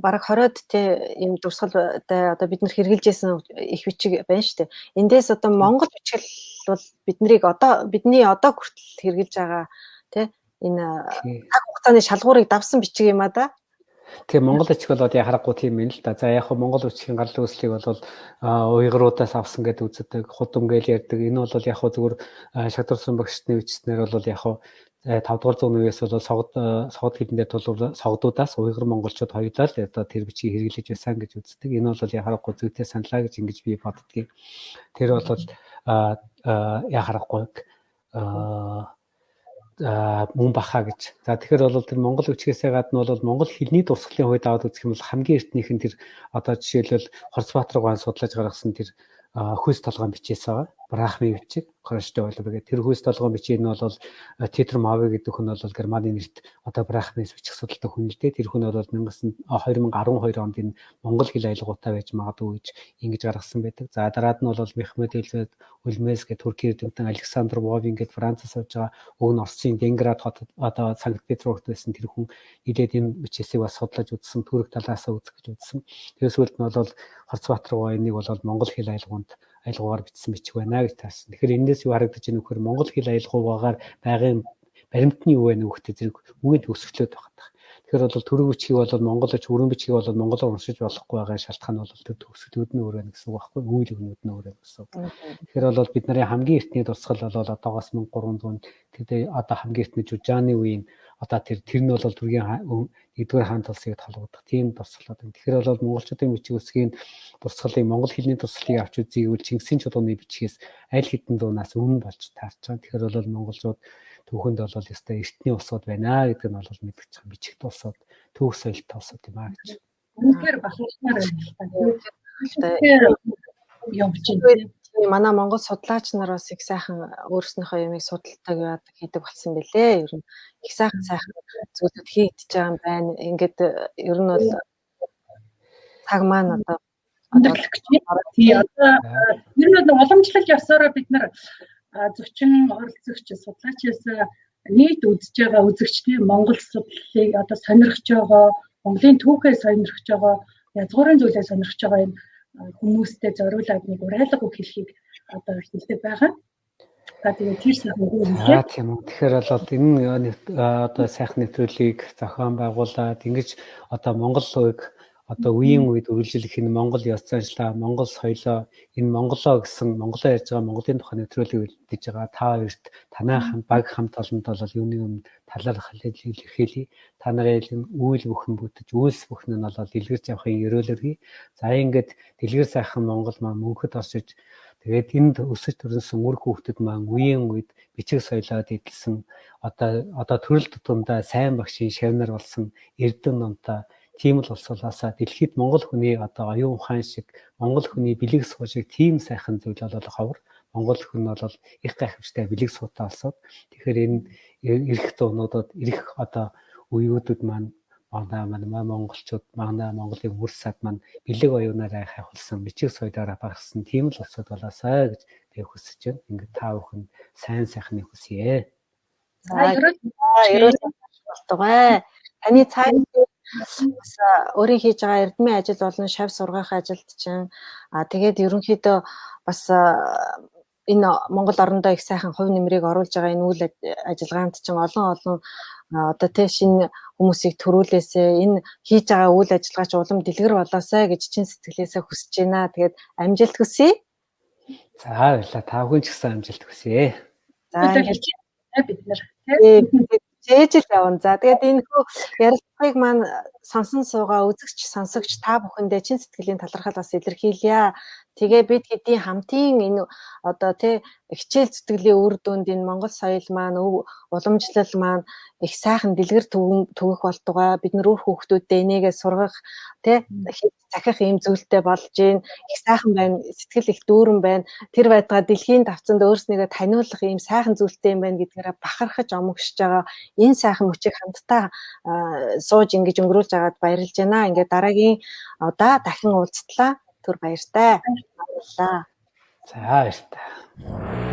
бараг 20-од тий ийм дурсгалтай одоо бид нар хэрэгжилж байсан их бичиг байна шүү дээ. Эндээс одоо Монгол бичгэл бол биднийг одоо бидний одоо хүртэл хэрэгжилж байгаа тий энэ цаг хугацааны шалгуурыг давсан бичиг юм а да. Тэгээ Монгол бичиг бол яа харахгүй тийм юм л да. За яг хөө Монгол бичгийн гарлын үүслийг бол уйгуруудаас авсан гэдээ үздэг, худам гээл ярьдаг. Энэ бол яг хөө зүгээр шатарсан багшны бичснээр бол яг хөө 5 дугаар зууны үеэс бол согд хэлэндээ тулвал согдуудаас уйгур монголчууд хоёулаа л одоо тэр бичгийг хэрэглэж байсан гэж үздэг. Энэ бол яа харахгүй зүйтэй саналаа гэж ингэж би боддгийг. Тэр бол яа харахгүй мөн баха гэж. За тэгэхээр бол тэр монгол бичгээсээ гадна бол монгол хэлний дурсгалын хувьд аваад үзэх юм бол хамгийн эртнийх нь тэр одоо жишээлбэл Хорцбаатар гуайн судлаж гаргасан тэр хүйс толгойн бичээс байгаа. Брахми бичиг, Краштэй ойлоо гэдэг. Тэр хүйс толгойн бичиг нь бол Титер Мави гэдэг хүн бол Германы нэрт одоо Брахмис бичих судалдаг хүн л дээ. Тэр хүн бол 2012 онд энэ монгол хэл аялгаутай байж магадгүй гэж ингэж гаргасан байдаг. За дараад нь бол Мехмед Элвед Өлмес гэх Туркийн эрдэмтэн Александр Вовин гэдэг Францаас авж байгаа уг нь Оросын Ленинград хот одоо Санкт Петербургт байсан тэр хүн нийлээд энэ бичээсийг бас судлаж үзсэн, түрэг талаас үзэх гэж үзсэн. Тэрээс сүүлд нь бол Хорцбаатар энийг бол монгол хэл аялгаунд аялгаугаар бичсэн бичиг байна гэж таасан. Тэгэхээр энэс юу харагдаж байна вэ гэхээр монгол хэл аялгаугаар байгалийн баримтны юу вэ нүхтэй зэрэг үгийн төгсгөлөд байна. Тэгэхээр бол төрөг бичгийг бол монголч, өрөн бичгийг бол монголоор уншиж болохгүй байгаа шалтгаан бол тэр төгсгөлүүд нь өөр байна гэсэн үг байхгүй, үйл өгнүүд нь өөр байна гэсэн үг. Тэгэхээр бол бид нарын хамгийн эртний дурсгал бол одоогоос 1300 тэр одоо хамгийн эртний Жужааны үеийн одоо тэр нь бол түргийн нэгдүгээр хаан тулсыг толгодох тийм дурсгалууд. Тэгэхээр бол монголчуудын бичиг үсгийн дурсгалыг монгол хэлний дурсгалыг авч үзье гэвэл Чингисийн чулууны бичгээс аль хэдэн зуунаас өмнө болж таарч байгаа. Тэгэхээр бол монголчууд түүхэнд бол ёстой эртний улсууд байна гэдэг нь бол мэдгэж байгаа. Бичигт улсууд, түүх соёлтой улсууд юм а гэж. Үнэхээр бахархмаар байна л та. Тэгэхээр явж байна. Манай монгол судлаач нар бас их сайхан өөрснийхөө юмыг судалдаг яадаг хийдэг болсон бэлээ. Ер нь их сайхан зүйлүүд хийгдэж байгаа юм байна. Ингээд ер нь бол цаг маань одоо өндөрлөх гэж байна. Тий одоо ер нь бол уламжлал ёсоороо бид нар зочин оролцогч судлаачаас нийт үзэж байгаа үзэгчдийн монгол судлалыг одоо сонирхож байгаа, Монголын түүхээ сонирхож байгаа, язгуурын зүйлээ сонирхож байгаа юм хүмүүстэй зориулаад нэг уриалга үг хэлхийг одоо хэлдэг байгаа. За тэгээд тэр сайхан үг хэлээ. Тийм үү. Тэгэхээр бол энэ одоо сайхан нэвтрүүлгийг зохион байгуулад ингэж одоо монгол үеиг одоо үеийн үед үргэлжлэх энэ монгол ёс заншлаа, монгол соёлоо, энэ монголоо гэсэн монголоо ярьж байгаа Монголын тухай нэвтрүүлгийг үлдээж байгаа та хоёрт танай баг хамт олонд бол юуны өмнө талархал илэрхийлье. Та нарын үйл бүхэн бүтэж, үйлс бүхэн нь бол дэлгэрч явахын ерөөлөргий. За ингээд дэлгэр сайхан Монгол маань мөнхөд оршиж тэгээд энд өсөж төрсөн үр хүүхдүүд маань үеийн үед бичиг соёлоо эдэлсэн одоо төрөл тутамдаа сайн багшийн шавнар болсон эрдэм номтой тийм л улсуулаасаа дэлхийд монгол хүний одоо оюун ухаан шиг монгол хүний бэлэг суу шиг тийм сайхан зүйл бол ховор. Монгол хүн бол их гайхамшигтай бэлэг суутай олсод. Тэгэхээр энэ ирэх зуунуудад ирэх одоо үеүүдэд маань манай монголчууд манай Монголын үр сад маань бэлэг оюунаараа хайхвалсан бичиг соёлоороо багассан тийм л улсууд болоосай гэж би хүсэж байна. Ингээд та бүхэн сайн сайхныг хүсье. За ерөөл болтугай. Таны цааш бас өөрийн хийж байгаа эрдмийн ажил болон шав сургаах ажилд чинь тэгээд ерөнхийдөө бас Энэ Монгол орондоо их сайхан хувь нэмрийг оруулж байгаа энэ үйл ажиллагаанд чинь олон олон одоо тэ шинэ хүмүүсийг төрүүлээсэй, энэ хийж байгаа үйл ажиллагаа ч улам дэлгэр болоосай гэж чин сэтгэлээсээ хүсэж байна. Тэгээд амжилт хүсье. За баярлалаа. Та бүхэн ч гэсэн амжилт хүсье. За бид нар чэйжл явна. За тэгээд энэ хөө ярилцлагыг маань сонсон суугаа үзэгч сонсогч та бүхэндээ чин сэтгэлийн талархал бас илэрхийлье. Тэгээ бид хэдийн хамтын энэ одоо тий хичээл зүтгэлийн үр дүнд энэ Монгол соёл маань, уламжлал маань их сайхан дэлгэр түгэх болтугай. Бид нар үр хүүхдүүдэд энийгээ сургах тий захих ийм зүйлтэй болж гин, их сайхан байна, сэтгэл их дүүрэн байна. Тэр байдгаа дэлхийн давцанд өөрснийгөө таниулах ийм сайхан зүйлтэй юм байна гэдгээрээ бахархаж омогшиж байгаа энэ сайхан мөчийг хамтдаа сууж ингэж өнгөрүүлж байгаад баярлж байна. Ингээд дараагийн удаа дахин уулзтлаа. Түр баяртай. Баярлалаа. За баяртай.